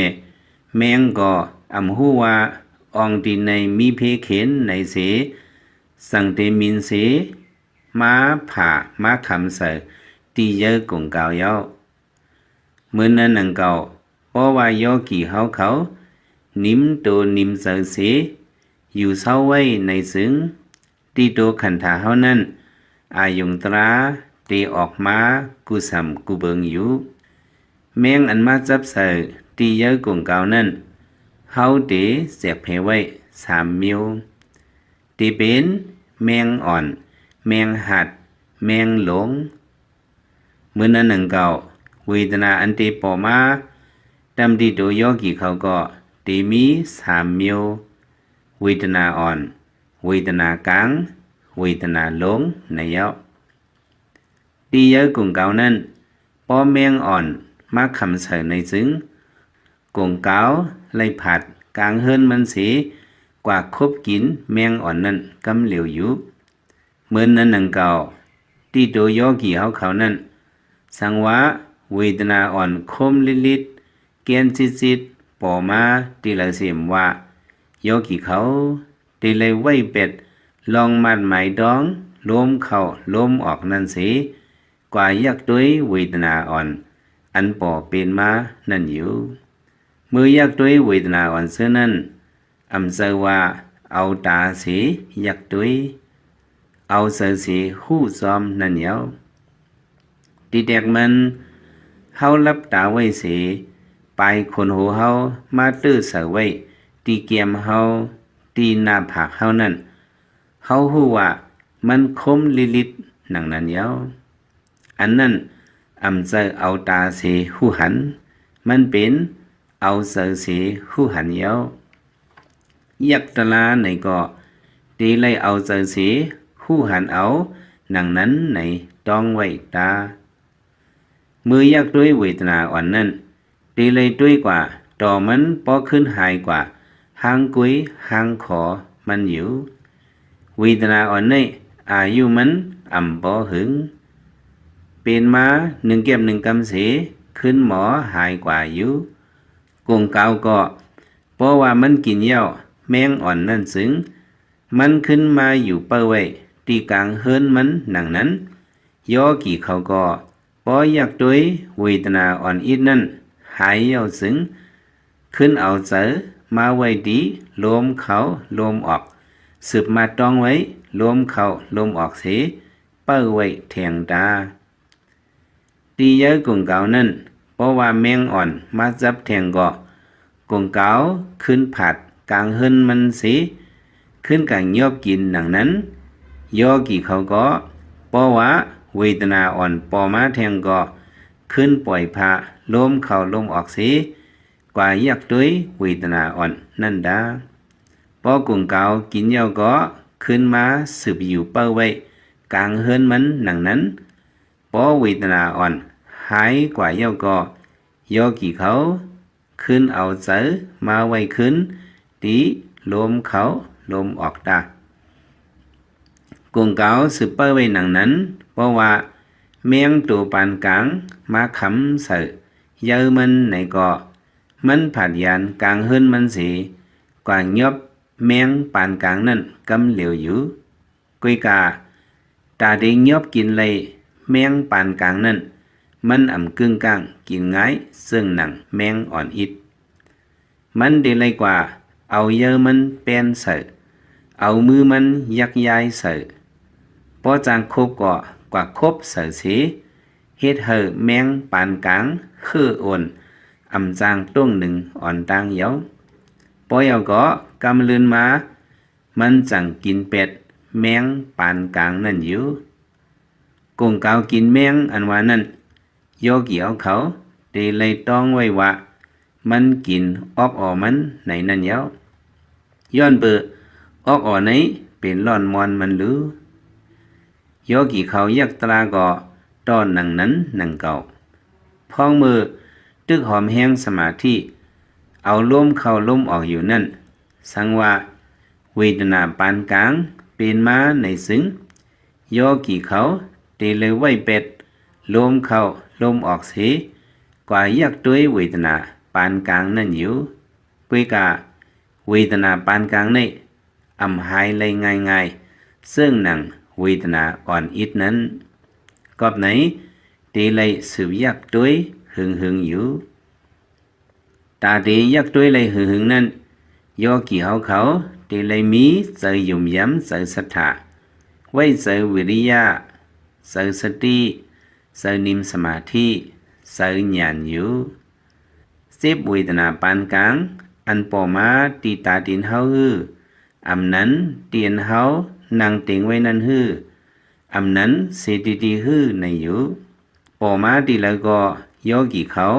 ແມງກໍອຳຮູ້ວ່າອອງຕີນໃນມີເພເຂັນໃນເສ, ສັງເຕມິນເສ, ມາຜາມາຄຳໃສ່ຕີເຢີກົງກາວເຍົາ. ເມື່ອນັ້ນໜັງເກົ່າ, ເພາະວ່າໂຍກີເຮົາເຂົາ, ນິມໂຕນິມໃຈເສ, ຢູ່ເຊົາໄວ້ໃນຊຶງ, ຕີໂຕຂັນທາເຮົານັ້ນ, ອາຍຸງຕຣາເຕອອກມາກູສຳກູເບິງຢູ່. ແມງອັນມາຈັບໃສ່ຕີເຢີກົງກາວນັ້ນ, ເຮົາເຕແຈກແພໄວ້ສາມມິວ. ເຕເປັນແມງອ່ອນ, ແມງຫັດ, ແມງຫຼົງ. ເມື່ອນັ້ນໜັງເກົ່າ, ເວທະນາອັນເຕປໍອອກມາຕາມຕີໂຕໂຍກີເຂົາກໍເຕມີສາມມິວ, ເວທະນາອ່ອນ, ເວທະນາກາງ, ເວທະນາຫຼົງ ໃນເຍົາ. ຕີເຢີກົງກາວນັ້ນ, ປ້ອມແມງອ່ອນມາຄຳໃສ່ໃນຊຶງ, ກົງກາວໄລ່ຜາດກາງເຮືອນມັນເສ, ກວ່າຄົບກິນແມງອ່ອນນັ້ນກຳຫຼຽວຢູ່. ເໝິນນັ້ນໜັງເກົ່າ, ຕີໂຕໂຍກີເຮົາເຂົານັ້ນ, ສັງວ່າເວທະນາອ່ອນຄົມລິດໆ, ແກ່ນຈິດໆ, ປໍອອກມາຕີລະເສມວ່າ, ໂຍກີເຂົາ ເຕໄລ່ໄວ້ແປດລອງມາດໝາຍຕ້ອງລົມເຂົ້າລົມອອກນັ້ນເສ, ກວ່າຢາກໂຕຍເວທະນາອ່ອນອັນປໍເປັນມານັ້ນຢູ່. ເມື່ອຢາກໂຕຍເວທະນາອ່ອນເຊັ່ນນັ້ນ, ອຳໃຈວ່າເອົາຕາເສຢາກໂຕຍ, ເອົາໃຈເສຮູ້ຊອມນັ້ນເຍົາ. ຕີແຕກມັນ, ເຮົາຫຼັບຕາໄວ້ເສ, ປາຍຂົນຫົວເຮົາມາເຕີໃສ່ໄວ້, ຕີແກ້ມເຮົາ, ຕີໜ້າຜາກເຮົານັ້ນ, ເຮົາຮູ້ວ່າມັນຄົມລິດໆໜັງນັ້ນເຍົາ. ອັນນັ້ນອຳໃຈເອົາຕາເສຮູ້ຫັນ, ມັນເປັນເອົາໃຈເສຮູ້ຫັນເຍົາ. ຍັກຕະລາໃນກໍເຕໄລ່ເອົາໃຈເສຮູ້ຫັນເອົາໜັງນັ້ນໃນຕ້ອງໄວ້ຕາ. ເມື່ອຢາກໂຕຍເວທະນາອ່ອນນັ້ນ, ເຕໄລ່ໂຕຍກວ່າຕໍ່ມັນປໍຂຶ້ນຫາຍກວ່າຮ່າງກຸຍຮ່າງຄໍມັນຢູ່. ເວທະນາອ່ອນນີ້ ອາຍຸມັນອຳບໍ່ເຫິງ, ເປັນມາໜຶ່ງແກ້ມໜຶ່ງກຳເສ ຄືນໝໍຫາຍກວ່າຢູ່. ກົງກາວກໍ ເພາະວ່າມັນກິນຢຽວແມງອ່ອນນັ້ນຊຶງ, ມັນຂຶ້ນມາຢູ່ເປົ້າໄວ້ທີ່ກາງເຮືອນມັນໜັງນັ້ນ. ໂຍກີເຂົາກໍ ເພາະຢາກຕົວເວທະນາອ່ອນອິດນັ້ນຫາຍແລ້ວຊຶງ, ຂຶ້ນເອົາໃຈມາໄວ້ທີ່ລົມເຂົ້າລົມອອກ, ສືບມາຕ້ອງໄວ້ລົມເຂົ້າລົມອອກເສ ເປົ້າໄວ້ແທງຕາ. ທີ່ເຢີກົງກາວນັ້ນ, ເພາະວ່າແມງອ່ອນມາຈັບແທງເກາະ, ກົງກາວຂຶ້ນຜາດກາງເຮືອນມັນເສ, ຂຶ້ນກາງຍອບກິນໜັງນັ້ນ. ໂຍກີເຂົາກໍ ເພາະວ່າເວທະນາອ່ອນປໍມາແທງເກາະ, ຂຶ້ນປ່ອຍພາລົມເຂົ້າລົມອອກເສ, ກວ່າຢາກຕົວເວທະນາອ່ອນນັ້ນດາ. ພໍກົງກາວກິນແລ້ວກໍ ຂຶ້ນມາສືບຢູ່ເປົ້າໄວ້ກາງເຮືອນມັນໜັງນັ້ນ. ພໍເວທະນາອ່ອນຫາຍກວ່າແລ້ວກໍ ໂຍກີເຂົາ ຂຶ້ນເອົາໃຈມາໄວ້ຄືນທີ່ລົມເຂົ້າລົມອອກຕາ. ກົງກາວສືບເປົ້າໄວ້ໜັງນັ້ນ, ເພາະວ່າແມງໂຕປານກາງມາຄຳໃສ່ເຢີມັນໃນເກາະ, ມັນຜາດຢານກາງເຮືອນມັນເສ, ກວ່າຍອບແມງປານກາງນັ້ນກຳຫຼຽວຢູ່. ກວຍກາ ຕາເດຍອບກິນໄລ່ແມງປານກາງນັ້ນ, ມັນອຳກຶ້ງກ້າງກິນງ່າຍເຊິ່ງໜັງແມງອ່ອນອິດ. ມັນເດໄລ່ກວ່າເອົາເຢີມັນແປ້ນໃສ່, ເອົາມືມັນຍັກຢາຍໃສ່. ພໍຈາງຄົບກໍກວ່າຄົບໃສ່ເສ, ເຮັດໃຫ້ແມງປານກາງເຮີ້ໂອນ, ອຳຈາງຕົງໜຶ່ງອ່ອນຕ່າງເຍົາ. ພໍເຍົາກໍກຳລື່ນມາ, ມັນຈັ່ງກິນແປດແມງປານກາງນັ້ນຢູ່. ກົງກາວກິນແມງອັນວ່ານັ້ນ, ໂຍກີເອົາເຂົາເດໄລ່ຕ້ອງໄວ້ວ່າ ມັນກິນອອກອໍມັນໃນນັ້ນເຍົາ. ຍ້ອນເບີອອກອໍໃນເປັນລ້ອນມອນມັນຫຼື. ໂຍກີເຂົາຢາກຕາກໍຕໍ່ໜັງນັ້ນໜັງເກົ່າ. ພອງມືຕຶກຫອມແຮງສະມາທິ ເອົາລົມເຂົ້າລົມອອກຢູ່ນັ້ນ, ສັງວ່າເວທະນາປານກາງເປັນມາໃນຊຶງ, ໂຍກີເຂົາເດເລີໄວ້ແປດລົມເຂົ້າລົມອອກເສ, ກວ່າຢາກຕົວເວທະນາປານກາງນັ້ນຢູ່. ກວຍກາ ເວທະນາປານກາງນີ້ ອຳຫາຍໄລ່ງ່າຍໆ ເຊິ່ງໜັງເວທະນາອ່ອນອິດນັ້ນ. ກອບໃນເດໄລ່ສືບຢາກຕົວຫຶງໆຢູ່. ຕາເດຢາກຕົວໄລ່ຫຶງໆນັ້ນ, ໂຍກີເຮົາເຂົາເດໄລ່ມີໃຈຫຍຸມຢຳໃຈສັດທາ, ໄວ້ໃຈວິລິຍະ, ໃຈສະຕິ, ໃຈນິມສະມາທິ, ໃຈຍານຢູ່. ເຈັບເວທະນາປານກາງ ອັນປໍມາຕີຕາຕີນເຮົາຫື, ອຳນັ້ນຕີນເຮົານັ່ງເຕັງໄວ້ນັ້ນຫື, ອຳນັ້ນເສຕີຕີຫືໃນຢູ່. ປໍມາຕີລາກໍ ໂຍກີເຂົາ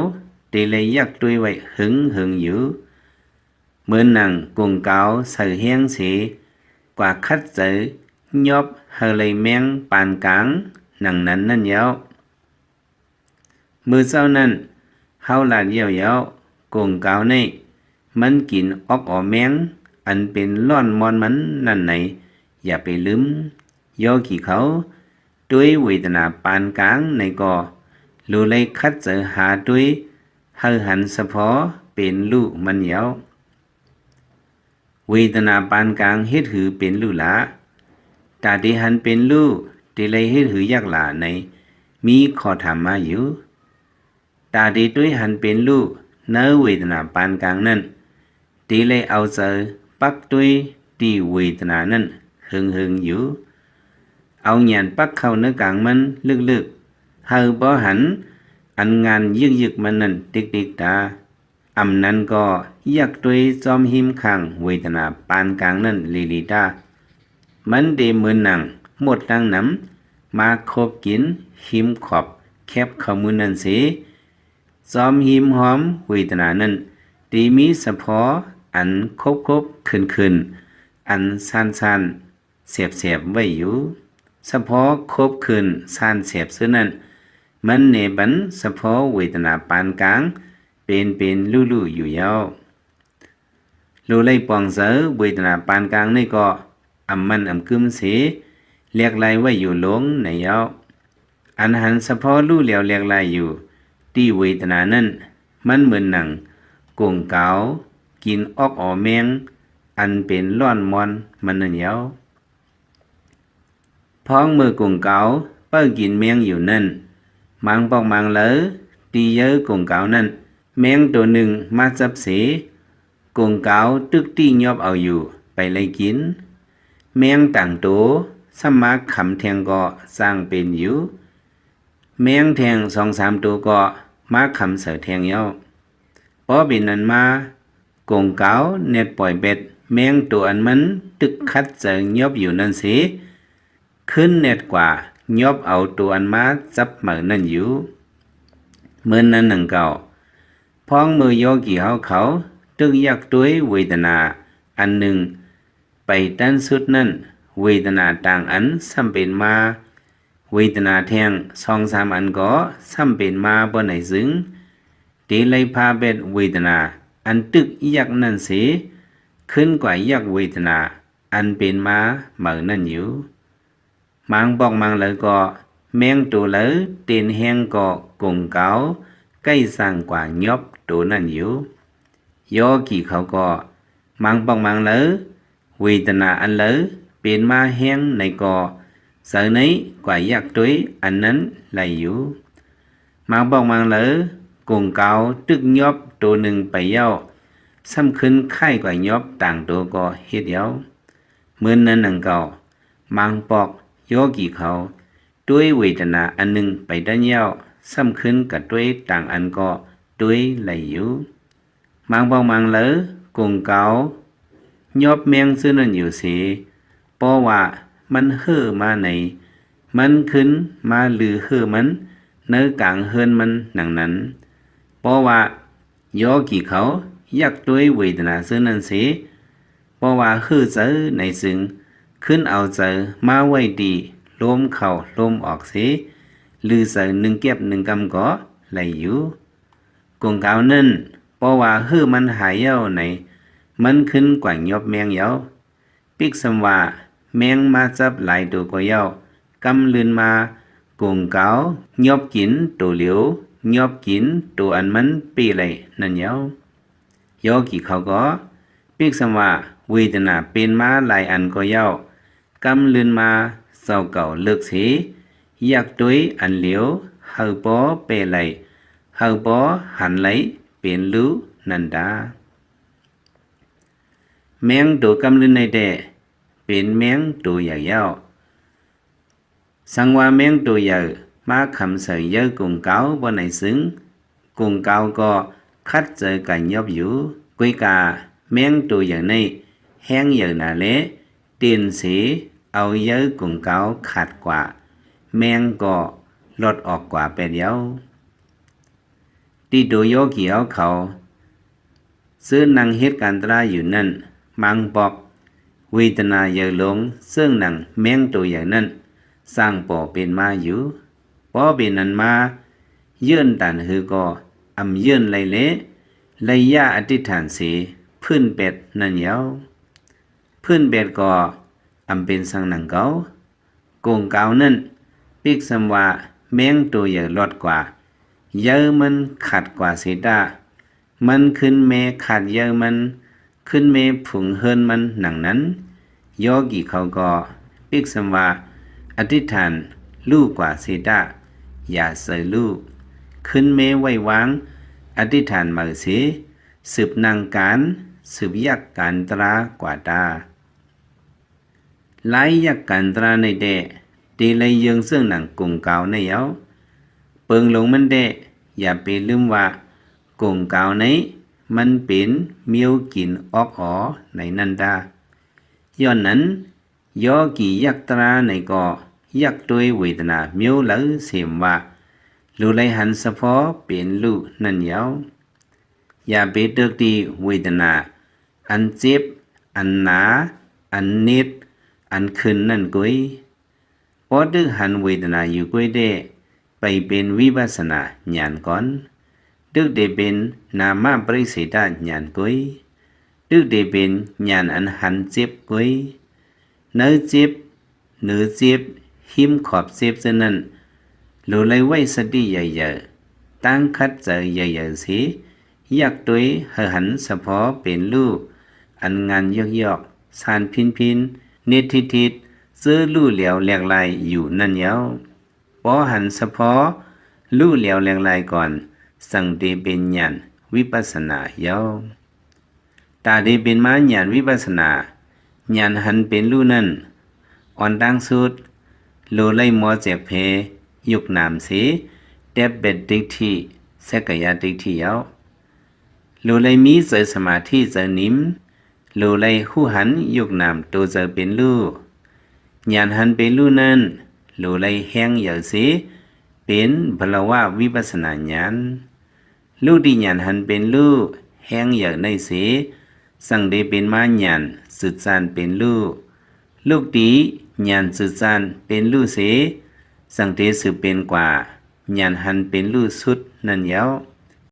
ເດໄລ່ຢາກຕົວໄວ້ຫຶງໆຢູ່. ເໝືອນໜັງກົງກາວໃສ່ແຮງເສ, ກວ່າຂັດໃຈຍອບໃຫ້ໄລ່ແມງປານກາງໜັງນັ້ນນັ້ນເຍົາ. ມື້ເຊົ້ານັ້ນ ເຮົາລາດແລ້ວເຍົາ, ກົງກາວນີ້ ມັນກິນອອກອໍແມງ ອັນເປັນລ້ອນມອນມັນນັ້ນໃນ, ຢ່າໄປລືມ. ໂຍກີເຂົາ ຕົວເວທະນາປານກາງໃນກໍ ໂລໄລຂັດໃຈຫາຕົວ ໃຫ້ຫັນສະເພາະເປັນລູກມັນເຍົາ. ເວທະນາປານກາງເຮັດຫືເປັນລູກຫຼາ? ຕາເດຫັນເປັນລູກ ເດໄລເຮັດຫືຢາກຫຼາໃນ ມີຂໍ້ຖາມມາຢູ່. ຕາເດຕົວເຫັນເປັນລູກ ໃນເວທະນາປານກາງນັ້ນ ເດໄລເອົາໃຈປັກຕົວທີ່ເວທະນານັ້ນເຫິງໆຢູ່. ເອົາຍານປັກເຂົ້າໃນກາງມັນເລິກໆ ໃຫ້ບໍ່ຫັນອັນງານຍຶກໆມັນນັ້ນຕິກໆຕາ. ອຳນັ້ນກໍຢາກຕົວຈອມຫິມຂ້າງເວທະນາປານກາງນັ້ນລີໆຕາ. ມັນເດເໝືອນໜັງມົດຕັ້ງນຳ ມາຄົບກິນຫິມຂອບແຄບເຂົ້າມືນັ້ນເສ. ຈອມຫິມຫອມເວທະນານັ້ນ ເດມີສະເພາະອັນຄົບໆເຂີນໆ ອັນຊານໆ ແສບໆໄວ້ຢູ່. ສະເພາະຄົບເຂີນຊານແສບຊື່ນັ້ນ ມັນແນບັນສະເພາະເວທະນາປານກາງ ເປັນເປັນລູກໆຢູ່ເຍົາ. ໂລໄລປອງໃຈເວທະນາປານກາງນີ້ກໍ ອຳໝັ້ນອຳກຶ້ມເສ ແຫຼກລາຍໄວ້ຢູ່ໂລງໃນເຍົາະ. ອັນຫັນສະເພາະຮູ້ແລ້ວແຫຼກລາຍຢູ່ທີ່ເວທະນານັ້ນ ມັນເໝືອນໜັງກົງກາວກິນອອກອໍແມງ ອັນເປັນລ້ອນມອນມັນນັ້ນເຍົາະ. ພ້ອງເມື່ອກົງກາວເປີ້ງກິນແມງຢູ່ນັ້ນ, ມາງປອກມາງເລີ ຕີເຍີກົງກາວນັ້ນ ແມງໂຕໜຶ່ງມາຈັບເສ, ກົງກາວຕຶກຕີຫຍອບເອົາຢູ່ ໄປໄລ່ກິນ. ແມງຕ່າງໂຕຊ້ຳມາຄຳແທງກໍຊ່າງເປັນຢູ່, ແມງແທງສອງສາມໂຕກໍມາຄຳໃສ່ແທງເຍົາະ. ພໍເປັນນັ້ນມາ, ກົງກາວແນດປ່ອຍແບັດແມງໂຕອັນມັນຕຶກຂັດໃຈຫຍອບຢູ່ນັ້ນເສ, ຂຶ້ນແນດກວ່າຫຍອບເອົາໂຕອັນມາຈັບເໝີນັ້ນຢູ່. ເໝືອນນັ້ນໜັງເກົ່າ, ພ້ອງເມື່ອໂຍກີເຮົາເຂົາຕຶກຢາກຕົວເວທະນາອັນໜຶ່ງ ໄປຕັນສຸດນັ້ນ, ເວທະນາຕ່າງອັນຊ້ຳເປັນມາ, ເວທະນາແທງສອງສາມອັນກໍຊ້ຳເປັນມາບໍ່ໄດ້ຊຶງ, ເຕໄລ່ພາແບດເວທະນາອັນຕຶກຢາກນັ້ນເສ, ຂຶ້ນກວ່າຢາກເວທະນາອັນເປັນມາເໝີນັ້ນຢູ່. ມາງປອກມາງເລີກໍ ແມງໂຕເລີເຕັ້ນແຮງກໍກົງກາວໃກ້ຊ່າງກວ່າຫຍອບໂຕນັ້ນຢູ່. ໂຍກີເຂົາກໍ ມາງປອກມາງເລີ ເວທະນາອັນເລີເປັນມາແຮງໃນກໍ ໃສ່ໃນກວ່າຢາກຕົວອັນນັ້ນໄລ່ຢູ່. ມາງປອກມາງເລີ ກົງກາວຕຶກຫຍອບໂຕໜຶ່ງໄປເຍົາະ, ຊ້ຳຂຶ້ນຄ້າຍກວ່າຫຍອບຕ່າງໂຕກໍເຮັດເຍົາະ. ເໝືອນນັ້ນໜັງເກົ່າ, ມາງປອກໂຍກີເຂົາ ຕົວເວທະນາອັນໜຶ່ງໄປດັນເຍົາະ, ຊ້ຳຂຶ້ນກະຕົວຕ່າງອັນກໍຕົວໄລ່ຢູ່. ມາງປອກມາງເລີ ກົງກາວຫຍອບແມງຊື່ນັ້ນຢູ່ເສ, ເພາະວ່າມັນເຫີມາໃນ, ມັນຂຶ້ນມາລືເຫີມັນໃນກາງເຮືອນມັນໜັງນັ້ນ. ເພາະວ່າ ໂຍກີເຂົາຢາກຕົວເວທະນາເຊິ່ງນັ້ນເສ, ເພາະວ່າເຫີໃຈໃນຊຶງ, ຂຶ້ນເອົາໃຈມາໄວ້ທີ່ລົມເຂົ້າລົມອອກເສ, ຫຼືໃຈໜຶ່ງແກັບໜຶ່ງກຳກໍໄດ້ຢູ່. ກົງກາວນັ້ນ, ເພາະວ່າເຫີມັນຫາຍເຍົາໃນ, ມັນຂຶ້ນກວ່າຫຍອບແມງເຍົາ. ປິກສ່ຳວ່າແມງມາຈັບຫຼາຍໂຕກໍເຍົາ, ກຳລື່ນມາກົງກາວຫຍອບກິນໂຕຫຼຽວ, ຫຍອບກິນໂຕອັນມັນເປ້ໄດ້ນັ້ນເຍົາ. ໂຍກີເຂົາກໍ ປິກສ່ຳວ່າເວທະນາເປັນມາຫຼາຍອັນກໍເຍົາ, ກຳລື່ນມາເຈົ້າເກົ່າເລີກເສ, ຢາກຕົວອັນຫຼຽວ, ເຮົາບໍ່ເປ້ໄດ້, ເຮົາບໍ່ຫັນໄດ້ເປັນລູກນັ້ນດາ. ແມງໂຕກຳລືນໃນແດ່ ເປັນແມງໂຕໃຫຍ່ເຍົາ. ສັງວ່າແມງໂຕໃຫຍ່ມາຄຳໃສ່ເຍີກົງກາວບໍ່ໄດ້ຊຶງ, ກົງກາວກໍຂັດໃຈການຫຍອບຢູ່. ກວຍກາແມງໂຕໃຫຍ່ໃນແຮງໃຫຍ່ໜາແລ ເຕັ້ນເສ ເອົາເຍີກົງກາວຂາດກວ່າ, ແມງກໍລອດອອກກວ່າແປດເຍົາ. ຕິໂຕໂຍກີເຮົາເຂົາ ເຊິ່ງນັ່ງເຮັດການຕະລາຢູ່ນັ້ນ, ມັງປອກເວທະນາໃຫຍ່ລົງ ເຊິ່ງນັ່ງແມງໂຕໃຫຍ່ນັ້ນ ສ້າງປໍເປັນມາຢູ່. ປໍເປັນນັ້ນມາ ເຢີ້ນຕານເຮີກໍອຳເຢີ້ນໄລເລ ໄລຍາອະທິດຖານເສ ພື້ນແປດນັ້ນເຍົາ. ພື້ນແປດກໍອຳເປັນສັງນັງເກົ່າ. ກົງກາວນັ້ນ ປິກສ່ຳວ່າແມງໂຕໃຫຍ່ລອດກວ່າ, ເຍີມັນຂາດກວ່າເສຕາ, ມັນຂຶ້ນແມ່ຂາດເຍີມັນ, ຂຶ້ນແມ່ຜຸງເຮືອນມັນໜັງນັ້ນ. ໂຍກີເຂົາກໍປິກສ່ຳວ່າອະທິດຖານລູກກວ່າເສຕາ, ຢ່າເຊີລູກ, ຂຶ້ນແມ່ໄຫວ້ວາງອະທິດຖານເໝີເສ, ສືບນັ່ງການ, ສືບຢາກການຕະລາກວ່າຕາ. ລາຍຢາກການຕະລາໃນແດ່ ເຕໄລເຢີ້ງເຊິ່ງນັ່ງກົງກາວໃນເຍົາ. ເປິງລົງມັນແດ່ ຢ່າໄປລືມວ່າກົງກາວໃນມັນເປັນມ້ຽວກິນອອກອໍໃນນັ້ນດາ. ຍ້ອນນັ້ນ ໂຍກີຢາກຕະລາໃນກໍຢາກຕົວເວທະນາມ້ຽວເລີເສມວ່າ ລູໄລຫັນສະເພາະເປັນລູກນັ້ນເຍົາ. ຢ່າໄປເຕີກທີ່ເວທະນາ ອັນເຈັບ, ອັນໜາ, ອັນເນັດ, ອັນຂຶ້ນນັ້ນກົຍ. ພໍຕຶກຫັນເວທະນາຢູ່ກົຍແດ່ ໄປເປັນວິປັດສະນາຍານກ່ອນ. ຕຶກໄດ້ເປັນນາມະປະລິເສດະຍານກົຍ. ຕຶກໄດ້ເປັນຍານອັນຫັນເຈັບກົຍ. ໃນເຈັບ, ເໜືອເຈັບ, ຮິມຂອບເຈັບເຊັ່ນນັ້ນ, ໂຫຼໄລໄວ້ສະຕິໃຫຍ່ໆ, ຕັ້ງຄັດໃຈໃຫຍ່ໆເສ, ຢາກໂຕຍໃຫ້ຫັນສະເພາະເປັນຮູ້, ອັນງານຢອກໆ, ຊານພິນໆ, ເນັດທິດໆ, ເຈີຮູ້ແຫຼວແຫຼກລາຍຢູ່ນັ້ນເຍົາ. ພໍຫັນສະເພາະຮູ້ແຫຼວແຫຼກລາຍກ່ອນ, ຈັ່ງເຕເປັນຍານວິປັດສະນາເຍົາ. ຕາເຕເປັນມາຍານວິປັດສະນາ, ຍານຫັນເປັນຮູ້ນັ້ນ, ອ່ອນຕ່າງສຸດ, ໂຫຼໄລມໍແຈກແພ, ຍົກນາມເສ, ແຕ່ເປັນດິກຖິ, ສັກກາຍະດິກຖິເຍົາ. ໂຫຼໄລມີໃຈສະມາທິໃຈນິ່ມ, ໂຫຼໄລຮູ້ຫັນຍົກນາມໂຕໃຈເປັນຮູ້. ຍານຫັນເປັນຮູ້ນັ້ນ, ໂຫຼໄລແຮງໃຫຍ່ເສ, ເປັນພະລະວະວິປັດສະນາຍານ. ລູກທີ່ຍານຫັນເປັນຮູ້ແຮງໃຫຍ່ໃນເສ, ຈັ່ງໄດ້ເປັນມາຍານຈືດຈານເປັນຮູ້. ລູກທີ່ຍານຈືດຈານເປັນຮູ້ເສ, ຈັ່ງໄດ້ສືບເປັນກວ່າຍານຫັນເປັນຮູ້ຊຸດນັ້ນເຍົາ.